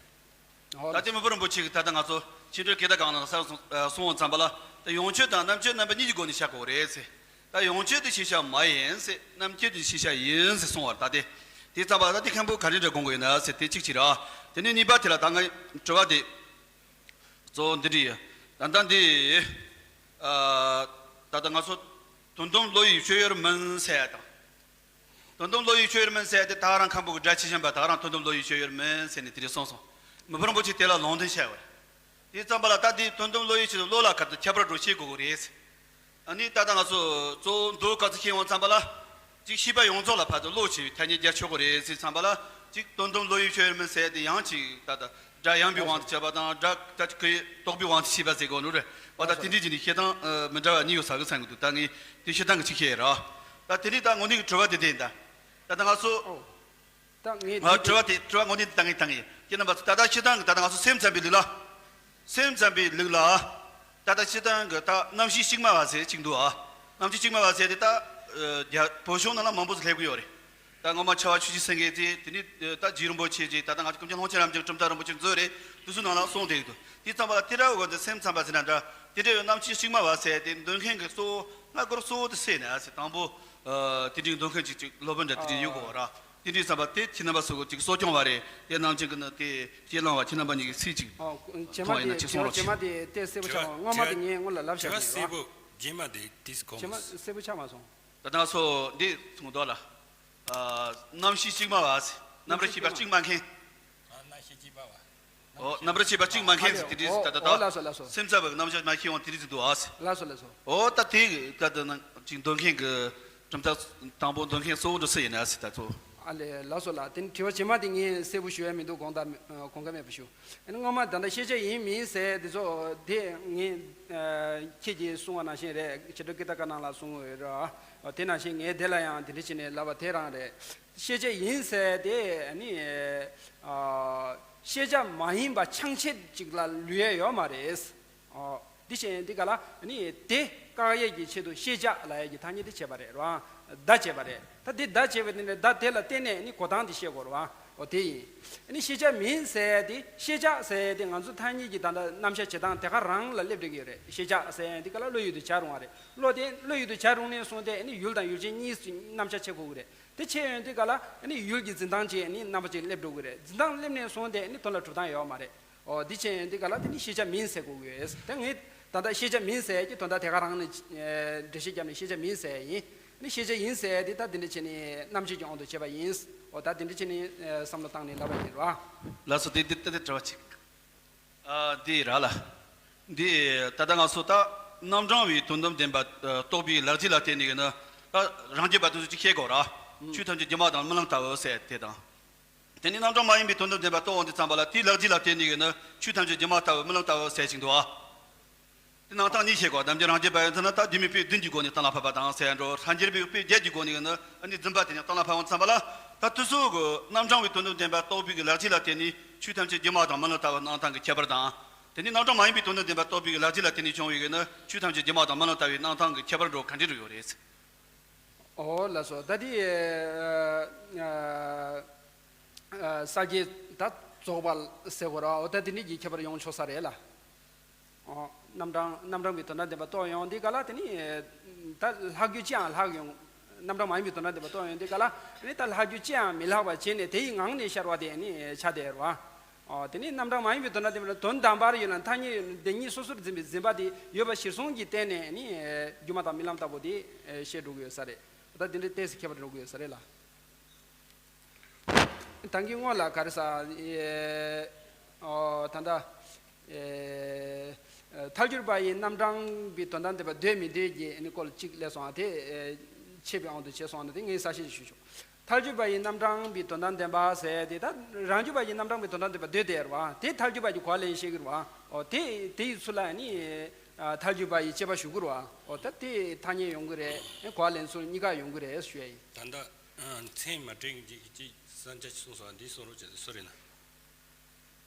སོང་། ད་ལྟའི་མི་ཕམ་རིན་པོ་ཆེ་གིས་ད་ལྟ་ང་ཚོ་ཕྱི་དྲོའི་སྐད་བརྡ་སྒང་ནང་གསར་གསུངས་ཨ་གསུངས་པ་ཙམ་པ་ལ། ད་ཡོངས་གཅོད་དང་རྣམ་གཅོད་རྣམ་པ་གཉིས་ཀྱི་སྒོ་ནས་བཞག་དགོས་རེད་ཟེར། ད་ཡོངས་གཅོད་དེ་ཤེས་བྱ་མ་ཡིན་ཟེར། རྣམ་གཅོད་དེ་ཤེས་བྱ་ཡིན་ཟེར་གསུངས་པ་རེད། ད་དེ་དེ་ཙམ་པ་ད་དེ་མཁན་པོ་ག་རེ་འདྲ་དགོངས་ཀྱི་ཡོད་ན་ཟེར་དེ་གཅིག་བྱས་ར། དེ་ནས་གཉིས་པ་དེ་ལ་ད་ངའི་དྲི་བ་དེ་གཙོ་བོ་འདི་འདྲ་ཡིན། ད་ལྟ་འདི་ཨ་ད་ལྟ་ང་ཚོ་དོན་དམ་བློ་ཡི་སྤྱོད་ཡུལ་མིན་ཟེར་ཡ་དང་། དོན་དམ་བློ་ཡི་སྤྱོད་ཡུལ་མིན་ཟེར་ཏེ་ད་ག་རང་མཁན་པོ་གི་སྒྲ་ཇི་བཞིན་པ་ད་ག་རང་དོན་དམ་བློ་ཡི་སྤྱོད་ཡུལ་མིན་ཟེར་ནས་དེ་འདྲ་གསུངས་སོང་། མི་ཕམ་རིན་པོ་ཆེ་དེ་ལ་ལུང་འདྲེན་བྱས་པ་རེད། དེ་ཙམ་པ་ལ་ད་དེ་དོན་དམ་བློ་ཡི་ཆེད་དུ་བློ་ལ་ག་ཚོད་ཁྱད་པར་འགྲོ་ཤེས་དགོས་ཀྱི་རེད། ཨ་ནི་ད་ལྟ་ང་ཚོ་གཙོ་བོ་མདོ་ག་ཚོད་ཤེས་ཡོང་ཙམ་པ་ལ། གཅིག་བཤད་པ་ཡོངས་རྫོགས་ལ་ཕར་ཚུར་བློ་ཆེ་བའི་ཐ་སྙད་རྒྱག་ཆོག་གི་རེད་ཟེར་ཙམ་པ་ལ། གཅིག་དོན་དམ་བློ་ཡི་སྤྱོད་ཡུལ་མིན་ཟེར་དེ་ཡང་གཅིག་ད་ལྟ་སྒྲ་ཡངས་པའི་དབང་དུ་བྱས་པ་དང་སྒྲ་ད་ཅིག་གི་རྟོག་པའི་དབང་དུ་བྱས་པ་ཟེར་དགོས་ནོ་རེད་བ། ད་དེ་འདྲའི་ཅིག་ནི་བཤད་སྟངས་མི་འདྲ་བ་གཉིས་ཡོད་ས་གི་ཚང་གི་འདུག་ད་ངས་དེ་བཤད་སྟངས་གི་གཅིག་བཤད་ཡ་ར། ད་དེ་ནས་ད་དངོས་གནས་ཀྱི་དྲི་བ་དེ་དེ་ཡིན་ད། ད་ལྟ་ང་ཚོ། ད་ངས་ང་དྲི་བ་དེ་དྲི་བ་དངོས་གནས་དེ་ད་ངས་ད་ངས་ཁྱེད་རྣམ་པ་ཚོ་ད་ལྟ་སྤྱིར་བཏང་གི་ད་ལྟ་ང་ཚོ་སེམས་ཙམ་པའི་ལུགས་ལ། སེམས་ཙམ་པའི་ལུགས་ལ། ད་ལྟ་སྤྱིར་བཏང་གི་ད་རྣམ་ཤེས་གཅིག་མ་བ་ཟེར་གཅིག་འདུག་ཨ། རྣམ་ཤེས་གཅིག་མ་བ་ཟེར་དེ་ད་རྒྱ་བོད་གཞུང་ནང་ལ་མང་པོ་ཟིག་སླེབས་ཀྱི་ཡོད་རེད། ད་སྔོན་མ་ཕྱྭ་པ་ཆོས་ཀྱི་སེང་གེ་དེ་དེ་ནས་ད་རྗེ་རིན་པོ་ཆེ་ཅེས་ད་ལྟ་ང་ཚོ་ཀུན་མཁྱེན་ཀློང་ཆེན་རབ་འབྱམས་གྲུབ་མཐའ་རིན་པོ་ཆེ་མཛོད་རེད། དེ་ཚོ་ནང་ལ་གསུངས་བསྡད་ཀྱི་འདུག་དེ་ཙམ་པ་ལ་དེ་འདྲ་བོ་འདི་སེམས་ཙམ་པ་ཟེར་ན་འདྲ། དེ་འདྲ་བའི་རྣམ་ཤེས་གཅིག་མ་བ་ཟེར་དེ་འདོན་མཁན་གྱི་གཙོ་བོ་སྔ་འགོར་གཙོ་བོ་དེ་སེ་ན་ཟེར་དང་པོ། ཨ་དེ་འདྲའི་འདོན་མཁན་ཅིག་ཅིག་སློབ་དཔོན་འདྲ་དེ་འདྲ་ཡོད་དགོས་པ་ར། དེ་འདྲའི་བསམ་པ་དེ་ཁྱེད་རྣམ་པ་ཚོ་གི་ཅིག་གསོ་སྐྱོང་བ་རེད། དེ་ནང་བཞིན་གྱི་ནི་དེ་ཁས་བླངས་པ་ཁྱེད་རྣམ་པ་གཉིས་ཀྱི་ཚིག་ཅིག་ཨོ། རྗེས་མ་ཐོང་བ་ཡིན་ན་དེ་ཅིག་གསུང་དྲི་བ་རོགས་རྗེས་མ་ཞུ། དེ་དེ་གསལ་པོ་ཆགས་མ་སྔོན་མ་དེ་ངས་སྔོན་ལ་ལབ་དྲི་བ་བཤད་གསལ་པོ་ཡིན་ར། རྗེས་མ་དེ་དེ་གོང་རྗེས་མ་གསལ་པོ་ཆགས་མ་སོང་། ད་ལྟ་སོ་འདི་གསུང་དོ་ལ། ཨ་རྣམ་ཤེས་གཅིག་མ་བ་ཟེར། རྣམ་རིག་ཤེས་པ་གཅིག་མ་མཁན། ཨ་རྣམ་ཤེས་གཅིག་མ་བ། ཨོ། རྣམ་རིག་ཤེས་པ་གཅིག་མ་མཁན་ཟེར་དེ་འདྲ་ཟེར་ད་ད་ད། ཨོ་ལགས་སོ་ལགས་སོ། སེམས་ཙམ་པ་གི་རྣམ་གཞག་མ་ཤེས་འོང་དེ་འདྲ་ཟེར་འདུག་ཨ་ཟེར། ལགས་སོ་ལགས་སོ། ཨོ་ད་དེ་གི་ད་ད་ན་ཅིག་འདོན་མཁན་གི་གྲུབ་མཐའ་དང་པོ་འདོན་མཁན་གཙོ་བོ་འདྲ་སུ་ཡིན་ན་ཟེར་ད་ཚོ། ཨ་ལས་ལགས་སོ་ལགས། དེ་ནི་དྲི་བ་རྗེས་མ་དེ་ངས་གསལ་པོ་ཞུ་ཡ་མི་འདུག་དགོངས་དག་གོང་ཁ་མེད་པ་ཞུ། ཨ་ནི་སྔོན་མ་ད་ལྟ་ཤེས་བྱ་ཡིན་མིན་ཟེར་དེ་ཚོ་དེ་ངས་ཁྱེད་ཀྱིས་གསུངས་པ་ནང་བཞིན་རེད། ཕྱི་དྲོ་ཀི་ཏ་ཀ་ནང་ལ་གསུངས་ཡོད་ར། དེ་ནང་བཞིན་ངས་དེ་ལ་ཡང་དེ་འདྲ་བྱས་ནས་ལབ་པ་དེ་རང་རེད། ཤེས་བྱ་ཡིན་ཟེར་དེ་ནི་ཨ་ཤེས་བྱ་མ་ཡིན་པ་ཆང་ཆད་ཅིག་ལ་ལུས་ཡས་ཡོད་མ་རེད། ཨོ། འདི་བྱས་འདི་ག་ལ་ནི་དེ་བཀག་ཡས་ཀྱི་ཆེད་དུ་ཤེས་བྱ་ལབ་ཡས་ཀྱི་ཐ་སྙད་དེ་བྱས་པ་རེད་རང་། བརྡ་བྱས་པ་རེད། ད་དེ་བརྡ་བྱས་པ་དེ་ནི་བརྡ་དེ་ལ་བརྟེན་ནས་ནི་གོ་སྟངས་དེ་བཤད་དགོས་རེད་བ། ཨོ་དེ་ཡིན། ནི་ཤེས་བྱ་མིན་ཟེར་དེ་ཤེས་བྱ་ཟེར་དེ་ང་ཚོ་ཐ་སྙད་ཀྱི་ད་ལྟ་རྣམ་གཞག་བྱེད་སྟངས་དེ་ག་རང་ལ་སླེབས་འགྲོ་གི་ཡོད་རེད། ཤེས་བྱ་ཟེར་འདི་ག་ལ་བློ་ཡུལ་དུ་བྱ་རུང་བ་རེད། བློ་དེ་བློ་ཡུལ་དུ་བྱ་རུང་ནས་བཟུང་སྟེ་ནི་ཡུལ་དང་ཡུལ་ཅན་གཉིས་སུ་རྣམ་གཞག་བྱེད་དགོས་ཀྱི་རེད། དེ་བྱས་ཡོང་དུས་ག་ལ་ནི་ཡུལ་གྱི་འཛིན་སྟངས་ཀྱི་ནི་རྣམ་པ་ཅིག་སླེབས་འགྲོ་གི་རེད། འཛིན་སྟངས་སླེབས་ནས་བཟུང་སྟེ་ནི་དོན་ལ་གྲུབ་སྟངས་ཡོད་མ་རེད། ཨོ་འདི་བྱས་ཡོང་དུས་ག་ལ་དེ་ནི་ཤེས་བྱ་མིན་ཟེར་དགོས་ཀྱི་ཡོད། དེ་ངས་ད་ལྟ་ཤེས་བྱ་མིན་ཟེར་གྱི་དོན་དག་དེ་ག་རང་ནི་འགྲེལ་བཤད་བརྒྱབ་ནས་ཤེས་བྱ་མིན་ཟེར་ཡིན། ནི་ཤེས་བྱ་ཡིན་ཟེར་དེ་ད་འདི་འདྲ་བྱས་ནས་རྣམ་བཅད་ཀྱི་དབང་དུ་བྱས་པ་ཡིན། ཨོ་ད་འདི་འདྲ་བྱས་ནས་བསམ་བློ་བཏང་ནས་ལབ་པ་ཡིན་ར། ལགས་སོ། དེ་དེ་དེ་དྲི་བ་གཅིག་ཨ་འདི་ར་ལ། འདི་ད་ལྟ་ང་ཚོ་ད་རྣམ་གྲངས་པའི་དོན་དམ་བདེན་པ་རྟོགས་པའི་ལག་རྗེས་ལ་བརྟེན་ནས་ནི་ད་རང་རྒྱུད་པ་དེ་ཚོ་ཅིག་བཤད་དགོས་ར། ཆོས་ཐམས་ཅད་སྒྱུ་མ་དང་རྨི་ལམ་ལྟ་བུ་ཟེར་དེ་དང་། དེ་ནི་རྣམ་གྲངས་མ་ཡིན་པའི་དོན་དམ་བདེན་པ་རྟོགས་འོང་དུས་ཙམ་པ་ལ་དེའི་ལག་རྗེས་ལ་བརྟེན་ནས་ནི་ཆོས་ཐམས་ཅད་སྒྱུ་མ་ལྟ་བུ་རྨི་ལམ་ལྟ་བུ་ཟེར་ཞིག་འདུག་ཨ། དེ་སྣང་སྟངས་གཉིས་བཤད་དགོས། རྣམ་འགྱུར་རང་རྒྱུད་པ་ཡིན་ཚེ་ན་ད་སྒྱུ་མའི་དཔེ་བདུན་གྱི་སྒོ་ནས་གཏན་ལ་ཕབ་པ་དང་ཟེར་འགྲོ། སངས་རྒྱས་པའི་དཔེ་བརྒྱད་ཀྱི་སྒོ་ནས་ནི་ཨ་ནི་རྫུན་པ་དེ་ཉིད་གཏན་ལ་ཕབ་འོང་ཙམ་པ་ལ་ད་དེ་ཚོ་གི་རྣམ་གྲངས་པའི་དོན་དམ་བདེན་པ་རྟོགས་པའི་གི་ལག་རྗེས་ལ་བརྟེན་ནས་ཆོས་ཐམས་ཅད་སྒྱུ་མ་དང་རྨི་ལམ་ལྟ་བུ་སྣང་སྟངས་ཀྱི་ཁྱད་པར་དང་། དེ་ནི་རྣམ་གྲངས་མ་ཡིན་པའི་དོན་དམ་བདེན་པ་རྟོགས་པའི་གི་ལག་རྗེས་ལ་བརྟེན་ནས་བྱུང་བའི་གི་ནི་ཆོས་ཐམས་ཅད་སྒྱུ་མ་དང་རྨི་ལམ་ལྟ་བུའི་སྣང་སྟངས་ཀྱི་ཁྱད་པར་འགྲོ་ག་འདྲ་རུ་ཡོད་རེད། ཨོ་ལགས་སོ། ད་དེ་ཨ་ཨ་ས་སྐྱའི་ད་ རྫོགས་པ་ཟེར་དགོས་ར། འོ་ད་དེ་ནི་གི་ཁྱད་པར་ཡོང་ཆོག་ས་རེད་ལ། འོ། རྣམ་གྲངས་རྣམ་གྲངས་པའི་དོན་དམ་བདེན་པ་རྟོགས་ཡོང་དེ་ག་ལ་དེ་ནི་ད་ལྷག་རྒྱུ་ཅི་ཡང་ལྷག་ཡོང་། རྣམ་གྲངས་མ་ཡིན་པའི་དོན་དམ་བདེན་པ་རྟོགས་ཡོང་དེ་ག་ལ་དེ་ནི་ད་ལྷག་རྒྱུ་ཅི་ཡང་མི་ལྷག་པ་བྱས་ནས་དེ་ཡི་ངང་ནས་ཤར་བ་དེ་ནི་ཆ་དེ་རེད་བ། འོ། དེ་ནི་རྣམ་གྲངས་མ་ཡིན་པའི་དོན་དམ་བདེན་པ་ལ་དོན་དམ་པར་ཡོད་ན་ཐ་སྙད་བདེན་གཉིས་སོ་སོར་འཛིན་པའི་འཛིན་པ་དེ་ཡོད་པ་གཞིར་བཟུང་གི་སྟེང་ནས་ནི་སྒྱུ་མ་དང་རྨི་ལམ་ལྟ་བུ་དེ་བཤད་འགྲོ་གི་ཡོད་ས་རེད། ད་དེ་འདྲའི་ཏོག་ཙམ་ཁྱད་པར་འགྲོ་གི་ཡོད་ས་རེད་ལ། ད་གིན་སྔོན་ལ་ག་རེ་ཟ། ཨེ། ཨོ། ད་ལྟ། ཨེ། ཐལ་འགྱུར་བ་ཡི་རྣམ་གྲངས་པའི་དོན་དམ་བདེན་པ་འདོད་མི་འདོད་ཀྱི་ནི་སྐོར་གཅིག་སླེབས་སོང་། དེ་ཨེ། ཆད་པའི་དབང་དུ་བྱས་སོང་ན་དེ་ངས་གསལ་བཤད་ཞུ་ཆོག་ཐལ་འགྱུར་བ་ཡི་རྣམ་གྲངས་པའི་དོན་དམ་བདེན་པ་ཟེར་དེ་ད་རང་རྒྱུད་པ་ཡི་རྣམ་གྲངས་པའི་དོན་དམ་བདེན་པ་འདོད་དེ་རེད་བ། དེ་ཐལ་འགྱུར་བ་གྱི་གོ་བ་ལེན་བཤད་ཀྱི་རེད་བ། ཨོ། དེ་དེ་ཡི་ཚུལ་ལ་ནི་ཐལ་འགྱུར་བ་ཡི་དཔྱད་པ་ཞུ་གི་རེད་བ། ཨོ། ད་དེ་ཐ་སྙད་ཡོང་གི་རེད། གོ་བ་ལེན་ཚུལ་གཉིས་ཀ་ཡོང་གི་རེད་ཞུ་ཡ་ཡིན། ད་ལྟ། ཨ། མཚན་མ་དྲན་གྱི་ཅིག་གསང་ཆ་གསུངས་སོང་། འདི་གསུང་རོགས་བྱེད། སུ་རེད་ན།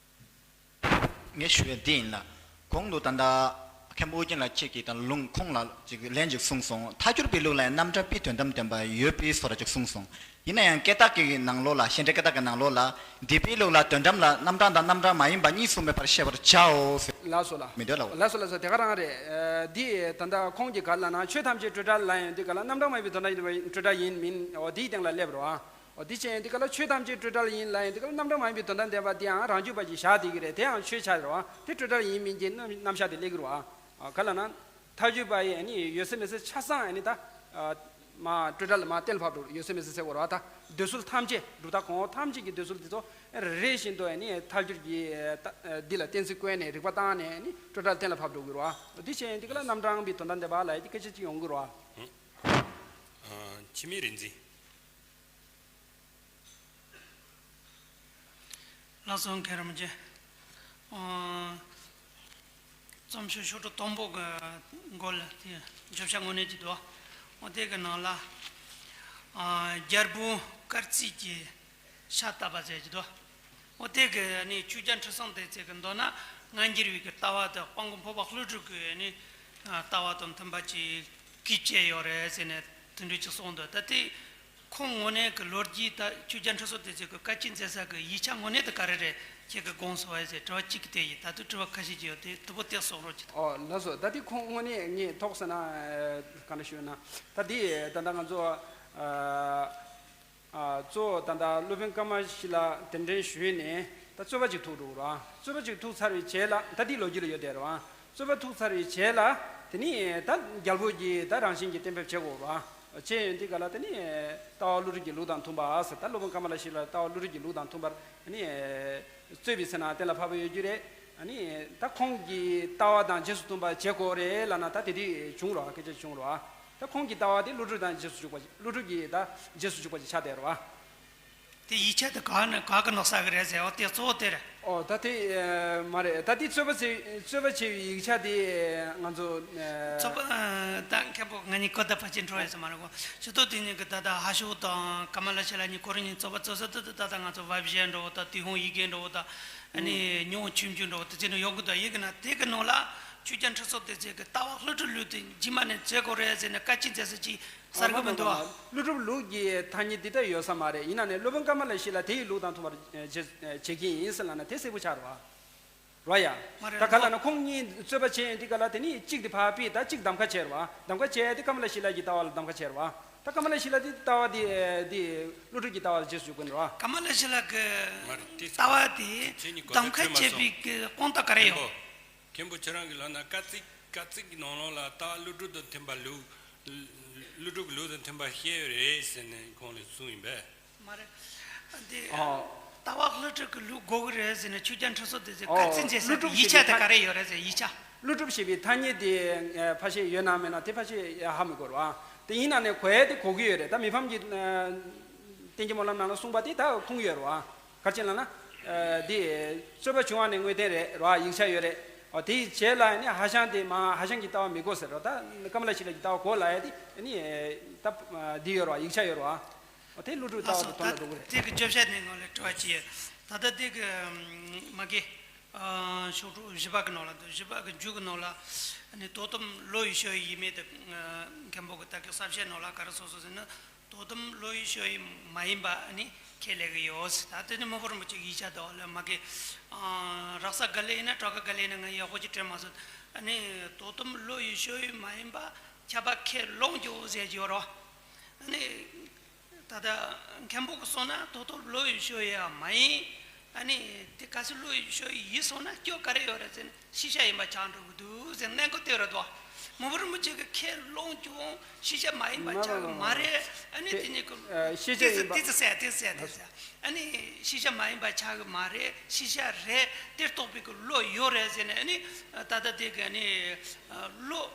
ངས་ཞུ་ཡ་འདི་ཡིན་ལ། གོང་དུ་ད་ལྟ་མཁན་པོ་ཨོ་རྒྱན་ལགས་ཁྱེད་ཀྱིས་ད་ལུང་ཁོང་ལ་ཅིག་ལན་ཅིག་གསུངས་སོང་། ཐལ་འགྱུར་བའི་ལུགས་ལ་ཡང་རྣམ་གྲངས་པའི་དོན་དམ་བདེན་པ་ཡོད་པའི་བཟོ་འདྲ་ཅིག་གསུངས་སོང་། ཡིན་ན་ཡང་བསྐྱེད་རྟགས་ཀྱི་ནང་ལོགས་ལ། བཤད་འགྲེལ་བསྐྱེད་རྟགས་ཀྱི་ནང་ལོགས་ལ། སྡིག་པའི་ལུགས་ལ་དོན་དམ་ལ་རྣམ་གྲངས་དང་རྣམ་གྲངས་མ་ཡིན་པ་གཉིས་སུ་མེད་པར་ཤེས་པར་བྱའོ་ཟེར། ལགས་སོ་ལགས། མི་འདོད་ལ། ལགས་སོ་ལགས་སོ། དེ་ག་རང་རེད། ཨ། འདི་ད་ལྟ་ཁོང་གིས་ག་རེ་ལབ་ན། ཆོས་ཐམས་ཅད་སྤྲོས་བྲལ་ལ་ཡང་འདི་ག་ལ་རྣམ་གྲངས་མ་ཡིན་པའི་དོན་དམ་སྤྲོས་བྲལ་ཡིན་མིན། འོ། འདིའི་སྟེང་ལ་སླེབས་རོ། འོ། འདི་བྱས་ཡང་འདི་ག་ལ་ཆོས་ཐམས་ཅད་སྤྲོས་བྲལ་ཡིན་ལ་ཡང་འདི་ག་ལ་རྣམ་གྲངས་མ་ཡིན་པའི་དོན་དམ་བདེན་པ་འདི་ཡང་རང་རྒྱུད་པ་གྱིས་བཞག་བསྡད་ཀྱི་རེད། དེ་ཡང་ཆོས་ཆགས་རེད་བ། དེ་སྤྲོས་བྲལ་ཡིན་མིན་གྱི་རྣམ་རྣམ་གཞག་དེ་སླེབས་ཀྱི་རེད་བ། ཨ། ག་ལ་ན། ཐལ་འགྱུར་བ་ཡི་ནི་ཡོད་ཚད་མེད་ཚད་ཆ་ཚང་ནི་ད། ཨ། མ་སྤྲོས་བྲལ་ལ་མ་གཏན་ལ་ཕབ་འགྲོ། ཡོད་ཚད་མེད་ཚད་ཟེར་དགོས་རེད་བ། ད་འདོད་ཚུལ་ཐམས་ཅད། གྲུབ་མཐའ་གོང་འོག་ཐམས་ཅད་ཀྱི་འདོད་ཚུལ་དེ་ཚོ་རེ་རེ་བཞིན་དུ་ནི་ཐལ་འགྱུར་གྱི་ད་འདི་ལ་གཏན་ཚིགས་བཀོད་ནས་རིགས་པ་བཏང་ནས་ནི་སྤྲོས་བྲལ་གཏན་ལ་ཕབ་འགྲོ་གི་རེད་བ། འདི་བྱས་ཡང་འདི་ག་ལ་རྣམ་གྲངས་པའི་དོན་དམ་བདེན་པ་ལ་ཡི་སྐད་ཆ་ཅིག་ཡོང་གི་རེད་བ། ཨ། འཆི་མེད་རིག་འཛིན། ལགས་སོ། མཁན་རིན་པོ་ཆེ། ཨ། རྩོམ་ཤོག་ཤོག་གྲངས་དང་པོ་གི་མགོ་ལ་དེ་བརྗོད་བྱ་དངོས་གནས་ཀྱི་འདུག་འོ། དེ་གི་ནང་ལ། ཨ། རྒྱལ་པོ་སྐར་རྩིས་ཀྱི་ཤ་བཏབ་པ་ཟེར་གྱི་འདུག་འོ། དེ་གི་ནི་ཆོས་རྒྱལ་ཁྲི་སྲོང་ལྡེ་བཙན་གྱི་མདོར་ན་སྔ་འགྱུར་བའི་གི་ལྟ་བ་དང་། དཔལ་མགོན་འཕགས་པ་ཀླུ་སྒྲུབ་ཀྱི་ནི་ལྟ་བ་དང་མཐུན་པ་ཅིག་གིས་བཅད་ཡོད་རེད་ཟེར་ནས་དེ་འདྲ་ཅིག་གསུངས་འདུག་ད་དེ། ཁོང་དངོས་གནས་ཀྱི་ལོ་རྒྱུས། ད་ཆོས་རྒྱལ་ཁྲི་སྲོང་ལྡེ་བཙན་གྱི་བཀའ་སྤྱི་མཛད་ས་གི་ཡིག་ཆ་དངོས་གནས་དེ་ག་རེ་རེད། ཁྱེད་ཀྱིས་དགོངས་སོང་བས་ཟེར་དྲི་བ་གཅིག་གི་དེ་ཡིན། ད་དུང་དྲི་བ་ཁ་ཤས་ཅིག་ཡོད། དེ་དུ་པོ་དེ་གསུང་རོགས་གྱིས། ཨོ། ལགས་སོ། ད་དེ་ཁོང་དངོས་གནས་ངས་ཐོག་ཟེར་ན། ཨ། ག་འདྲ་ཞུ་ན། ད་དེ་ད་ལྟ་ང་ཚོ། ཨ། ཨ། གཙོ་བོ་ད་ལྟ་སློབ་དཔོན་ཀ་མ་ལ་ཤཱི་ལ་གདན་འདྲེན་ཞུས་ནས་ད་རྩོད་པ་ཅིག་ཐུག་འགྲོ་གི་རེད་བ། རྩོད་པ་ཅིག་ཐུག་ཚར་བའི་རྗེས་ལ། ད་དེ་ལོ་རྒྱུས་ལ་ཡོད་དེ་རེད་བ། རྩོད་པ་ཐུག་ཚར་བའི་རྗེས་ལ། དེ་ནི་ད་རྒྱལ་པོ་གྱིས་ད་རང་བཞིན་གྱིས་གཏན་འབེབས་བྱེད་དགོས་རེད་བ། བྱས་ཡོང་དུས་ག་ལ་དེ་ནི་ལྟ་བ་ཀླུ་སྒྲུབ་ཀྱི་ལུགས་དང་མཐུན་པ་ཟེར། ད་སློབ་དཔོན་ཀ་མ་ལ་ཤཱི་ལ་ལྟ་བ་ཀླུ་སྒྲུབ་ཀྱི་ལུགས་དང་མཐུན་པར་ནི་རྩོད་པའི་ཚེ་ན་གཏན་ལ་ཕབ་པ་ཡོད་རྒྱུ་རེད། ཨ་ནི་ད་ཁོང་གི་ལྟ་བ་དང་རྗེས་སུ་མཐུན་པར་བྱེད་དགོས་རེད་ལབ་ན་ད་དེ་དུས་བྱུང་རོགས། སྐད་ཆ་བྱུང་རོགས། ད་ཁོང་གི་ལྟ་བ་དེ་ཀླུ་སྒྲུབ་དང་རྗེས་སུ་འཇུག་པ། ཀླུ་སྒྲུབ་ཀྱི་ད་རྗེས་སུ་འཇུག་པ་ཅིག་ཆགས་བསྡད་རོགས། དེ་ཡིག་ཆ་དེ་ག་ནས་ག་གི་ནང་གསལ་གི་རེད་ཟེར་བ་དེ་གཙོ་བོ་དེ་རེད། ཨོ། ད་དེ་མ་རེད། ད་དེ་རྩོད་པ་བྱེད། རྩོད་པ་བྱེད་པའི་ཡིག་ཆ་དེ་ང་ཚོ། རྩོད་པ། ད་མཁན་པོ་ང་གཉིས་གོ་བརྡ་ཕལ་ཆེར་འཕྲོད་ཡོད་ས་མ་རེད་གོ། ཇུས་གཏོགས་དེ་གཉིས་ཀྱི་ད་ལྟ་ཧ་ཤོ་དང་ཀ་མ་ལ་ཤཱི་ལ་གཉིས་ཁོ་རང་གཉིས་རྩོད་པ་རྩོད་ས་དེ། ད་ལྟ་ང་ཚོ་བབ་བཞེས་འདྲ་བོ་དང་། དུས་ཧོང་ཡི་གེ་འདྲ་བོ་དང་། ཨ་ནི་ཉི་ཧོང་ཆོས་འབྱུང་འདྲ་བོ་དེ་ཚོ་ནང་ཡོང་གི་འདུག་ཡིན་གྱི་ན་དེ་གི་ནང་ལ་ཆོས་རྒྱལ་ཁྲི་སྲོང་ལྡེ་བཙན་གྱི་ལྟ་བ་ཀླུ་སྒྲུབ་ལུགས་དེ་རྗེས་མ་ནས་མཛད་དགོས་རེད་ཟེར་ནས་བཀའ་སྤྱི་མཛད་ས་ཅིག་གསལ་གི་མི་འདུག་ཨ། ཀླུ་སྒྲུབ་ལུགས་ཀྱི་ཐ་སྙད་འདི་ལྟར་ཡོད་ས་མ་རེད། ཡིན་ན་ནས་སློབ་དཔོན་ཀ་མ་ལ་ཤཱི་ལ་དེ་ཡི་ལུགས་དང་མཐུན་པར་བྱེད་བྱེད་ཀྱི་ཡིན་ཟེར་ལབ་ན་དེ་གསལ་པོ་ཆགས་རེད་བ། རོ་ཡ། མ་རེད། ད་ག་ལ་ན་ཁོང་གཉིས་རྩོད་པ་བྱེད་ཡོང་དུས་ག་ལ་དེ་ནི་གཅིག་དེ་ཕར་ཕུད། ད་གཅིག་གདམ་ཁ་བྱས་རེད་བ། གདམ་ཁ་བྱས་ཏེ་ཀ་མ་ལ་ཤཱི་ལ་གི་ལྟ་བ་ལ་གདམ་ཁ་བྱས་རེད་བ། ད་ཀ་མ་ལ་ཤཱི་ལ་དེ་ལྟ་བ་དེ་དེ་ཀླུ་སྒྲུབ་ཀྱི་ལྟ་བ་ལ་རྗེས་སུ་འཇུག་གི་རེད་བ། ཀ་མ་ལ་ཤཱི་ལ་གི་མ་རེད། དེ་ལྟ་བ་དེ་ཁྱེད་གཉིས་གོ་གདམ་ཁ་བརྡ་འཕྲོད་མ་བྱས་པའི་སོང་། གི་དཔང་རྟགས་ག་རེ་ཡོད། མཁན་པོ། མཁན་པོ་ཁྱེད་རང་གིས་ལབ་ན་བཀའ་གཙིགས། བཀའ་གཙིགས་ཀྱི་ནང་ལོགས་ལ་ལྟ་བ་ཀླུ་སྒྲུབ་དང་མཐུན་པ་ལུགས། ཀླུ་སྒྲུབ་ཀྱི་ལུགས་དང་མཐུན་པ་བཤད་ཡོད་རེད་ཟེར་ནས་ཁོང་ལ་གསུངས་ཡིན་པས། མ་རེད། འདི། ཨོ། ལྟ་བ་ཀླུ་སྒྲུབ་ཀྱི་ལུགས་དགོས་ཀྱི་རེད་ཟེར་ནས་ཆོས་རྒྱལ་ཁྲི་སྲོང་ལྡེ་བཙན་ཨོ། བཀའ་སྩལ་མཛད་ས་ཀླུ་སྒྲུབ་ཀྱི་ཡིག་ཆ་དེ་ག་རེ་ཡོད་རེད་ཟེར། ཡིག་ཆ། ཀླུ་སྒྲུབ་ཞེས་པའི་ཐ་སྙད་དེ་ཨ་ཕལ་ཆེར་ཡོད་ན་མེད་ན་དེ་ཕལ་ཆེར་ཧ་མི་གོ་རེད་བ། དེ་ཡིན་ན་ནས་གོ་ཡ་དེ་གོ་གི་ཡོད་རེད། ད་མི་ཕམ་གྱི་ཨ་བསྟན་རྒྱས་སྨོན་ལམ་ནང་ལ་གསུངས་པ་དེ་ད་ཁུངས་ཡོད་རེད་བ། ག་རེ་ལབ་ན། ཨ་འདི་རྩོད་པ་བྱུང་བ་ནས་དངོས་བསྟན་རེད་ར། ཡིག་ཆ་ཡོད་རེད། ཨོ། དེའི་རྗེས་ལ་ནི་ཧ་ཤང་དེ་མ་ཧ་ཤང་གི་ལྟ་བ་མི་དགོས་ཟེར་རོ། ད་ཀ་མ་ལ་ཤཱི་ལ་གི་ལྟ་བ་དགོས་ལབ་ཡ་དེ་ནི་ད་འདི་ཡོད་ར། ཡིག་ཆ་ཡོད་ར། ཨོ། དེ་ཀླུ་སྒྲུབ་ལྟ་བ་དང་མཐུན་ལ་འགྲོ་གི་རེད། དེ་གི་བརྗོད་བྱ་ནས་ངོ་ལ་དྲི་བ་ཅི་ཡོད། ད་ལྟ་དེ་གི་མ་གི་ཤོག་གྲངས་བཞི་པ་གི་ནང་ལ་འདུག་བཞི་པ་གི་མཇུག་གི་ནང་ལ་ནི་དོ་དམ་བློ་ཡི་ཕྱོགས་ཡིན་མིན་དེ་མཁན་པོ་གི་ད་གི་གསལ་བཤད་ནང་ལ་ག་རེ་གསུངས་སོང་ཟེར་ན། དོ་དམ་བློ་ཡི་ཕྱོགས་ཡིན་མ་ཡིན་པ་ནི་ ཁས་ལེན་གྱི་ཡོད། ད་དེ་ནི་མི་ཕོ་རིན་པོ་ཆེ་གི་ཡིག་ཆ་དང་ལ་མ་གི། ཨ། རག་ས་ག་ལེ་ཡིན་ན་གྲགས་ཀ་ག་ལེ་ཡིན་ན་ང་ཡག་པོ་ཅིག་དྲན་མ་སོང་། ཨ་ནི་དོ་དམ་བློ་ཡི་སྤྱོད་ཡུལ་མ་ཡིན་པ་ཁྱབ་པ་ཁས་ལོངས་སྐྱོ་ཟེར་གྱི་ཡོད་རོ། ཨ་ནི་ད་ལྟ་མཁན་པོ་གི་གསུང་ན་དོ་དམ་བློ་ཡི་སྤྱོད་ཡུལ་མ་ཡིན། ཨ་ནི་དེ་ག་ཚོད་བློ་ཡི་སྤྱོད་ཡུལ་ཡིན་སོང་ན་སྐྱོ་ག་རེ་ཡོད་རེད་ཟེར་ན། ཤེས་བྱ་ཡིན་པ་ཆགས་འགྲོ་གི་འདུག་ཟེར་གནད་འགག་དེ་རེད་དོ། མི་ཕོ་རིན་པོ་ཆེ་གི་ཁས་ལོངས་ཀྱང་ཤེས་བྱ་མ་ཡིན་པ་ཆགས་གི་མ་རེད། ཨ་ནི་དེ་ནི་གི་ཤེས་བྱ་ཡིན་པ། དེ་ཚོ་ཟེར་དེ་ཟེར་དེ་ཟེར། ཨ་ནི་ཤེས་བྱ་མ་ཡིན་པ་ཆགས་གི་མ་རེད། ཤེས་བྱ་རེད། དེ་རྟོགས་པའི་གི་བློ་ཡོད་རེད་ཟེར་ནས། ཨ་ནི་ད་ལྟ་དེ་གི་ཨ་ནི་བློ་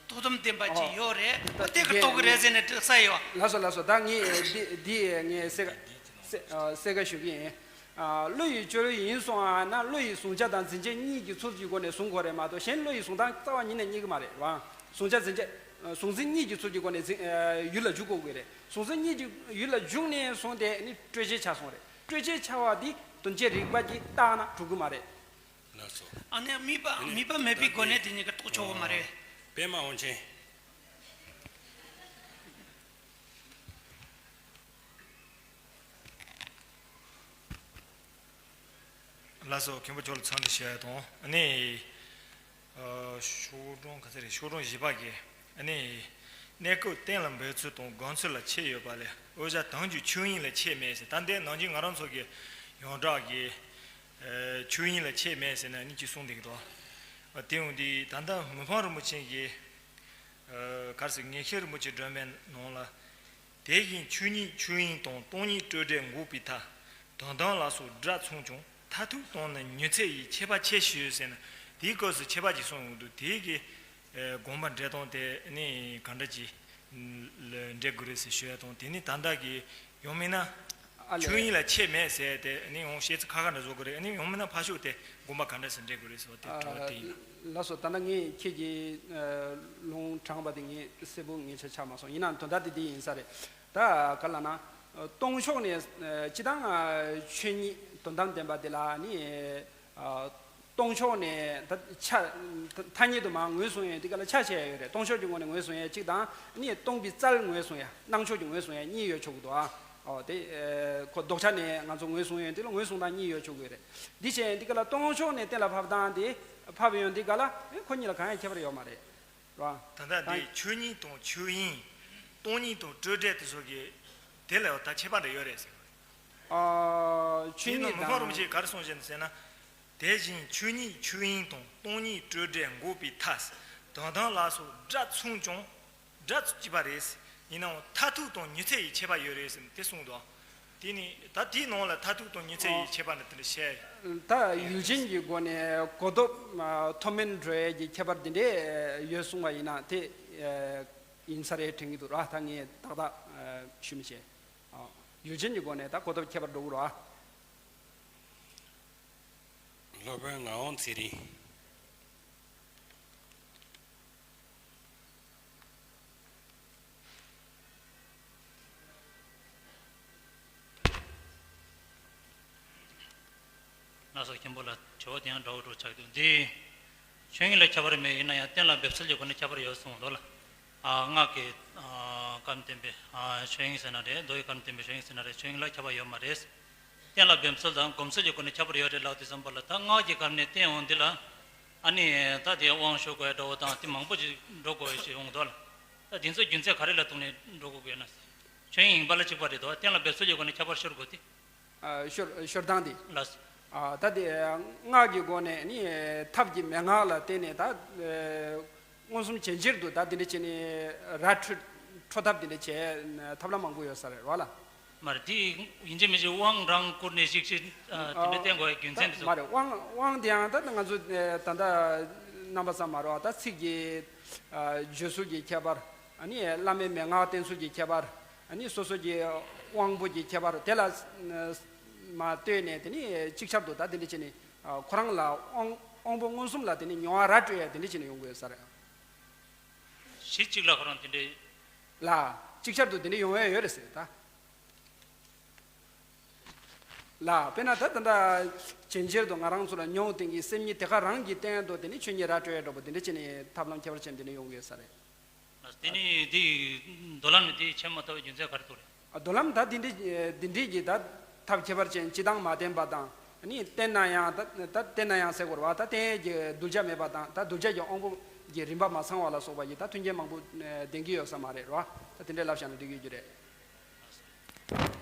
དོ་དམ་ལྡན་པ་ཅིག་ཡོད་རེད། ཨོ་དེ་གི་རྟོགས་གི་རེད་ཟེར་ནས་དྲི་ས་ཡོད། ལགས་སོ་ལགས་སོ། ད་ངས་འདི་འདི་ངས་གསལ་ཁ་གསལ་ཁ་ཞུ་གི་ཡིན། ཨ། བློ་ཡི་སྤྱོད་ཡུལ་ཡིན་སོང་ཨ་ན། བློ་ཡི་གཟུང་བྱ་དང་འཛིན་བྱ་གཉིས་ཀྱི་ཚུལ་གྱི་སྒོ་ནས་གཟུང་དགོས་རེད་མ་གཏོགས། གཞན་བློ་ཡི་གཟུང་སྟངས་རྩ་བ་ཉིད་ནས་རྙེད་ཀྱི་མ་རེད་བ། གཟུང་བྱ་འཛིན་བྱ། གཟུང་འཛིན་གཉིས་ཀྱི་ཚུལ་གྱི་སྒོ་ནས་འཛིན། ཡུལ་ལ་འཇུག་དགོས་ཀྱི་རེད། གཟུང་འཛིན་གཉིས་ཀྱི་ཡུལ་ལ་འཇུག་ནས་བཟུང་སྟེ་ནི་སྤྲོས་བྱེད་ཆགས་སོང་རེད། སྤྲོས་བྱེད་ཆགས་པ་འདི་དོན་བྱེད་རིག་པ་གྱིས་བརྟགས་ན་གྲུབ་ཀྱི་མ་རེད། ལགས་སོ། ཨ་ནི་དམིགས་པ་དམིགས་པ་མེད་པའི་སྒོ་ནས་དེ་གཉིས་ཀ་རྟོགས་ཆོག་གི་མ་རེད། པད་མ་དབང་ཆེན། ལགས་སོ། མཁན་པོ་ཁྱོད་ལ་འཚམས་འདྲི་ཞུ་ཡ་དང་། ཨ་ནི། ཨ། ཤོག་གྲངས་ག་ཚོད་རེད། ཤོག་གྲངས་བཞི་པ་གི། ཨ་ནི། གནས་སྐབས་གཏན་ལ་འབེབས་ཚུལ་དང་སྒོམ་ཚུལ་ལ་ཁྱད་ཡོད་པ་ལས། འོད་གསལ་དོན་གྱི་ཆོས་དབྱིངས་ལ་ཁྱད་མེད་ཟེར། ད་ལྟའི་ནང་བཞིན་ང་རང་ཚོ་གི་ཡོངས་གྲགས་ཀྱི། ཨ། ཆོས་དབྱིངས་ལ་ཁྱད་མེད་ཟེར་ནས་ཨ་ནི་ཅིག་གསུངས་བསྡད་ཀྱི་འདུག། ཨ། དེ་ཡང་འདི་ད་ལྟ་མི་ཕམ་རིན་པོ་ཆེ་གིས། ཨ། ག་རེ་ཟེར། ངེས་ཤེས་རིན་པོ་ཆེའི་སྒྲོན་མེ་ནང་ལ། དེ་བཞིན་ཆོས་ཉིད་ཆོས་དབྱིངས་དང་སྟོང་ཉིད་སྤྲོས་བྲལ་འགོག་པའི་མཐའ། དོན་དམ་ལ་སོགས་སྒྲ་མཚུངས་ཀྱང་མཐར་ཐུག་དང་ནི་མྱུར་ཚད་ཡི་ཁྱད་པར་ཆེ་ཞེས་ཟེར་ན། དེའི་སྐབས་སུ་ཁྱད་པར་ཅིག་གསུངས་ཡོང་དུས། དེའི་གི། ཨ། དགོངས་པ་འགྲེལ་སྟངས་དེ་ནི་ག་འདྲ་ཅིག་ལ་འགྲེལ་དགོས་རེད་ཟེར་ཞུ་ཡ་དང་། དེ་ནི་ད་ལྟ་གི་ཡང་མིན་ན། ཨ་ལས། ཆོས་དབྱིངས་ལ་ཁྱད་མེད་ཟེར་དེ་ནི་ཡང་བཤད་ཚུལ་ཁ་ཁ་འདྲ་བཟོ་དགོས་རེད། ཨ་ནི་ཡང་མིན་ན་ཕར་ཕྱོགས་དེ་དགོངས་པ་ག་འདྲ་ཞིག་འགྲེལ་དགོས་རེད་ཟེར་བ་དེ་དྲི་བ་དེ་ཡིན། ལགས་སོ། ད་ལྟ་ངས་ཁྱེད་ཀྱིས་ལུང་དྲངས་པ་དེ་ངས་གསལ་པོ་ངེས་ཆ་ཆགས་མ་སོང་། ཡིན་ནའང་དོན་དག་དེ་འདི་ཡིན་ས་རེད། ད་ག་ལ་ན། སྟོང་ཕྱོགས་ནས། སྤྱིར་བཏང་ཆོས་ཉིད་དོན་དམ་བདེན་པ་དེ་ལ་ནི། སྟོང་ཕྱོགས་ནས་ད་ཆ་ཐ་སྙད་དུ་མར་ངོས་བཟུང་ཡས་དེ་ག་ལ་ཆ་བྱས་ཡོད་རེད། སྟོང་ཕྱོགས་ཀྱི་ངོས་ནས་ངོས་བཟུང་ཡས་གཅིག་དང་། ནི་སྟོང་པའི་རྩལ་ངོས་བཟུང་ཡས། སྣང་ཕྱོགས་ཀྱི་ངོས་བཟུང་ཡས་གཉིས་ཡོད་ཆོག་གི་འདུག་ཨ། ཨོ་དེ། ཁོ་ལྡོག་ཆ་ནས་ང་ཚོ་ངོས་བཟུང་ཡས་དེ་ལ་ངོས་བཟུང་སྟངས་གཉིས་ཡོད་ཆོག་གི་རེད། འདི་བྱས་འདི་ག་ལ་སྟོང་ཕྱོགས་ནས་གཏན་ལ་ཕབ་སྟངས་དེ། ཕབ་ཡོང་འདི་ག་ལ་ཁོ་གཉིས་ལ་གང་ཡང་ཁྱད་པར་ཡོད་མ་རེད། རོ། ད་ལྟ་འདི་ཆོས་ཉིད་དང་ཆོས་དབྱིངས། སྟོང་ཉིད་དང་སྤྲོས་བྲལ་དེ་ཚོ་གི་དེ་ལ་ད་ཁྱད་པར་འདྲ་ཡོད་རེད་ཟེར། ཨ། ཆོས་ཉིད་དང་། དེའི་ནང་མི་ཕམ་རིན་པོ་ཆེས་ག་རེ་གསུངས་བཞག་ཟེར་ན། དེ་བཞིན་ཆོས་ཉིད་ཆོས་དབྱིངས་དང་སྟོང་ཉིད་སྤྲོས་བྲལ་འགོག་པའི་མཐའ། དོན་དམ་ལ་སོགས་སྒྲ་མཚུངས་ཀྱང་། སྒྲ་གཅིག་པ་རེད། ཡིན་ནའང་མཐར་ཐུག་དང་མྱུར་ཚད་ཡི་ཁྱད་པར་ཡོད་རེད་ཟེར་ནས་དེ་གསུངས་འདུག། དེ་ནི་ད་དེའི་ནང་ལ་མཐར་ཐུག་དང་མྱུར་ཚད་ཡི་ཁྱད་པར་འདི་དེ་འདྲ་བཤད། ད་ཡུལ་ཅན་གྱི་སྒོ་ནས་གོ་ཐོབ་མཐོ་དམན་འགྲོ་ཡས་ཀྱི་ཁྱད་པར་འདི་འདྲས་ཡོད་གསུངས་པ་ཡིན་ན་དེ་ཡིན་ས་རེད་དྲན་གྱི་འདུག་ར། ད་ངས་ཏག་ཏག་ཞུ་མི་ཤེས། ཡུལ་ཅན་གྱི་སྒོ་ནས་ད་གོ་ཐོབ་ཁྱད་པར་འགྲོ་གི་ར། སློབ་དཔོན་ངག་དབང་ཚེ་རིང་། ལགས་སོ། མཁན་པོ་ལ་དྲི་བ་དེ་ཡང་འདྲ་བོ་འདྲ་བོ་ཆགས་འདུག། འདི་ཆོས་དབྱིངས་ལ་ཁྱད་པར་མེད། ཡིན་ན་ཡང་གཏན་ལ་འབེབས་ཚུལ་གྱི་སྒོ་ནས་ཁྱད་པར་ཡོད་གསུངས་འདུག་ལ། ཨ། སྔགས་ཀྱི་ཨ་སྐབས་བསྟན་པའི་ཨ་ཆོས་དབྱིངས་ཟེར་ན་རེད། མདོ་ཡི་སྐབས་བསྟན་པའི་ཆོས་དབྱིངས་ཟེར་ན་རེད། ཆོས་དབྱིངས་ལ་ཁྱད་པར་ཡོད་མ་རེད། གཏན་ལ་འབེབས་ཚུལ་དང་སྒོམ་ཚུལ་གྱི་སྒོ་ནས་ཁྱད་པར་ཡོད་རེད་ལབ་དུས་ཙམ་པ་ལ། ད་སྔགས་ཀྱི་སྐབས་ནས་བསྟན་འོང་འདི་ལ། ཨ་ནི་ད་དེ་དབང་ཞུ་དགོས་འདྲ་བོ་དང་དེ་མང་པོ་ཅིག་འགྲོ་དགོས་ཞེས་འོང་འདུག་ལ། ད་དེ་ཚོ་རྒྱུ་མཚན་ག་རེ་ལ་ཐུག་ནས་འགྲོ་དགོས་ཀྱི་ཡོད་ན། ཆོས་དབྱིངས་ཡིན་པ་ལ་གཅིག་པ་རེད་དོ། གཏན་ལ་འབེབས་ཚུལ་གྱི་སྒོ་ནས་ཁྱད་པར་ཤོར་དགོས་ཏེ། ཨ། ཤོར་ཤོར་སྟངས་དེ། ལགས། ཨ། ད་དེ་སྔགས་ཀྱི་སྒོ་ནས་ནི་ཐབས་ཀྱི་མན་ངག་ལ་བརྟེན་ནས་ད་མངོན་སུམ་ཇེ་ཆེར་དུ་ད་དེ་འདྲ་བྱས་ནས་ར་འཕྲོད་འཕྲོད་ཐབས་དེ་འདྲ་བྱས་ཐབས་ལམ་མང་པོ་ཡོད་ས་རེད་རོ་ལ། མ་རེད། དེ་ཡིན་གཅིག་མིན་གཅིག་དབང་རང་བསྐུར་ནས་ཅིག་ཅིག་ཨ། དེ་འདྲ་བསྟན་དགོས་རྒྱུ་མཚན་དེ་ཚོ། མ་རེད། དབང་དབང་དེའང་ད་ང་ཚོ་ད་ལྟ་རྣམ་པ་ཙམ་མ་རེད་བ། ད་ཚིག་གི་ཨ་བརྗོད་སྲོལ་གྱི་ཁྱད་པར། ཨ་ནི་བླ་མའི་མན་ངག་བསྟན་ཚུལ་གྱི་ཁྱད་པར། ཨ་ནི་སོ་སོ་གྱི་དབང་པོ་གྱི་ཁྱད་པར་དེ་ལ་མ་ལྟོས་ནས་དེ་ནི་ཅིག་ཆར་དུ་ད་དེ་འདྲ་བྱས་ནས་ཁོ་རང་ལ་དབང་དབང་པོ་མངོན་སུམ་ལ་དེ་ནི་མྱོང་བ་ར་སྤྲོད་ཡ་དེ་འདྲ་བྱས་ནས་ཡོང་དགོས་ས་རེད། གཞི་གཅིག་ལ་ཁོ་རང་དེ་འདྲའི། ལ། ཅིག་ཆར་དུ་དེ་འདྲ་ཡོང་ཡ་ཡོད་རེད་ཟེར་ད། ལ། དཔེར་ན་ད་ད་ལྟ་ཇེ་ཆེར་དུ་ང་རང་ཚོ་ལ་མྱོང་བསྟན་གྱི་སེམས་ཉིད་དེ་ག་རང་གི་སྟེང་དུ་དེ་ནི་ཆོས་ཉིད་ར་སྤྲོད་ཡ་འདྲ་པོ་དེ་འདྲ་བྱས་ནས་ཐབས་ལམ་ཁྱད་པར་ཅན་དེ་འདྲ་ཡོང་གི་ཡོད་ས་རེད། དེ་ནི་དེ་མདོ་ལམ་ནས་དེ་བྱེད་མ་ཐུབ་པའི་རྒྱུ་མཚན་ག་རེ་འདུག་རེད། མདོ་ལམ་ད་འདི་འདྲའི་འདི་འདྲའི་གི་ད་ཐབས་ཁྱད་པར་ཅན་སྤྱི་བཏང་མ་བསྟན་པ་དང་། ཨ་ནི་བསྟན་ན་ཡང་ད་ད་བསྟན་ན་ཡང་ཟེར་དགོས་རེད་བ། ད་བསྟན་ཡས་ཀྱི་གདུལ་བྱ་མེད་པ་དང་། ད་གདུལ་བྱ་གི་དབང་པོ་གི་རིམ་པ་མ་ཚང་བ་ལ་སོགས་པ་ཡི་ད་མཐུན་རྐྱེན་མང་པོ་ལྡན་གྱི་ཡོད་ས་མ་རེད་རོ། ད་དེ་འདྲའི་ལབ་བཞག་ན་འགྲིག་གི་རྒྱུ་རེད།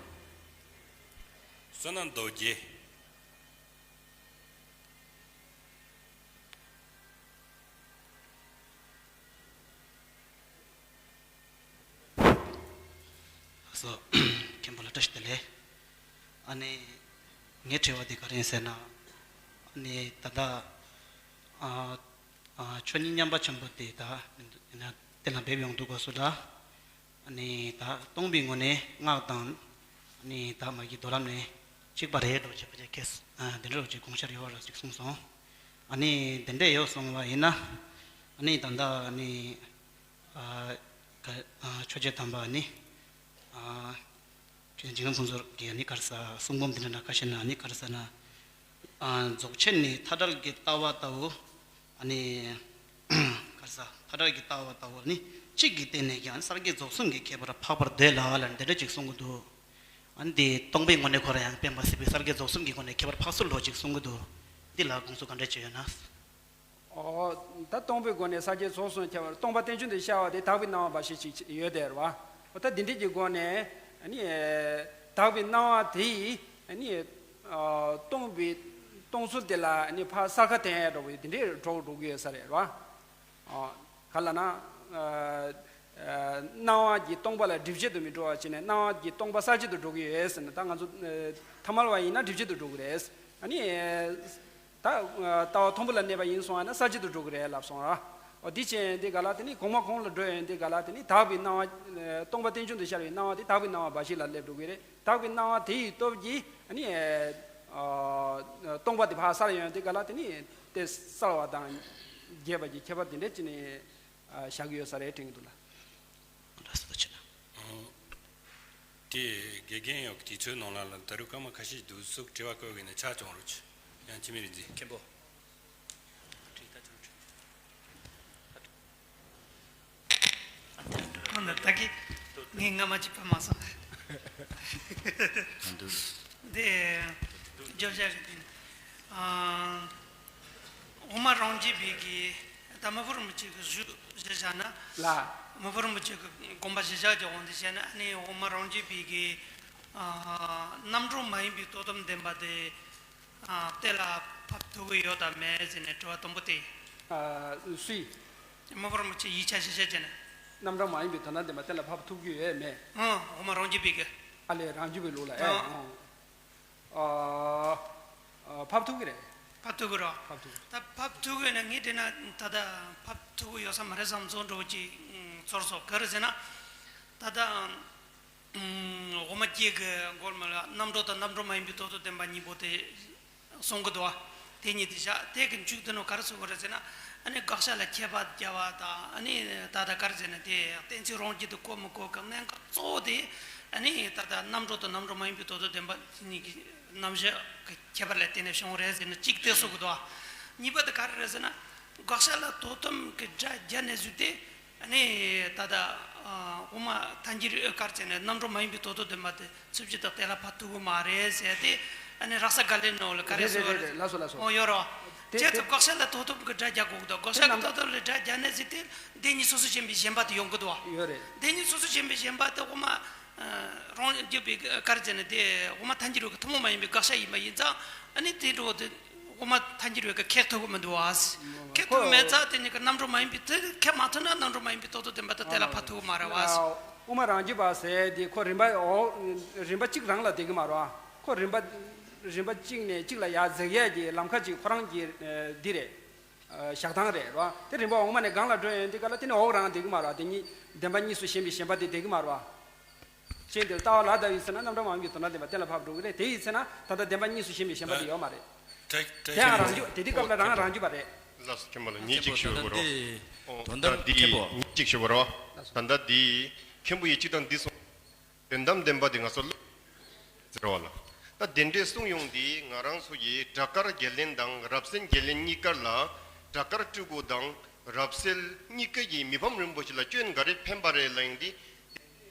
བསོད་ནམས་རྡོ་རྗེ། སོ། མཁན་པོ་ལ་བཀྲ་ཤིས་བདེ་ལེགས། ཨ་ནི། ངའི་དྲི་བ་འདི་ག་རེ་ཡིན་ཟེར་ན། ཨ་ནི་ད་ལྟ། ཨ། ཨ། ཆོས་ཉིད་མཉམ་པ་ཆེན་པོ་དེ་ད་གཏན་ལ་འབེབས་ཡོང་དུས་སྐབས་སུ་ལ། ཨ་ནི་ད་སྟོང་པའི་ངོས་ནས་སྔགས་དང་། ཨ་ནི་ད་མ་གི་མདོ་ལམ་ནས་གཅིག་པ་རེད་འགྲོ་བྱེད་པ་ཅིག་ཁེས། ཨ། དེ་འདྲ་བ་ཅིག་དགོངས་འཆར་ཡོད་པ་ར་ཅིག་གསུངས་སོང་། ཨ་ནི་དེ་འདྲ་ཡོད་སོང་བ་ཡིན་ན། ཨ་ནི་ད་ལྟ་ཨ་ནི། ཨ། ག་ཨ། ཆོས་རྗེ་དམ་པ་ནི། ཨ། ཆོས་རྗེ་འཇིགས་མེད་ཕུན་ཚོགས་ཀྱི་ནི་ག་རེ་ཟ་གསུང་འབུམ་འདི་འདྲ་ན་ཁ་ཤས་ན་ནི་ག་རེ་ཟ་ན། ཨ། རྫོགས་ཆེན་ནི་མཐའ་བྲལ་གྱི་ལྟ་བ་ལྟ་བུ། ཨ་ནི། ག་རེ་ཟ། མཐའ་བྲལ་གྱི་ལྟ་བ་ལྟ་བུ་ནི་གཅིག་གི་སྟེང་ནས་ཀྱང་སངས་རྒྱས་རྫོགས་གསུམ་གྱི་ཁྱད་པར་འཕགས་པར་འདོད་ལ་ལ་འདི་འདྲ་ཅིག་གསུང་གི་འདུག་ཨ་ནི་འདི་སྟོང་པའི་ངོས་ནས་ཁོ་རང་ཡང་སྤེན་པ་སྲིད་པའི་སངས་རྒྱས་རྫོགས་གསུམ་གྱི་སྒོ་ནས་ཁྱད་པར་འཕགས་ཚུལ་ལོ་ཅིག་གསུང་གི་འདུག་འདི་ལ་དགོངས་ཚུལ་ག་འདྲ་ཅིག་ཡོད་ན། ཨོ། ད་སྟོང་པའི་སྒོ་ནས་སངས་རྒྱས་རྫོགས་སུ་ཁྱབ་པར་སྟོང་པ་རྟེན་འབྱུང་དུ་ཤར་བ་དེ་དག་པའི་སྣང་བ་འབའ་ཞིག་ཅིག་ཡོད་དེ་རེད་བ། ཨོ། ད་འདི་འདྲ་གི་སྒོ་ནས་ནི་དག་པའི་སྣང་བ་དེ་ཡིས་ནི། ཨ། སྟོང་པའི་སྟོང་ཚུལ་དེ་ལ་ནི་ཕར་གསལ་ཁ་བསྟན་ཡ་འདྲ་བོ་འདི་འདྲའི་གྲོགས་འགྲོ་གི་ཡོད་ས་རེད་བ། ཨོ། ག་ལ་ན། ཨ། ཨ། སྣང་བ་གི་སྟོང་པ་ལ་སྒྲིབ་བྱེད་དུ་མི་འགྲོ་བ་བྱས་ནས་སྣང་བ་གི་སྟོང་པ་གསལ་བྱེད་དུ་འགྲོ་གི་ཡོད་ཟེར་ན། ད་ང་ཚོ་ཐ་མལ་བ་ཡིན་ན་སྒྲིབ་བྱེད་དུ་འགྲོ་གི་རེད། ཨ་ནི། ད་ལྟ་བ་མཐོན་པོ་ལ་གནས་པ་ཡིན་སོང་བ་ན་གསལ་བྱེད་དུ་འགྲོ་གི་རེད་ལབ་སོང་ར། འོ། འདི་བྱས་ཡོང་དུས་ག་ལ་དེ་ནི་གོང་མ་གོང་ལ་འགྲོ་ཡོང་དུས་ག་ལ་དེ་ནི་དག་པའི་སྣང་བ། སྟོང་པ་རྟེན་འབྱུང་དུ་ཤར་བའི་སྣང་བ་དེ་དག་པའི་སྣང་བ་འབའ་ཞིག་ལ་སླེབས་འགྲོ་གི་རེད། དག་པའི་སྣང་བ་དེ་ཡི་སྟོབས་ཀྱིས་ནི། ཨ། སྟོང་པ་དེ་ཕར་གསལ་ཡོང་དུས་ག་ལ་དེ་ནི་དེ་གསལ་བ་དང་རྒྱས་པ་གྱི་ཁྱད་པར་དེ་འདྲ་ཅིག་ནི་བཞག་གི་ཡོད་ས་རེད་དྲན་གྱི་འདུག་ལ། ལགས་སོ། ཐུགས་རྗེ་ཆེ་གནང་། དེ་དགེ་རྒན་ཡོད་དུས་ཚོད་ནང་ལ་ལ་ད་རུང་སྐར་མ་ཁ་ཤས་འདུག་སུ་དྲི་བ་བཀོད་གི་ན་ཆ་ཅུང་རུ་ཆུ་ཡང་ཅི་མི་རིག་འཛིན་མཁན་པོ། ཨ་ནི་ད་གི་ངས་སྔ་མ་ཅིག་ཕ་མ་སོང་། འདི་བརྗོད་བྱ་གི་དེ་ཨ། འོག་མ་རང་རྒྱུད་པའི་གི་ད་མི་བུ་རིན་པོ་ཆེ་གི་ཞུ་ཞུ་བྱ་ན། ལ། མི་བུ་རིན་པོ་ཆེ་གི་དགོངས་པ་ཞུ་བྱ་གི་དབང་དུ་བྱས་ན། ཨ་ནི་འོག་མ་རང་རྒྱུད་པའི་གི་ཨ། རྣམ་གྲངས་མ་ཡིན་པའི་དོན་དམ་བདེན་པ་དེ་ཨ། གཏན་ལ་ཕབ་ཐུབ་ཀྱི་ཡོད་དམ་མེད་ཟེར་ནས་དྲི་བ་དང་པོ་དེ། ཨ། སུས། མི་བུ་རིན་པོ་ཆེ་ཡིག་ཆ་ཞིག་བཤད་བྱས་ནས། རྣམ་གྲངས་མ་ཡིན་པའི་དོན་དམ་བདེན་པ་གཏན་ལ་ཕབ་ཐུབ་ཀྱི་ཡོད་མེད། ཨང་། འོག་མ་རང་རྒྱུད་པའི་གི། ཨ་ལས། རང་རྒྱུད་པའི་ལུགས་ལ། ཨེ། ཨང་། ཨང་། ཨ། ཨ། ཕབ་ཐུབ་ཀྱི་རེད། ཕབ་ཐུབ་ཀྱི་རེད། ཕབ་ཐུབ་ཀྱི། ད་ཕབ་ཐུབ་ཀྱི་ཡོད་ན་ངས་དྲན་ན་ད་ལྟ་ཕབ་ཐུབ་ཀྱི་ཡོད་ས་མ་རེད་བསམ་ཚོར་འདྲ་བོ་ཅིག་ཚོར་སོང་། ག་རེ་ཟེར་ན། ད་ལྟ་འོག་མ་སྐྱེ་གི་སྒོར་མ་ལ་རྣམ་གྲངས་དང་རྣམ་གྲངས་མ་ཡིན་པའི་དོན་དམ་བདེན་པ་གཉིས་པོ་དེ་གསུང་གི་འདུག་བ། དེ་གཉིས་དེ་བཞག་དེ་གི་མཇུག་དེ་ནང་ག་རེ་གསུང་གི་རེད་ཟེར་ན། ཨ་ནི་དགག་བྱ་ལ་ཁྱད་པར་རྒྱག་པ་དང་། ཨ་ནི་ད་ལྟ་ག་རེ་ཟེར་ན་དེ་གཏན་ཚིགས་རང་རྒྱུད་དུ་གོ་མི་གོ་གི་གནད་འགག་གཙོ་བོ་དེ། ཨ་ནི་ད་ལྟ་རྣམ་གྲངས་དང་རྣམ་གྲངས་མ་ཡིན་པའི་དོན་དམ་བདེན་པ་གཉིས་ཀྱི་རྣམ་གཞག་གི་ཁྱད་པར་ལ་བརྟེན་ནས་བྱུང་བ་རེད་ཟེར་ནས་གཅིག་དེ་གསུང་གི་འདུག་བ། གཉིས་པ་དེ་ག་རེ་རེད་ཟེར་ན། དགག་བྱ་ལ་དོ་དམ་གྱི་སྒྲ་རྒྱག་ནས་བཟོས་ཏེ། ཨ་ནི་ད་ལྟ་ཨ། འོག་མ་མཐའ་འཁྱེར་ག་རེ་ཟེར་ན་རྣམ་གྲངས་མ་ཡིན་པའི་དོན་དམ་བདེན་པ་དེ་ཚུལ་གྱིས་དང་གཏན་ལ་ཕབ་ཐུབ་ཀྱི་མ་རེད་ཟེར་ཏེ། ཨ་ནི་རེག་བྱ་འགལ་བའི་ནང་ལ་ག་རེ་རེད། གསུངས་པ་རེད། རེད། རེད། ལགས་སོ། ལགས་སོ། ཨོ། ཡོད་རེད་བ། དེ་བྱས་ཙང་དེ་དགག་བྱ་ལ་དོ་དམ་གྱི་སྒྲ་རྒྱག་དགོས་ཀྱི་འདུག་དགག་བྱ་གི་དོ་དམ་ལ་སྒྲ་རྒྱག་ནས་བཟོས་ཏེ་བདེན་གཉིས་སོ་སོ་ཞེན་པའི་ཞེན་པ་དེ་ཡོང་གི་འདུག་བ། ཡོད་རེད། བདེན་གཉིས་སོ་སོ་ཞེན་པའི་ཞེན་པ་དེ་འོག་མ་ཨ། རང་རྒྱུད་པའི་ག་རེ་ཟེར་ན་དེ་འོག་མ་མཐའ་འཁྱེར་བའི་གི་ཐུན་མོང་མ་ཡིན་པའི་དགག་བྱ་ཡིན་པ་ཡིན་ཙང་། ཨ་ནི་དེ་འདྲ་བོ་དེ་འོག་མ་མཐའ་འཁྱེར་བའི་གི་ཁེགས་ཐུབ་ཀྱི་མི་འདུག་བ། ཁེགས་ཐུབ་ཀྱི་མེད་ཙང་དེ་གཉིས་ཀྱི་རྣམ་གྲངས་མ་ཡིན་པའི་དེ་ཁེགས་མ་ཐུབ་ན་རྣམ་གྲངས་མ་ཡིན་པའི་དོན་དམ་བདེན་པ་དེ་གཏན་ལ་ཕབ་ཐུབ་ཀྱི་མ་རེད་བ། ཨ། དབུ་མ་རང་རྒྱུད་པ་ཟེར་དེ་ཁོ་རིམ་པ། འོ། རིམ་པ་གཅིག་རང་ལ་བསྡད་ཀྱི་མ་རེད་བ། ཁོ་རིམ་པ། རིམ་པ་གཅིག་ནས་གཅིག་ལ་ཡར་འཛེག་ཡས་ཀྱི་ལམ་ཁ་ཅིག་ཁོ་རང་གི་ཨ། འདི་རེད། ཨ། བཞག་སྟངས་རེད་རོ། དེ་རིམ་པ་འོག་མ་ནས་སྒང་ལ་འགྲོ་ཡོང་དུས་ག་ལ་དེ་ནི་འོག་རང་བསྡད་ཀྱི་མ་རེད་བ། དེ་གཉིས་བདེན་པ་གཉིས་སུ་ཞེན་པའི་ཞེན་པ་དེ་བསྡད་ཀྱི་མ་རེད་བ། ཅན་དེ་ལྟ་བ་ལ་ལྟ་བའི་ཚེ་ན་རྣམ་གྲངས་མ་ཡིན་པའི་དོན་དམ་བདེན་པ་གཏན་ལ་ཕབ་འགྲོ་གི་རེད། དེ་ཡི་ཚེ་ན་ད་ལྟ་བདེན་པ་གཉིས་སུ་ཞེན་པའི་ཞེན་པ་དེ་ཡོད་མ་རེད། དེ་ཡང་རང་རྒྱུད། དེ་དུས་སྐབས་ལ་རང་རང་རྒྱུད་པ་རེད། ལགས་སོ། མཁན་པོ་ལགས། ངས་གཅིག་ཞུ་དགོས་རོགས། ཨོ། དོན་དམ། ད་འདི། མཁན་པོ། ངས་གཅིག་ཞུ་དགོས་རོགས། ད་ལྟ་འདི་མཁན་པོ་ཡིས་གཅིག་དང་འདི་གསུངས། དོན་དམ་བདེན་པ་འདི་ང་ཚོ་ལ་ཟེར་བ་ལ། ད་དེ་འདྲའི་གསུང་ཡོང་དུས་ང་རང་ཚོ་ཡིས་བྲག་དཀར་བརྒྱད་ལྡན་དང་རབ་གསལ་བརྒྱད་ལྡན་གཉིས་ཀར་ལ། བྲག་དཀར་སྤྲུལ་སྐུ་དང་རབ་གསལ་གཉིས་ཀ་ཡིས་མི་ཕམ་རིན་པོ་ཆེ་ལ་སྐྱོན་ག་རེ་ཕན་པ་རེད་ལབ་ཡོང་དུས།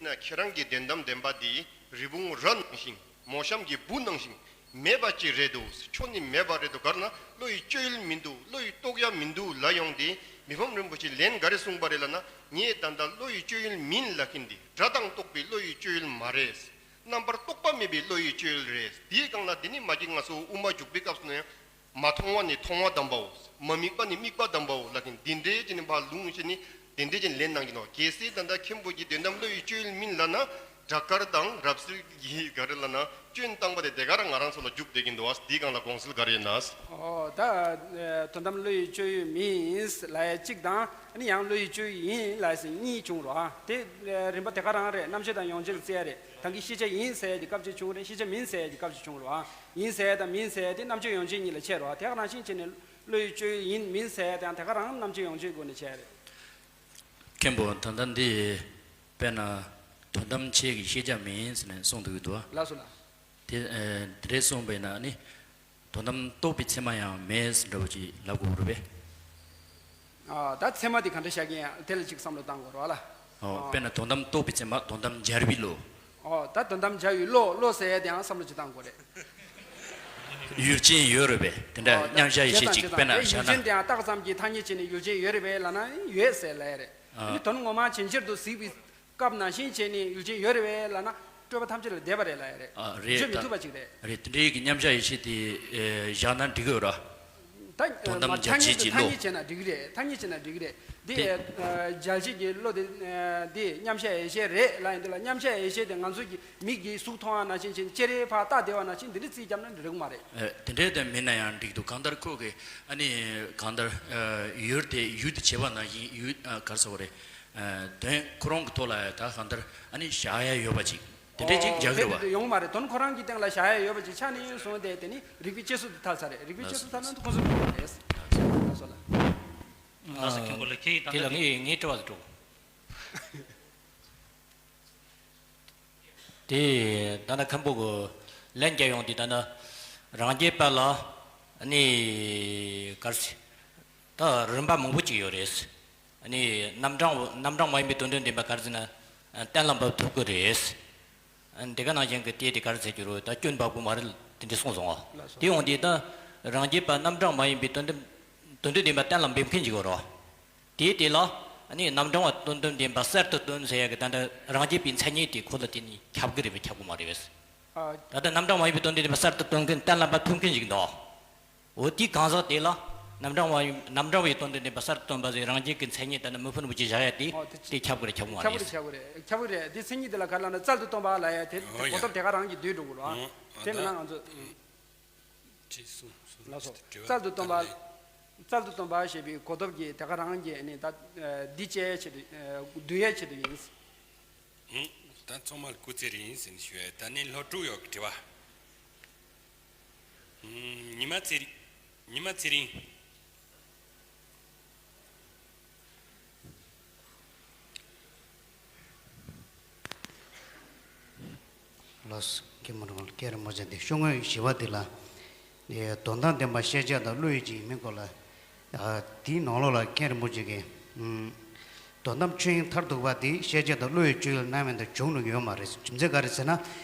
ན་ཁྱེད་རང་གི་དོན་དམ་བདེན་པ་འདི་རི་བོང་རྭ་ནང་བཞིན་མོ་གཤམ་གྱི་འབུ་ནང་བཞིན་མེད་པ་ཅིག་རེད་འདུག་ཁྱོན་ནས་མེད་པ་རེད་འདུག་ག་རེ་ན་བློ་ཡི་སྤྱོད་ཡུལ་མི་འདུག་བློ་ཡི་རྟོགས་ཡ་མི་འདུག་ལབ་ཡོང་དུས་མི་ཕམ་རིན་པོ་ཆེས་ལན་ག་རེ་གསུངས་པ་རེད་ལབ་ན། ངས་ད་ལྟ་བློ་ཡི་སྤྱོད་ཡུལ་མིན་ལབ་མཁན་འདི་སྒྲ་དང་རྟོག་པའི་བློ་ཡི་སྤྱོད་ཡུལ་མ་རེད། རྣམ་པར་རྟོག་པ་མེད་པའི་བློ་ཡི་སྤྱོད་ཡུལ་རེད། དེའི་སྒང་ལ་འདི་ནི་མ་གཅིག་ང་ཚོ་དབུ་མ་འཇུག་པའི་སྐབས་སུ་ན་ཡང་། མ་མཐོང་བ་ནི་མཐོང་བ་དམ་པའོ། མ་དམིགས་པ་ནི་དམིགས་པ་དམ་པའོ་ལབ་མཁན་འདི་འདྲའི་ཅིག་ནི་ཕར་ལུང་བྱས་ནས་དེ་འདྲའི་ཅིག་ལན་གནང་གི་འདུག་གལ་སྲིད་ད་ལྟ་མཁན་པོ་གིས་དོན་དམ་བློ་ཡི་སྤྱོད་ཡུལ་མིན་ལབ་ན། སྒྲ་དཀར་དང་རབ་གསལ་གྱིས་ག་རེ་ལབ་ན། སྐྱོན་བཏང་པ་དེ་དེ་ག་རང་ང་རང་ཚོ་ལ་རྒྱུག་བསྡད་ཀྱི་འདུག་བ། འདིའི་སྒང་ལ་དགོངས་སེལ་ག་རེ་ཡོད་ན། ཨོ་ད་དོན་དམ་བློ་ཡི་སྤྱོད་ཡུལ་མིན་ལབ་ཡ་གཅིག་དང་། ཨ་ནི་ཡང་བློ་ཡི་སྤྱོད་ཡུལ་ཡིན་ལབ་ཡ་གཉིས་བྱུང་རོ། དེ་རིམ་པ་དེ་ག་རང་རེད། རྣམ་དཔྱོད་དང་ཡོངས་གཅོད་ཀྱིས་བརྩི་ཡ་རེད། ད་གིན་ཤེས་བྱ་ཡིན་ཟེར་ཡ་གི་སྐབས་གཅིག་བྱུང་རེད། ཤེས་བྱ་མིན་ཟེར་ཡ་གི་སྐབས་གཅིག་བྱུང་རོ། ཡིན་ཟེར་ཡ་དང་མིན་ཟེར་ཡ་དེ་རྣམ་དཔྱོད་ཡོངས་གཅོད་གཉིས་ལ་ཕྱེ་རོ། དེ་ག་ནང་བཞིན་བྱས་ནས་བློ་ཡི་སྤྱོད་ཡུལ་ཡིན་མིན་ཟེར་ཡ་དང་དེ་ག་རང་རྣམ་དཔྱོད་ཡོངས་གཅོད་སྒོ་ནས་ཕྱེ་ཡ་རེད། མཁན་པོ་ད་ལྟ་འདི་དཔེར་ན་དོན་དམ་ཁྱེད་ཀྱི་ཤེས་བྱ་མིན་ཟེར་ནས་གསུངས་འདུག་གི་འདུག་བ། ལགས་སོ་ལགས། དེ་ཨེ་དེ་འདྲས་གསུངས་པས་ན་ནི་དོན་དམ་རྟོགས་པའི་ཚད་མ་ཡང་མེད་འདྲ་བོ་ཅིག་ལབ་དགོས་རེད་པས། ཨ་ད་ཚད་མ་དེ་ག་འདྲ་བཞག་གི་ཡིན་དེ་ལ་ཅིག་བསམ་བློ་བཏང་དགོས་རེད་བ་ལ། ཨོ་ཨ། དཔེར་ན་དོན་དམ་རྟོགས་པའི་ཚད་མ། དོན་དམ་སྦྱར་བའི་བློ། ཨོ་ད་དོན་དམ་སྦྱར་བའི་བློ། བློ་ཟེར་ཡ་དེའང་བསམ་བློ་ཅིག་བཏང་དགོས་རེད། ཡུལ་ཅན་ཡོད་རེད་པས། དེ་འདྲ་ཨོ་ད་མཉམ་བཞག་ཡེ་ཤེས་ཅིག་དཔེར་ན་བཞག་ན། ཡུལ་ཅན་དེའང་བཏགས་ཙམ་གྱིས་ཐ་སྙད་བྱས་ནས་ཡུལ་ཅན་ཡོད་རེད་པས་ལབ་ན་ཡོད་ཟེར་ལབ་ཡ་རེད། ཨ་ནི་དོན་ངོ་མ་ཇེ་ཆེར་དུ་གཟིགས་པའི་སྐབས་ནང་བཞིན་བྱས་ནས་ཡུལ་ཅན་ཡོད་རེད་པས་ལབ་ན་སྤྲོས་པ་ཐམས་ཅད་ལས་འདས་པ་རེད་ལབ་ཡ་རེད། ཨ་རེད། བརྗོད་མི་ཐུབ་པ་ཅིག་རེད། རེད། དེ་འདྲའི་གི་མཉམ་བཞག་ཡེ་ཤེས་དེ་ཨེ་བཞག་ན་འགྲིག་གི་ཡོད་ར། ད་དོན་དམ་ཐ་སྙད་སྦྱར་དུ་བྱེད་ཀྱི་ཐ་བློ། སྙད་བྱས་ན་འགྲིག་གི་རེད། ཐ་སྙད་བྱས་ན་འགྲིག་གི་རེད། འདི་དེ་ཨེ་སྦྱར་བྱེད་ཀྱི་བློ་དེ་ཨེ་འདི་མཉམ་བཞག་ཡེ་ཤེས་རེད་ལབ་ཡིན་དུས་ལ། མཉམ་བཞག་ཡེ་ཤེས་དེ་ང་ཚོ་གི་མིག་གིས་གཟུགས་མཐོང་བ་ནང་བཞིན་བྱས་ནས་ཅེ་རེ་ཕར་བལྟས་བསྡད་པ་ནང་བཞིན་འདི་འདྲ་རྩིས་བརྒྱབ་ན་འགྲིག་མ་རེད། ཨེ་དེ་འདྲའི་དེ་མིན་ན་ཡང་འགྲིག་འདུག་གང་ལྟར་ཁོ་གི་ཨ་ནི་གང་ལྟར་ཨེ་ཡུལ་དེ་ཡུལ་དུ་བྱེད་པ་ནང་བཞིན་ཡུལ་ཨ་ག་རེ་ཟེར་དགོས་རེད། ཨ་དོན་ཁོ་རང་གི་ཐོག་ལ་ད་གང་ལྟར་ཨ་ནི་བཞག་ཡ་ཡོད་པ་ཅིག་དེ་འདྲས་ཅིག་ཨོ་རྒྱག་གི་རེད་དེ་བ། དེ་ཡོང་མ་རེད། དོན་ཁོ་རང་གི་སྟེང་ལ་བཞག་ཡ་ཡོད་པ་ཅིག་ཆགས་ནས་སོང་སྟེ་དེ་ནི་རིགས་པའི་དཔྱད་གཟུགས་དེ་ཐལ་ཚར་རེད། རིགས་པའི་དཔྱད་གཟུགས་ཐལ་ན་ཁོང་ཚོ་རེད། ལགས་སོ་ལགས། ལགས་སོ། མཁན་པོ་ལགས། ཁྱེད་ཀྱིས་ད་དེ་ལྟ་ལ་ངས་ངའི་དྲི་བ་དེ་འགྲོ། དེ་ད་ནི་མཁན་པོ་གི་ལན་རྒྱག་ཡོང་དུས་ད་ནི་རང་རྒྱུད་པ་ལ་ནི་གར་སི་ད་རིམ་པ་མང་པོ་ཅིག་ཡོད་རེད། ནི་རྣམ་གྲངས་རྣམ་གྲངས་མ་ཡིན་པའི་དོན་དམ་བདེན་པ་ག་རེ་ཟེར་ན། གཏན་ལ་འབེབས་ཐུབ་ཀྱི་རེད། དེ་ག་ནང་བཞིན་གྱི་དེ་དེ་ག་རེ་ཟེར་རྒྱུ་རེད། ད་སྐྱོན་འབབ་ཀྱི་མ་རེད་དེ་འདྲ་གསུངས་སོང་ང་། ལགས་སོ། དེ་ཡོང་དུས་ད་རང་རྒྱུད་པ་རྣམ་གྲངས་མ་ཡིན་པའི་དོན་དམ་དོན་དམ་བདེན་པ་གཏན་ལ་འབེབས་མཁན་ཅིག་ཡོད་རེད། དེ་དེ་ལ་ནི་རྣམ་གྲངས་པ་དོན་དམ་བདེན་པ་གསར་དུ་སྟོན་ཟེར་ཡ་གི་ད་ལྟ་རང་རྒྱུད་པའི་མཚན་ཉིད་དེ་ཁོ་ལ་དེ་ནི་ཁྱབ་ཀྱི་རེད་པས་ཁྱབ་ཀྱི་མ་རེད་པས། ཨ། ད་ལྟ་རྣམ་གྲངས་མ་ཡིན་པའི་དོན་དམ་བདེན་པ་གསར་དུ་སྟོན་མཁན་གཏན་ལ་འབེབས་ཐུབ་མཁན་ཞིག་འདུག་འོ་དེའི་གང་ཟག་དེ་ལ་རྣམ་གྲངས་པ་ཡིན་རྣམ་གྲངས་པའི་དོན་དམ་བདེན་པ་གསར་དུ་སྟོན་པ་ཟེར་རང་རྒྱུད་ཀྱི་མཚན་ཉིད་ལྟར་ན་མི་ཕམ་རིན་པོ་ཆེས་བཞག་ཡ་དེ་ཨོ་དེ་དེ་ཁྱབ་ཀྱི་རེད་ཁྱབ་ཀྱི་མ་ཁྱབ་རེད། ཀྱི་རེད་ཁྱབ་ཀྱི་རེད། ཁྱབ་ཀྱི་རེད། དེ་མཚན་ཉིད་དེ་ལ་ག་རེ་ལབ་ན་རྩལ་དུ་བཏོན་པ་ལབ་ཡ་དེ་ཨོ་ཡ། གོ་ཐོབ་དེ་ག་རང་གིས་བསྡུས་འགྲོ་དགོས་རེད། ཨོ་ཨོ་དེ་མིན་ན་ད་ང་ཚོ་ཅི་གསུངས་སོང་། ལགས་སོ། དྲི་བ་རྩལ་དུ་བཏོན་པ། ད་ལན། རྩལ་དུ་བཏོན་པ་ཞེས་པའི་གོ་ཐོབ་ཀྱི་དེ་ག་རང་གིས་ནི་ད་འདི་བཅས་ཆེད་དུ་བསྡུ་ཡས་ཆེད་དུ་ཡིན། ཧུམ། ད་ཚང་མ་ལ་སྐུ་ཚེ་རིང་ཟེར་ནས་ཞུ་ཡ། ད་ནི་ལྷོ་ཕྲུག་ཡོག་གི་དྲི་བ། ཧུམ། ཉི་མ་ཚེ་རིང་། ཉི་མ་ཚེ་རིང་། ལགས་སོ། མཁན་པོ་རང་ལ་སྐད་རིང་མོ་བྱས་ཏེ་ཤོག་ངོས་བཞི་པ་འདི་ལ། དོན་དམ་བདེན་པ་ཤེས་བྱ་དང་བློ་ཡུལ་གཅིག་ཡིན་མིན་སྐོར་ལ། དེའི་ནང་ལོགས་ལ་མཁན་རིན་པོ་ཆེ་གིས། དོན་དམ་ཆོས་དབྱིངས་མཐར་ཐུག་པ་དེ་ཤེས་བྱ་དང་བློ་ཡི་སྤྱོད་ཡུལ་རྣམ་གཉིས་དུ་འཇོག་ནུས་ཡོད་མ་རེད། རྒྱུ་མཚན་ག་རེ་ཟེར་ན།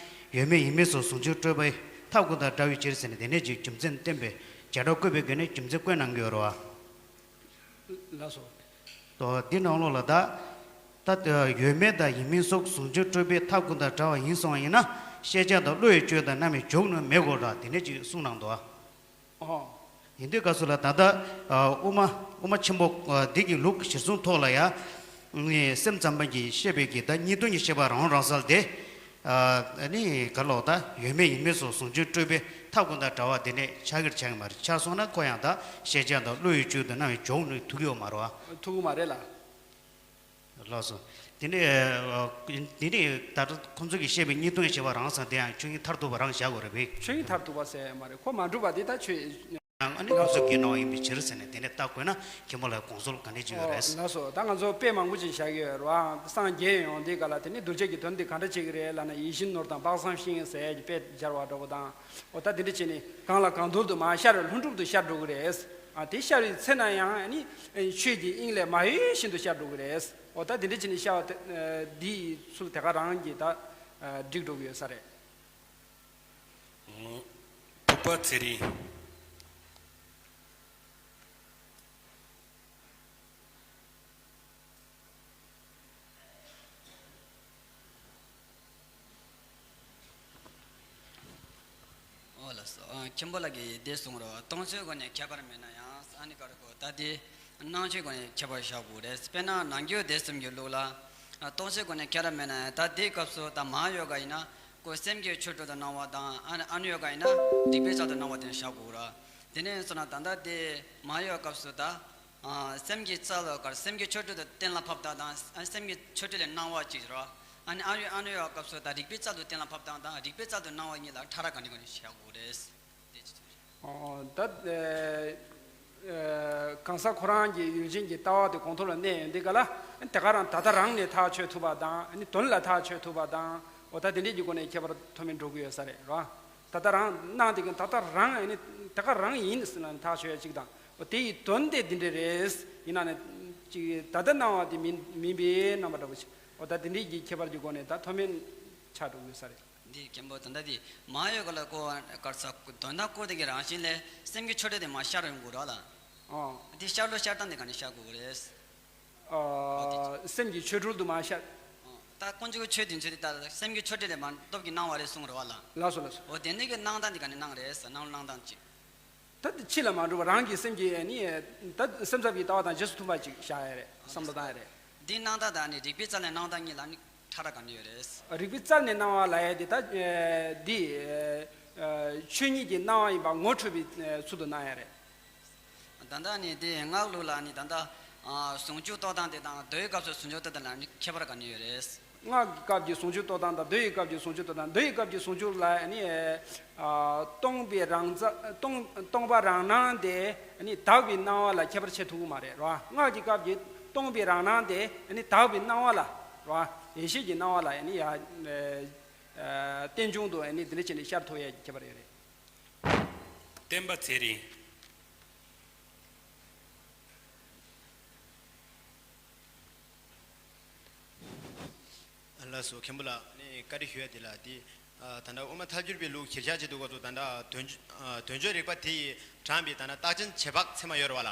ཡོད་མེད་ཡིན་མིན་སོགས་ཟུང་འཇུག་སྤྲོས་པའི་ཐབས་ཀུན་དང་བྲལ་བའི་ཕྱིར་ཟེར་ནས་དེ་ནས་ཅིག་རྒྱུ་མཚན་བསྟན་པའི་བྱེ་བྲག་བཀོད་པའི་སྒོ་ནས་རྒྱུ་མཚན་བཀོད་གནང་གི་ཡོད་རེད་བ། ལགས་སོ། ད་འདི་ནང་ལོགས་ལ་ད། ད་ཡོད་མེད་དང་ཡིན་མིན་སོགས་ཟུང་འཇུག་སྤྲོས་པའི་ཐབས་ཀུན་དང་བྲལ་བ་ཡིན་སོང་བ་ཡིན་ན་ཤེས་བྱ་དང་བློ་ཡི་སྤྱོད་ཡུལ་རྣམ་གཉིས་འཇོག་ནུས་མེད་དགོས་ར་དེ་ནས་ཅིག་གསུངས་གནང་འདུག་ཨ། ཨོ། ཡིན་དུས་སྐབས་སུ་ལ་ད་ལྟ་དབུ་མ་དབུ་མ་ཆེན་པོ་འདི་གི་ལུགས་གཞིར་བཟུང་ཐོག་ལ་ཡང་། སེམས་ཙམ་པ་གིས་བཤད་པའི་གི་ད་གཉིས་སྟོང་གི་བཤད་པ་རང་རང་སལ་ཏེ། ནི་ག་ལོག་ད་ཡོད་མེད་ཡིན་མིན་སོགས་ཟུང་འཇུག་སྤྲོས་པའི་ཐབས་ཀུན་དང་བྲལ་བ་དེ་ནས་ཆགས་ཀྱི་ཆགས་ཀྱི་མ་རེད། ཆགས་སོང་ན་ཁོ་ཡང་ད་ཤེས་བྱ་དང་བློ་ཡི་སྤྱོད་ཡུལ་རྣམ་གཉིས་འཇོག་ནུས་ཐུབ་ཀྱི་ཡོད་མ་རེད་བ། ཐུབ་ཀྱི་མ་རེད་ལ། ལགས་སོ། དེ་ནས་དེ་ནས་ད་ལྟ་ཁོང་ཚོ་གིས་བཤད་པའི་གཉིས་སྟོང་བྱེ་བ་རང་སང་དེ་ཡང་ཆོས་ཉིད་མཐར་ཐུག་པ་རང་བཞག་དགོས་རེད་པས། ཆོས་ཉིད་མཐར་ཐུག་པ་ཟེར་ཡ་མ་རེད། ཁོ་མ་གྲུབ་པ་དེ་ད་ཆོས། ཨ་ནི་ཁོང་ཚོ་གི་ནང་ཡིན་པའི་ཕྱིར་ཟེར་ནས་དེ་ནས་ལྟ་དགོས་ན་མཁན་པོ་ལ་དགོངས་ཚུལ་ག་འདྲས་ཅིག་ཡོད་རེད། ལགས་སོ། ད་ང་ཚོ་དཔེ་མང་པོ་ཅིག་བཞག་གི་ཡོད་རེད་བ། སངས་རྒྱས་ཡོང་དུས་ག་ལ་དེ་ནི་གདུལ་བྱ་གི་དོན་དེ་ག་འདྲ་བྱེད་ཀྱི་རེད་ལབ་ན་ཡིད་བཞིན་ནོར་དང་དཔག་བསམ་ཤིང་ཟེར་ཡ་གི་དཔེ་སྦྱར་བ་འདྲ་པོ་དང་། འོ་ད་དེ་འདྲ་བྱས་ནས་གང་ལ་གང་འདུལ་དུ་མ་ཤར་ལྷུན་གྲུབ་ཏུ་ཤར་འགྲོ་གི་རེད། ཨ་དེ་ཤར་བའི་ཚེ་ན་ཡང་ཨ་ནི་ཆོས་ཀྱི་དབྱིངས་ལས་མ་གཡོས་བཞིན་དུ་ཤར་འགྲོ་གི་རེད། འོ་ད་དེ་འདྲ་བྱས་ནས་ཤར་བ་དེ་འདི་ཡི་ཚུལ་དེ་ག་རང་གིས་ད་འགྲིག་འགྲོ་གི་ཡོད་ས་རེད། ཨོ། ཕུག་པ་ཚེ་རིང་། ཨོ་ལགས་སོ། ཨ། མཁན་པོ་ལགས་ཀྱིས་འདི་གསུངས་རོགས། སྟོང་ཆོས་སྒོ་ནས་ཁྱད་པར་མེད་ན་ཡང་ཨ་ནི་ཀར་གོ་ད་དེ་སྣང་ཆོས་སྒོ་ནས་ཁྱད་པར་བཞག་དགོས་རེད། དཔེར་ན་ནང་རྒྱུད་སྡེ་གསུམ་གྱི་ལུགས་ལ། ཨ། སྟོང་ཆོས་སྒོ་ནས་ཁྱད་པར་མེད་ན་ཡང་ད་དེའི་སྐབས་སུ་ད་མ་ཧཱ་ཡོ་ག་ཡིན་ན་ཀོ་སེམས་ཀྱི་ཆོས་དྲུག་ཏུ་སྣང་བ་དང་། ཨ་ནི་ཨ་ནུ་ཡོ་ག་ཡིན་ན་རིག་པའི་རྩལ་དུ་སྣང་བ་དེ་བཞག་དགོས་ར། དེ་ནས་སོང་ན་ད་ལྟ་དེ་མ་ཧཱ་ཡོ་ག་སྐབས་སུ་ད། ཨ། སེམས་ཀྱི་རྩལ་ལ་ཀར་སེམས་ཀྱི་ཆོས་དྲུག་ཏུ་གཏན་ལ་ཕབ་སྟངས་དང་། ཨ། སེམས་ཀྱི་ཆོས་དྲུག་ལས་སྣང་བ་གཅིག་རོ། ཨ་ནི་ཨ་ཡོ་ཨ་ནུ་ཡོ་ག་སྐབས་སུ་ད་རིག་པའི་རྩལ་དུ་གཏན་ལ་ཕབ་སྟངས་དང་རིག་པའི་རྩལ་དུ་སྣང་བ་གཉིས་ལ་ཕྲ་རགས་ག་འདྲ་ག་འདྲ་བཞག་དགོས་རེད། དེ་ཅི་ཚོད་རེད། ཨོ། ད། ཨ། གང་ཟག་ཁོ་རང་གི་ཡུལ་ཅན་གྱི་ལྟ་བ་དེ་གོང་ཐོག་ལ་གནས་ཡོང་དུས་ག་ལ། དེ་ག་རང་ད་ལྟ་རང་ནས་ཐག་ཆོད་ཐུབ་པ་དང་། ཨ་ནི་དོན་ལ་ཐག་ཆོད་ཐུབ་པ་དང་། འོ་ད་དེ་འདྲས་ཀྱི་སྒོ་ནས་ཁྱད་པར་མཐོ་དམན་འགྲོ་གི་ཡོད་ས་རེད་རོ། ད་ལྟ་རང་སྣང་དེ་གི་ད་ལྟ་རང་། ཨ་ནི་དེ་ག་རང་ཡིན་ཟེར་ན་ནི་ཐག་ཆོད་ཡ་གཅིག་དང་། འོ་དེ་ཡི་དོན་དེ་འདི་འདྲ་རེད། ཡིན་ན་ནི་ཅིག་ད་ལྟ་སྣང་བ་དེ་མིན་མིན་པའི་རྣམ་པ་འདྲ་པོ་ཞིག་འོ་ད་དེ་འདྲའི་གི་ཁྱད་པར་གྱི་སྒོ་ནས་ད་མཐོ་དམན་ཆགས་འགྲོ་གི་ཡོད་ས་རེད། འདི་མཁན་པོ་ད་ལྟ་དེ་མ་ཧཱ་ཡོ་ག་ལ་གོ་གར་ས་དོན་དག་ཀུན་བཏགས་ཀྱི་རང་བཞིན་ལས་སེམས་ཀྱི་ཆོས་དྲུག་དེ་མར་ཤར་ཡོང་དགོས་ར་ལ། ཨོ། དེ་ཤར་ལུགས་ཤར་སྟངས་དེ་ག་ནས་ཤར་དགོས་རེད། ཨོ། སེམས་ཀྱི་ཆོས་དྲུག་ཏུ་མར་ཤར། ཨོ། ད་ཀུན་རྫོབ་ཀྱི་ཆོས་དེ་ཚོ་དེ་ད་སེམས་ཀྱི་ཆོས་དྲུག་ལས་མར་སྟོབས་ཀྱིས་སྣང་བ་རེད་གསུངས་ར་བ་ལ། ལགས་སོ་ལགས་སོ། འོ་དེ་ནས་ཀྱི་སྣང་སྟངས་དེ་ག་ནས་སྣང་རེད་ཟེར། སྣང་སྣང་སྟངས་ཅིག་ད་དེ་ཕྱི་ལ་མ་འགྲོ་བར་རང་གི་སེམས་ཀྱི་ནི། ད་སེམས་འཚབ་ཀྱི་ལྟ་བ་དང་རྗེས་སུ་མཐུན་པ་ཅིག་བཞག་ཡ་རེད། བསམ་བློ་བཏང་ཡ་རེད། འདི་སྣང་སྟངས་དང་ནི་རིག་པའི་རྩལ་ནས་སྣང་སྟངས་གཉིས་ལ་ནི་ཕྲ་རགས་ག་འདྲ་ཡོད་རེད། རིག་པའི་རྩལ་ནས་སྣང་བ་ལབ་ཡ་དེ་ད། ཨ། འདི། ཨ། ཆོས་ཉིད་ཀྱི་སྣང་བ་ཡིན་པ་ངོ་འཕྲོད་པའི། ཨ། ཚུལ་དུ་སྣང་ཡ་རེད། ད་ལྟ་ནི་དེ་སྔགས་ལུགས་ལ་ནི་ད་ལྟ། ཨ། ཟུང་འཇུག་རྟོགས་སྟངས་དེ་དང་མདོའི་སྐབས་སུ་ཟུང་འཇུག་རྟོགས་སྟངས་ལ་ནི་ཁྱད་པར་ག་འདྲ་ཡོད་རེད། སྔགས་ཀྱི་སྐབས་ཀྱི་ཟུང་འཇུག་རྟོགས་སྟངས་དང་མདོ་ཡི་སྐབས་ཀྱི་ཟུང་འཇུག་རྟོགས་སྟངས། མདོ་ཡི་སྐབས་ཀྱི་ཟུང་འཇུག་ལ་ནི། ཨ། སྟོང་པའི་རང་རྩལ། སྟོང་སྟོང་པ་རང་སྣང་དེ་ནི་དག་པའི་སྣང་བ་ལ་ཁྱད་པར་ཕྱེ་ཐུབ་ཀྱི་མ་རེད་རོ། སྔགས་ཀྱི་སྐབས་ཀྱི་སྟོང་པའི་རང་སྣང་དེ་ནི་དག་པའི་སྣང་བ་ལ་རོ། ཡེ་ཤེས་ཀྱི་སྣང་བ་ལ་ནི་ཡ། ཨ། རྟེན་འབྱུང་དུ་ནི་དེ་འདྲ་བྱས་ནས་ཤར་ཐུབ་ཡ་གི་ཁྱད་པར་ཡོད་རེད། བསྟན་པ་ཚེ་རིང་། ལགས་སོ། མཁན་པོ་ལགས། ནི་བཀའ་འདྲི་ཞུ་ཡ་དེ་ལ་དེ། ཨ། ད་ལྟ་དབུ་མ་ཐལ་འགྱུར་བའི་ལུགས་གཞིར་བཞག་བྱེད་དུས་སྐབས་སུ་ད་ལྟ་དོན། ཨ། དོན་བརྗོད་རིག་པ་དེ་ཡིས་དྲངས་པའི་ད་ལྟ་རྟགས་ཅན་བྱེད་དཔག་ཚད་མ་ཡོད་རེད་བ་ལ།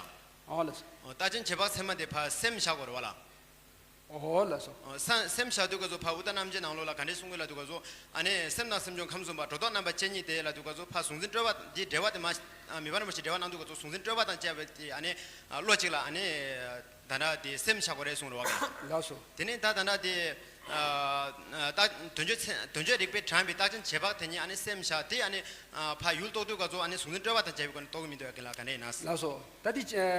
ཨོ་ལགས་སོ། ཨ། རྟགས་ཅན་བྱེད་དཔག་ཚད་མ་དེ་ཕར་སེམས་བཞག་དགོས་རེད་བ་ལ། ཨོ་ལགས་སོ། ཨ། ས་སེམས་བཞག་དུས་སྐབས་སུ་ཕར་ཨུ་ཏ་རྣམ་འབྱེད་ནང་ལོགས་ལ་ག་འདྲས་གསུང་གི་ལབ་དུས་སྐབས་སུ། ཨ་ནི་སེམས་དང་སེམས་བྱུང་ཁམས་གསུམ་པ་སྒྲོ་འདོགས་རྣམ་པ་ཅན་གཉིས་དེ་ལབ་དུས་སྐབས་སུ་ཕར་གཟུང་འཛིན་སྤྲོས་པ་དེ་འབྲེལ་བ་དེ་མ། ཨ། མི་ཕར་མ་ཞིག་འབྲེལ་བ་གནང་དུས་སྐབས་སུ་གཟུང་འཛིན་སྤྲོས་པ་དང་བཅས་པའི་དེ། ཨ་ནི། ཨ། བློ་གཅིག་ལ། ཨ་ནི་ད་ལྟ་དེ་སེམས་བཞག་དགོས་རེད་གསུངས་རེད་བ། ལགས་སོ། དེ་ནས་ད་ད་ལྟ་དེ། ཨ། ཨ། ད་དོན་བརྗོད་ཚེ། དོན་བརྗོད་རིག་པས་དྲངས་པའི་རྟགས་ཅན་བྱེད་དཔག་དེ་ཉིད། ཨ་ནི་སེམས་བཞག་དེ། ཨ་ནི། ཨ། ཕར་ཡུལ་རྟོགས་དུས་སྐབས་སུ། ཨ་ནི་གཟུང་འཛིན་སྤྲོས་པ་དང་བཅས་པའི་སྒོ་ནས་རྟོགས་ཀྱི་མི་འདུག་ཡ་གི་ལ་ག་འདྲ་ཡིན་ན། ལགས་སོ། ད་དེ། ཨ།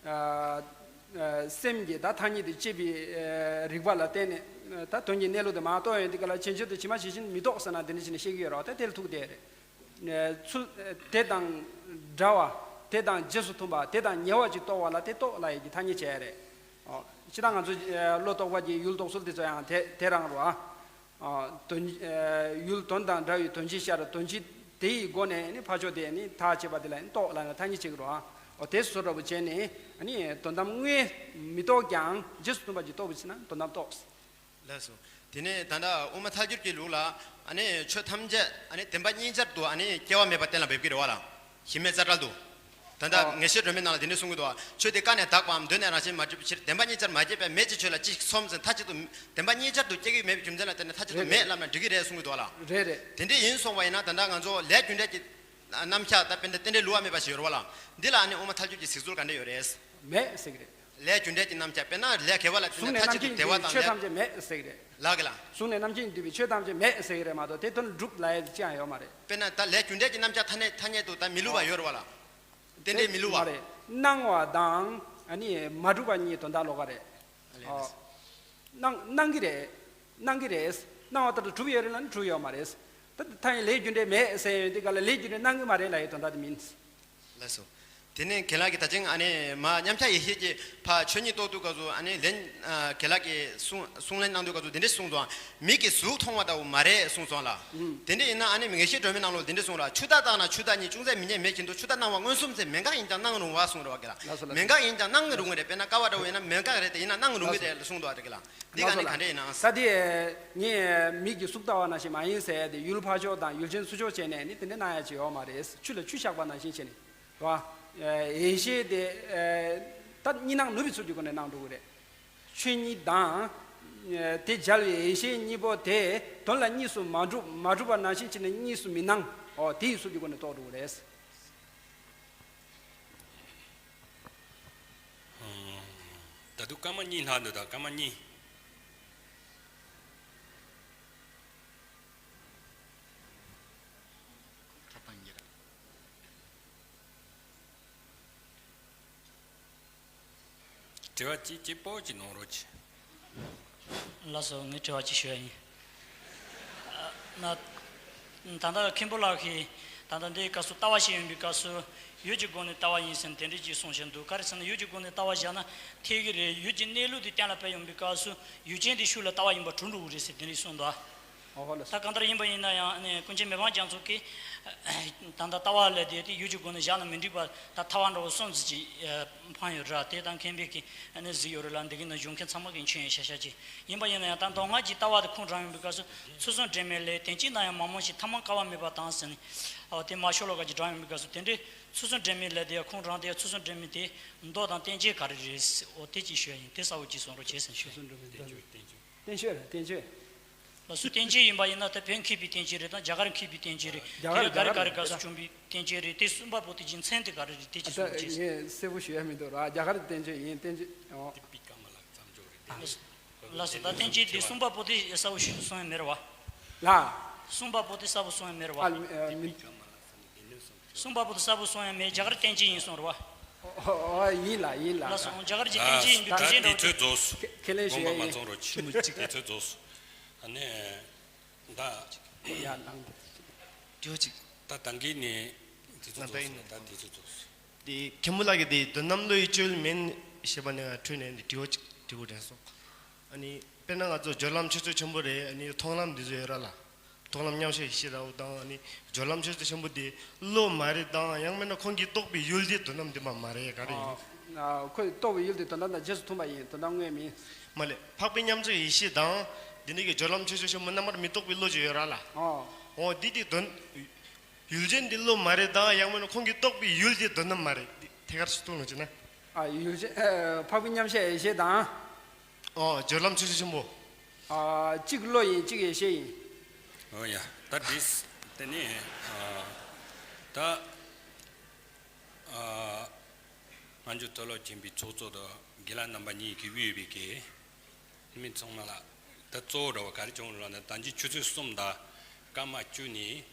ཨ། ཨ། ཨ། སེམས་ཀྱི་ད་ཐ་སྙད་དེ་དཔྱད་པའི། ཨ། རིག་པ་ལ་བརྟེན་ནས། ཨ། ད་དོན་གྱི་གནས་ལུགས་དེ་མར་རྟོགས་ཡོང་དུས་སྐབས་ལ་ཕྱིན་ཆད་དུ་ཇི་མ་ཇི་བཞིན་མི་རྟོགས་ཟེར་ན་དེ་འདྲ་བྱས་ནས་བཤད་ཀྱི་ཡོད་རེད་བ། ད་དེ་ལ་ཐུག་བསྡད་རེད། ཚུལ་དེ་དང་འདྲ་བ། དེ་དང་རྗེས་སུ་མཐུན་པ། དེ་དང་ཉེ་བ་ཅིག་རྟོགས་པ་ལ་དེ་རྟོགས་ལབ་ཡས་ཀྱི་ཐ་སྙད་བྱས་རེད། ཨོ། སྤྱིར་བཏང་ང་ཚོ་བློ་རྟོག་པ་གི་ཡུལ་རྟོགས་ཚུལ་དེ་ཚོ་ཡང་དེ་དེ་རང་རེད་བ། ཨོ། དོན། ཡུལ་དོན་དང་འདྲ་བའི་དོན་སྤྱི་ཤར། དོན་སྤྱི་དེ་ཡི་སྒོ་ནས་ནི་ཕར་ཕྱོགས་དེ་ནི་ཐག་བཅད་པ་དེ་ལ་ནི་རྟོགས་ལབ་ནས་ཐ་སྙད་བྱེད་ཀྱི་རེད་བ། ཨོ། དེ་བཟོ་འདྲ་པོ་བྱས་ནས་ནི་དོན་དམ་དངོས་མི་རྟོགས་ཀྱང་རྗེས་སུ་མཐུན་པ་ཅིག་རྟོགས་པ་བྱས་ན་དོན་དམ་རྟོགས། ལགས་སོ། དེ་ནས་ད་ལྟ་དབུ་མ་ཐལ་འགྱུར་གྱི་ལུགས་ལ། ཨ་ནི་ཆོས་ཐམས་ཅད། ཨ་ནི་བདེན་པ་གཉིས་ཆར་དུ། ཨ་ནི་སྐྱེ་བ་མེད་པ་གཏན་ལ་འབེབས་ཀྱི་རེད་བ་ལ། གཞི་མེད་རྩ་བྲལ་དུ། ད་ལྟ། ཨོ། ངེས་ཤེས་སྒྲོན་མེའི་ནང་ལ་དེ་འདྲ་གསུང་གི་འདུག་བ། ཆོས་དེ་ཀ་ནས་དག་པའམ་གདོད་ནས་རང་བཞིན་མ་གྲུབ་པའི་ཕྱིར། བདེན་པ་གཉིས་ཆར་མ་སྐྱེས་པས་མེད་ཅེས་ཆོས་ལ་ཅི་ཞིག་སོམས་ཟེར། མཐའ་གཅིག་ཏུ་བདེན་པ་གཉིས་ཆར་དུ་སྐྱེ་གི་མེད་པའི་རྒྱུ་མཚན་ལ་བརྟེན་ནས་མཐའ་གཅིག་ཏུ། རེད། མེད་ལབ་ན་འགྲིག་གི་རེད་གསུང་གི་འདུག་བ་ལ། རེད་རེད། དེ་འདྲ་ཡིན་སོང་བ་ཡིན་ན་ད་ལྟ་ང་ཚོ་ལས་རྒྱུ་འབྲས་ཀྱི་རྣམ་གཞག་ད་དཔེར་ན་རྟེན་འབྲེལ་བསླུ་བ་མེད་པ་ཞིག་ཡོད་རེད་བ་ལ། འདི་ལ་ཨ་ནི་དབུ་མ་ཐལ་འགྱུར་གྱི་གཟིགས་ཚུལ་ག་འདྲ་ཡོད་རེད། མེད་ཟེར་གི་རེད། ལས་རྒྱུ་འབྲས་ཀྱི་རྣམ་གཞག་དཔེར་ན་ལས་དགེ་བ་ལ་བརྟེན་ནས་མཐའ་གཅིག་ཏུ་བདེ་བ་དང་ལས། གཟུགས་ནས་རྣམ་མཁྱེན་ཡིན་དུས་ཆོས་ཐམས་ཅད་མེད་ཟེར་གི་རེད། ལགས་གི་ལ། གཟུགས་ནས་རྣམ་མཁྱེན་ཡིན་དུས་ཆོས་ཐམས་ཅད་མེད་ཟེར་གི་རེད་མ་གཏོགས་དེ་དོན་གྲུབ་ལབ་ཡ་ཅི་ཡང་ཡོད་མ་རེད། དཔེར་ན་ད་ལས་རྒྱུ་འབྲས་ཀྱི་རྣམ་གཞག་ཐ་སྙད་ཐ་སྙད་དུ་ད་མི་བསླུ་བ་ཡོད་རེད་བ་ལ། རྟེན་འབྲེལ་མི་བསླུ་བ། མ་རེད། སྣང་བ་དང་ཨ་ནི་མ་གྲུབ་པ་གཉིས་དོན་དག་ལོགས་ཀ་རེད། ཨ་ལས། ཨོ། སྣང་སྣང་གི་རེད། སྣང་གི་རེད། སྣང་བ་ལྟར་དུ་གྲུབ་ཡོད་རེད་ལབ་ན་གྲུབ་ཡོད་མ་རེད། ད་ཐ་སྙད་ལས་རྒྱུ་འབྲས་མེད་ཟེར་ཡོང་དུས་སྐབས་ལ་ལས་རྒྱུ་འབྲས་སྣང་གི་མ་རེད་ལབ་ཡའི་དོན་དག་དེ་མིན། ལགས་སོ། དེ་ནས་རྒན་ལགས་ཀྱིས་ད་ཅིང་ཨ་ནི་མ་མཉམ་གཞག་ཡེ་ཤེས་ཀྱི་ཕ་ཆོས་ཉིད་རྟོགས་དུས་སྐབས་སུ་ཨ་ནི་ལན་ཨ་རྒན་ལགས་ཀྱིས་གསུང་གསུང་ལན་གནང་དུས་སྐབས་སུ་འདི་འདྲ་གསུངས་སོང་། མིག་གིས་གཟུགས་མཐོང་བ་ལྟ་བུ་མ་རེད་གསུངས་སོང་ལ། ཨུམ། དེ་འདྲ་ཡིན་ན་ཨ་ནི་ངེས་ཤེས་སྒྲོན་མེའི་ནང་ལོགས་འདི་འདྲ་གསུངས་ལ། ཆུ་ཟླ་ལྟ་ན་ཆུ་ཟླ་ཉིད། ཅུང་ཟད་མི་རྙེད་མེད་བཞིན་དུ། ཆུ་ཟླ་སྣང་བ་མངོན་སུམ་ཚེ། མེད་འགག་ཡིན་ཀྱང་སྣང་རུང་བ་གསུངས་རེད་བ་རྒན་ལགས། ལགས་སོ་ལགས་སོ། མེད་འགག་ཡིན་ཀྱང་སྣང་རུང་གི་རེད། དཔེར་ན་ཀ་བ་འདྲ་བོ་ཡིན་ན་མེད་འགག་རེད་དེ་ཡིན་ན་སྣང་རུང་གི་རེད་ལ་གསུངས་འདུག་བ་རྒན་ལགས། འདི་ག་ནི་ག་འདྲ་ཡིན་ན། ད་དེ་ངས་མིག་གིས་གཟུགས་ལྟ་བ་ནང་བཞིན་མ་ཡིན་ཟེར་ཡ་དེ་ཡུལ་ཕར་ཕྱོགས་དང་ཡུལ་ཅན་ཚུར་ཕྱོགས་བྱས་ནས་ནི་དེ་འདྲ་སྣང་ཡ་ཅིག་ཡོད་མ་རེད། ཆུ་ལ་ཆུ་བཞག་པ་ནང་བཞིན་བྱས་ནས། རེད་བ། ཡེ་ཤེས་དེ་ད་གཉིས་སྣང་ནུབ་པའི་ཚུལ་གྱི་སྒོ་ནས་སྣང་འགྲོ་གི་རེད། ཆོས་ཉིད་དང་། དེ་སྦྱར་བའི་ཡེ་ཤེས་གཉིས་པོ་དེ་དོན་ལ་གཉིས་སུ་མ་གྲུབ་མ་གྲུབ་པ་ནང་བཞིན་བྱས་ནས་གཉིས་སུ་མི་སྣང་། འོ་དེ་ཡི་ཚུལ་གྱི་སྒོ་ནས་རྟོགས་འགྲོ་གི་རེད། ད་དུང་སྐར་མ་གཉིས་ལྷག་འདུག་ད་སྐར་མ་གཉིས། དྲི་བ་གཅིག་གཅིག་པོ་གཅིག་གནང་རོགས་གྱིས། ལགས་སོ། ངས་དྲི་བ་གཅིག་ཞུ་ཡ་ཡིན། ཨ། ན། ད་ལྟ་མཁན་པོ་ལགས་ཀྱིས་ད་ལྟ་འདིའི་སྐབས་སུ་ལྟ་བ་ཞིག་ཡོང་པའི་སྐབས་སུ་ཡུལ་གྱི་སྒོ་ནས་ལྟ་བ་ཡིན་ཟེར་ནས་དེ་འདྲ་ཅིག་གསུངས་བཞིན་འདུག་ག་རེ་ཟེར་ན་ཡུལ་གྱི་སྒོ་ནས་ལྟ་བ་བཞག་ན་འཐད་ཀྱི་རེད། ཡུལ་གྱི་གནས་ལུགས་དེ་གཏན་ལ་འབེབས་ཡོང་པའི་སྐབས་སུ་ཡུལ་ཅན་དེ་ཤུགས་ལ་ལྟ་བ་ཡིན་པ་གྲུབ་འགྲོ་གི་རེད་ཟེར་དེ་འདྲ་གསུངས་འདུག་ཨོ་ཧོ་ལགས་སོ། ད་གང་ལྟར་ཡིན་པ་ཡིན་ན་ཡང་ནི་ཀུན་མཁྱེན་མི་ཕམ་རྒྱ་མཚོ་གིས་ད་ལྟ་ལྟ་བ་ལས་དེ་དེ་ཡུལ་གྱི་སྒོ་ནས་བཞག་ན་མི་འགྲིག་པ་ད་ཐལ་བ་འདྲ་བོ་གསུམ་ཙམ་ཅིག་འཕངས་ཡོད་ར། དེ་ད་མཁན་པོ་གིས་ནི་གཟིགས་ཡོད་རེད་ལ། འདི་གི་ནང་བཞུགས་མཁན་ཚང་མ་གིས་མཁྱེན་ཡོད་ཤག་ཤག་ཅིག་ཡིན་པ་ཡིན་ན་ཡང་ད་མདོ་སྔགས་ཀྱི་ལྟ་བ་དེ་ཁུངས་དྲངས་ཡོང་པའི་སྐབས་སུ་ཚུལ་གསུམ་འབྲེལ་མེད་ལས་དོན་གཅིག་ན་ཡང་མ་རྨོངས་ཤིང་ཐ་མལ་དཀའ་བ་མེད་པ་དང་ཟེར་ནས། འོ་དེ་མ་ཤོ་ལོ་ཀ་ཅིག་དྲངས་ཡོང་པའི་སྐབས་སུ་དེ་འདྲའི་ཚུལ་གསུམ་འབྲེལ་མེད་ལས་དེ་ཡང་ཁུངས་དྲངས་དེ་ཚུལ་གསུམ་འབྲེལ་མེད་དེ་མདོ་དང་བསྟན་བཅོས་ག་རེ་རེད། འོ་དེ་ཅིག་ཞུ་ཡ་ཡིན། དེ་གསལ་བོ་ཅིག་གསུང་རོགས་བྱེད་ཟེར་ཞུ། ཚུལ་གསུམ་འབྲེལ་མེད་བསྟན་བཅོས་རེད། བསྟན་བཅོས། ལགས་སོ། བསྟན་བཅོས་ཡིན་པ་ཡིན་ན་ད་བོད་མཁས་པའི་བསྟན་བཅོས་རེད་དང་རྒྱ་གར་མཁས་པའི་བསྟན་བཅོས་རེད། རྒྱ་གར་དེ་ལ་ག་རེ་ག་རེ་ག་རེ་ག་རེ་བྱུང་པའི་བསྟན་བཅོས་རེད། དེ་གསུམ་པ་པོ་དེ་རྒྱུ་མཚན་དེ་ག་རེ་རེད་དེ་ཅིག་གསུང་རོགས་བྱེད། ངས་གསལ་པོ་ཞུ་ཡ་མི་འདུག་ར། རྒྱ་གར་བསྟན་བཅོས་ཡིན། བསྟན་བཅོས། ཨོ། ལགས་སོ། ད་བསྟན་བཅོས་དེ་གསུམ་པ་པོ་དེ་གསལ་པོ་ཞུ་གསུང་ཡ་མེད་ར་བ། ལ། གསུམ་པ་པོ་དེ་གསལ་པོ་གསུང་ཡ་མེད་ར་བ། ཨ། མི། གསུམ་པ་པོ་དེ་གསལ་པོ་གསུང་ཡ་མེད། རྒྱ་གར་བསྟན་བཅོས་ཡིན་གསུང་ར་བ། ཨོ་ཡིན་ལ་ཡིན་ལ། ལགས་སོ། རྒྱ་གར་གྱི་བསྟན་བཅོས་ཡིན་དུས་དེ་བཞིན་འདྲ་བོ་དེ། ཁས་ལེན་ཞུ་ཡ་ཡིན། ཁོ་མ་ཚོང་རོགས་གྱིས། ཁྱི་མོ་གཅིག་དེ་ཚོས་རྫོགས་སོང་། ཨ་ནི། ད། ཡ་ནང་། དྲི་བ་གཅིག་ད་ད་གིན་ནས་དེ་ཚོ་རྫོགས་སོང་། ད་དེ་ཚོ་རྫོགས་སོང་། དེ་མཁན་པོ་ལགས་ཀྱིས་དེ་དོན་དམ་བློ་ཡི་སྤྱོད་ཡུལ་མིན་ཞེས་པ་ནས་འཕྲོས་ནས་དྲི་བ་གཅིག་དྲི་དགོས་དྲན་སོང་། ཨ་ནི་དཔེར་ན་ང་ཚོ་སྦྱོར་ལམ་ཆོས་ཚུལ་ཆེན་པོ་རེད། ཨ་ནི་མཐོང་ལམ་འདི་ཚོ་ཡོད་ར་ལ། མཐོང་ལམ་མཉམ་གཞག་ཡེ་ཤེས་འདྲ་བོ་དང་ཨ་ནི་སྦྱོར་ལམ་ཆོས་ཚུལ་ཆེན་པོ་དེ་བློ་མ་རེད་དང་ཡང་མིན་ན་ཁོང་གིས་རྟོགས་པའི་ཡུལ་དེ་དོན་དམ་བདེན་པ་མ་རེད། ག་རེ་ཡིན། ཨ། ཁོས་རྟོགས་པའི་ཡུལ་དེ་དོན་དམ་དང་རྗེས་སུ་མཐུན་པ་ཡིན། དོན་དམ་དངོས་མིན། མ་ལས་འཕགས་པའི་མཉམ་གཞག་ཡེ་ཤེས་དང་། འདི་ནི་གི་སྦྱོར་ལམ་ཆོས་ཚུལ་ཆེན་པོ་རྣམ་པར་མི་རྟོག་པའི་བློ་ཅིག་ཡོད་ར་ལ། ཨོ། འོ་འདི་དེ་དོན། ཡུལ་ཅན་འདི་བློ་མ་རེད་དང་ཡང་མིན་ན་ཁོང་གིས་རྟོགས་པའི་ཡུལ་དེ་དོན་དམ་མ་རེད། འདི་ཐད་ཀར་ཞིག་གཏོང་ལོང་བྱས་ན། ཨ། ཡུལ་ཅན། ཨ། འཕགས་པའི་མཉམ་གཞག་ཡེ་ཤེས་དང་། ཨོ། སྦྱོར་ལམ་ཆོས་ཚུལ་ཆེན་པོ། ཨ། གཅིག་བློ་ཡིན་གཅིག་ཡེ་ཤེས་ཡིན། ཨོ་ཡ། ད་འདི་དེ་ནི། ཨ། ད། ཨ། སྔ་འགྱུར་མཐོ་སློབ་ཆེན་པོའི་ཚོགས་གཙོ་དང་དགེ་ལགས་རྣམ་པ་གཉིས་ཀྱིས་དབུས་པའི་གི་མི་ཚང་མ་ལ་ད་གཙོ་བོ་འདྲ་བ་ག་རེ་བྱུང་རེད་ལབ་ན། ད་གིན་ཆུ་ཚོད་གསུམ་དང་སྐར་མ་བཅུ་ནས་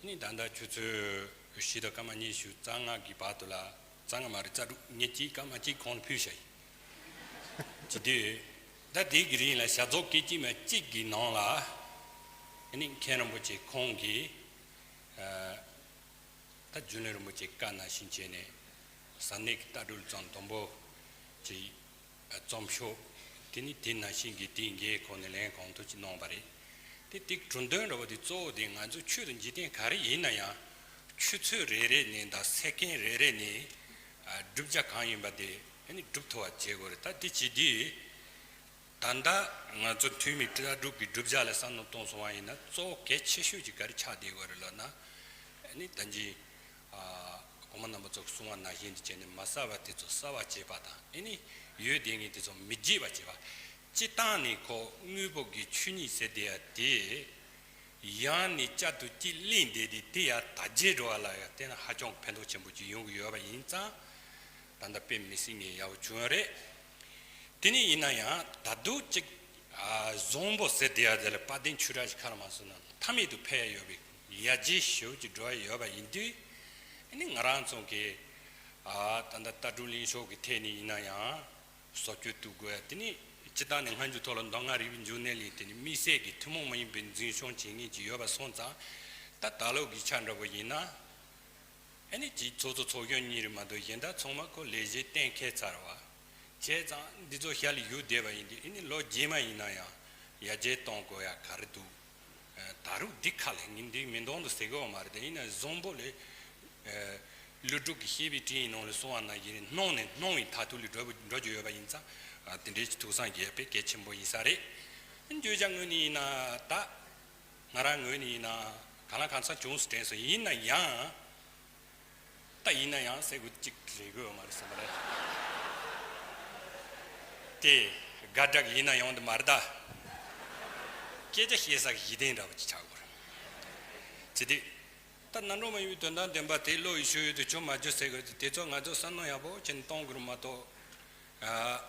ནི་ད་ལྟ་ཆུ་ཚོད་བཞི་དང་སྐར་མ་ཉི་ཤུ་རྩ་ལྔ་གི་བར་དུ་ལ། རྩ་ལྔ་མ་རེད། རྩ་དྲུག་ཉེར་གཅིག་སྐར་མ་གཅིག་གོང་ལ་ཕུལ་བཞག་ཡིན། ཅི་དུས་ད་དེ་གི་རིང་ལ་ཞབས་ཏོག་སྐད་ཅིག་མ་གཅིག་གི་ནང་ལ་ནི་མཁན་རིན་པོ་ཆེ་ཁོང་གིས། ཨ། ད་རྒྱུན་ལས་རིན་པོ་ཆེ་བཀའ་ནང་བཞིན་བྱས་ནས་ས་གནས་ཀྱི་ལྟ་གྲུབ་ཚང་དུམ་བུ་ཅིག་རྩོམ་ཤོག་དེ་ནི་དེ་ནང་བཞིན་གྱི་དེའི་འགན་ཁོ་ནས་ལེན་གང་ཐུབ་ཅིག་གནང་བ་རེད། དེ་དེ་གྲུབ་དོན་འདྲ་བོ་དེ་གཙོ་བོ་དེ་ང་ཚོ་ཆོས་དང་འཇིག་རྟེན་ག་རེ་ཡིན་ན་ཡང་ཆུ་ཚོད་རེ་རེ་ནས་དང་སེ་ཀན་རེ་རེ་ནས་བསྒྲུབ་བྱ་གང་ཡིན་པ་དེ་ནི་སྒྲུབ་ཐུབ་པ་བྱེད་དགོས་རེད། ད་དེ་བྱེད་དུས། ད་ལྟ་ང་ཚོ་ཐོན་མིའི་ལྟ་གྲུབ་ཀྱི་བསྒྲུབ་བྱ་ལ་བསམ་བློ་གཏོང་སོང་བ་ཡིན་ན་གཙོ་བོ་གལ་ཆེ་ཤོས་ཀྱི་ག་རེ་ཆགས་བསྡད་ཡོད་རེད་ལབ་ན། ཨ་ནི་ད་གིན་ཨ་གོང་མ་རྣམ་པ་ཚོ་གསུང་བ་ནང་བཞིན་དུ་བྱས་ནས་མ་གསལ་བ་དེ་ཚོ་གསལ་བ་བྱེད་པ་དང་། ཨ་ནི་ཡོད་བསྡད་མཁན་དེ་ཚོ་མི་བརྗེད་པ་བྱེད་པ། སྤྱིར་བཏང་ནས་ཁོ་དངོས་པོ་གི་ཆོས་ཉིད་ཟེར་བསྡད་ཡ་དེ། ཡང་ནས་བསྐྱར་དུ་གཅིག་གླེང་བསྡད་དེ་དེ་ཡང་དར་རྒྱས་འགྲོ་བ་ལ་ཡང་བལྟས་ན་ཧ་ཅང་ཕན་ཐོགས་ཆེན་པོ་ཅིག་ཡོང་གི་ཡོད་པ་ཡིན་ཙང་། ད་ལྟ་དཔེ་མི་སྲིད་ངས་ཡག་པོ་བྱུང་ཡོད་རེད། དེ་ནས་ཡིན་ན་ཡང་ད་དུང་གཅིག་ཨ། བཟང་པོ་ཟེར་བསྡད་ཡ་དེ་ལ་དཔལ་ལྡན་ཆོས་གྲགས་ཀྱིས་ག་རེ་གསུངས་ན། མཐའ་མེད་དུ་འཕེལ་ཡ་ཡོད་པའི་ཡར་རྒྱས་ཞེ་པོ་ཅིག་འགྲོ་ཡ་ཡོད་པ་ཡིན་དུས། ཨ་ནི་ང་རང་ཚོ་གི་ཨ། ད་ལྟ་ལྟ་གྲུབ་གླེང་ཕྱོགས་ཀྱི་ཐད་ནས་ཡིན་ན་ཡང་བཟོ་བཅོས་གཏོང་དགོས་ཡ། དེ་ནས་སྤྱིར་བཏང་ནས་སྔ་འགྱུར་མཐོ་སློབ་མདོ་སྔགས་རིག་པའི་འབྱུང་གནས་གླིང་དེ་ནི་དམིགས་བསལ་གྱི་ཐུན་མོང་མ་ཡིན་པའི་འཛིན་སྐྱོང་བྱེད་མཁན་ཅིག་ཡོད་པ་སོང་ཙང་། ད་ད་ལོ་གི་ཆ་འདྲ་པོ་ཡིན་ན། ཨ་ནི་ཅིག་ཚོགས་གཙོ་ཚོགས་གཞོན་གཉིས་རེད་མ་གཏོགས་གཞན་དག་ཚང་མ་ཁོ་ལས་བྱེད་གཏན་འཁེལ་ཚར་བ། བྱས་ཙང་འདི་ཚོ་ཞལ་ལ་བཞུགས་བསྡད་པ་ཡིན་དུས་ཨ་ནི་ལོ་རྗེས་མ་ཡིན་ན་ཡང་ཡར་རྒྱས་གཏོང་དགོས་ཡ་ག་རེ་འདུག་ད་རུང་འདི་ཁ་ལ་ངས་འདི་མི་འདོང་དུ་ཟེར་གི་ཡོད་མ་རེད་དེ། ཡིན་ན་བཟང་པོ་ལས། ཀླུ་སྒྲུབ་ཀྱི་བཤེས་པའི་སྤྲིངས་ཡིག་ནང་ལ་གསུངས་པ་ནང་བཞིན་སྣང་ནས་སྣང་བའི་མཐར་ཐུག་ལ་འགྲོ་འགྲོ་རྒྱུ་ཡོད་པ་ཡིན་ཙང་། དེ་འདྲའི་ཐུགས་བསམ་བཞེས་པའི་གལ་ཆེན་པོ་ཡིན་ས་རེད། བརྗོད་བྱ་ངོས་ནས་ཡིན་ན་ད། ང་རང་ངོས་ནས་ཡིན་ན་གང་ལ་གང་འཚམ་བྱུང་སོང་དྲན་སོང་། ཡིན་ན་ཡང་། ད་ཡིན་ན་ཡང་ཟེར་དགོས་གཅིག་རེད་དགོས་ཡོད་མ་རེད་བསམ་པ་རེད། དེ་དགའ་དྲག་ཡིན་ན་ཡང་དེ་མ་རེད་ད། སྐད་ཆ་བཤད་ས་གཞི་རྟེན་འདྲ་བོ་ཅིག་ཆགས་དགོས་རེད། བྱེད་དུས། ད་རྣམ་གྲངས་མ་ཡིན་པའི་དོན་དམ་བདེན་པ་དེ་བློ་ཡི་ཤུགས་ཡོད་དུ་ཆུ་མ་རྒྱུ་ཟེར་དགོས་དེ་དེ་ཚོ་ང་ཚོ་བསམ་མནོ་ཡག་པོ་བྱས་ནས་གཏོང་དགོས་རེད་མ་གཏོགས། ཨ།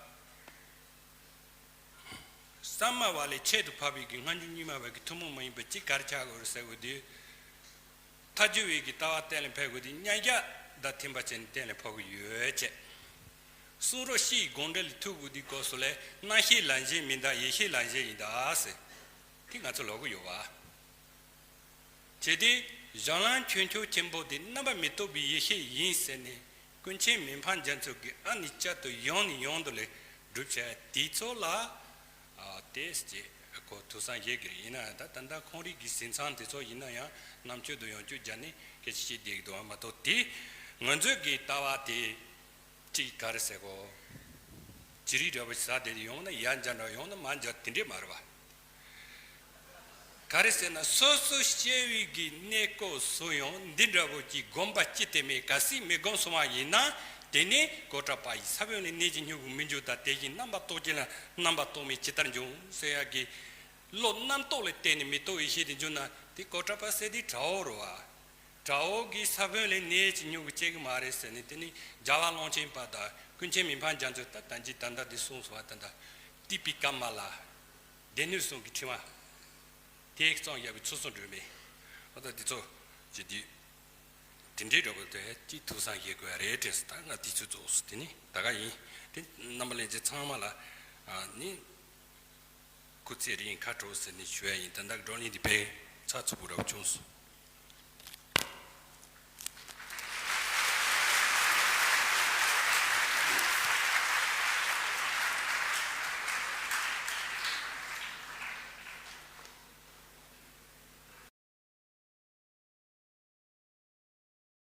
གསར་མ་བ་ལས་ཁྱད་དུ་འཕགས་པའི་གི་སྔ་འགྱུར་རྙིང་མ་བ་གི་ཐུན་མོང་མ་ཡིན་པ་གཅིག་ག་རེ་ཆགས་དགོས་རེད་ཟེར་དགོས་དུས། ཐལ་འགྱུར་བའི་གི་ལྟ་བ་གཏན་ལ་ཕབ་དགོས་དུས་མཉམ་གཞག་དང་མཐུན་པ་བྱས་ནས་གཏན་ལ་ཕབ་དགོས་ཡོད་ཅེས། གསུང་རབ་སྤྱིའི་དགོངས་འགྲེལ་ལ་ཐུག་དགོས་དུས་སྐབས་སུ་ལས་རྣམ་ཤེས་ལམ་བྱེད་མིན་ད་ཡེ་ཤེས་ལམ་བྱེད་ཡིན་ད་ཟེར། དེ་ང་ཚོ་ལབ་གི་ཡོད་པ། བྱས་ཏེ། གཞན་ལམ་ཁྱོད་ཆོས་ཆེན་པོ་དེ་རྣམ་པར་མི་རྟོག་པའི་ཡེ་ཤེས་ཡིན་ཟེར་ནས་ཀུན་མཁྱེན་མི་ཕམ་རྒྱ་མཚོ་གིས་ཨ་ནི་བསྐྱར་དུ་ཡང་ནས་ཡང་དུ་ལས་སྒྲུབ་བྱ་དེ་ཚོ་ལ། ཨ། དེ་ཅེས་ཁོ་ཐུགས་བསམ་བཞེས་ཀྱི་རེད། ཡིན་ན་ཡང་ད་ད་ལྟ་ཁོང་རིགས་ཀྱི་གཟིགས་མཚམས་དེ་ཚོ་ཡིན་ན་ཡང་རྣམ་དཔྱོད་དུ་ཡང་བསྐྱར་སྦྱར་ནས་སྐད་ཆ་བཤད་བསྡད་ཀྱི་འདུག་བ་མ་གཏོགས་དེ་ང་ཚོའི་གི་ལྟ་བ་དེ། གཅིག་ག་རེ་ཟེར་གོ། ཅི་རིགས་འདྲ་པོ་ཟ་དེ་ཡོང་ན་ཡར་འཇགས་འདྲ་ཡོང་ན་མར་འཇགས་དེ་འདྲས་མ་རེད་བ། ག་རེ་ཟེར་ན་སོ་སོ་སྐྱེ་བོའི་གི་གནས་སྐབས་སུ་ཡང་འདི་འདྲ་པོ་ཅིག་སྒོམ་པ་ཅི་སྟེ་མེད་ག་སྲིད་མི་སྒོམ་སོང་བ་ཡིན་ན་དེ་ནི་གཽ་ཌ་པ་ཡི་ས་བོན་ལས་གནས་ཀྱི་སྨྱུ་གུ་མི་འབྱུང་ད་དེ་བཞིན་རྣམ་པར་རྟོག་གྱུར་ན་རྣམ་པར་རྟོག་མེད་ཇི་ལྟར་འབྱུང་ཟེར་ཡ་གི། བློ་རྣམ་རྟོག་ལས་བརྟེན་ནས་མི་རྟོག་ཡེ་ཤེས་དེ་འབྱུང་ན་དེ་གཽ་ཌ་པ་ཟེར་དེ་དགྲ་བོ་རེད་བ། དགྲ་བོ་གི་ས་བོན་ལས་གནས་ཀྱི་སྨྱུ་གུ་སྐྱེ་གི་མ་རེད་ཟེར་ནས་དེ་ནི་རྒྱལ་བ་ཀློང་ཆེན་པ་དང་ཀུན་མཁྱེན་མི་ཕམ་རྒྱ་མཚོས་ད་ལྟ་ཅི་ད་ལྟ་འདི་གསུངས་སོང་བ་ད་ལྟ་ཏི་པི་ཀ་མ་ལ་སྡེ་སྣོད་གསུམ་གྱི་ཕྲེང་བ་དེ་གཙང་ཡབ་ཀྱི་ཚུལ་གསུང་སྒྲོན་མེ་འོ་ད་འདི་ཚོ་ཅི་འདི་དེ་འདྲའི་འགྲོ་དགོས་དེ་ཅི་ཐུགས་བསམ་བཞེས་དགོས་ཡ་རེད་དྲན་སོང་། ད་ང་དུས་ཚོད་རྫོགས་སོང་། དེ་ནི་ད་ག་ཡིན་དེ་རྣམ་པ་ལྷན་རྒྱས་ཚང་མ་ལ་ནི། སྐུ་ཚེ་རིང་ཁ་དྲོ་ཟེར་ནས་ཞུ་ཡ་ཡིན། ད་ལྟ་བགྲོ་གླེང་འདི་དཔེ་ཚགས་ཚུད་པོ་འདྲ་བོ་བྱུང་སོང་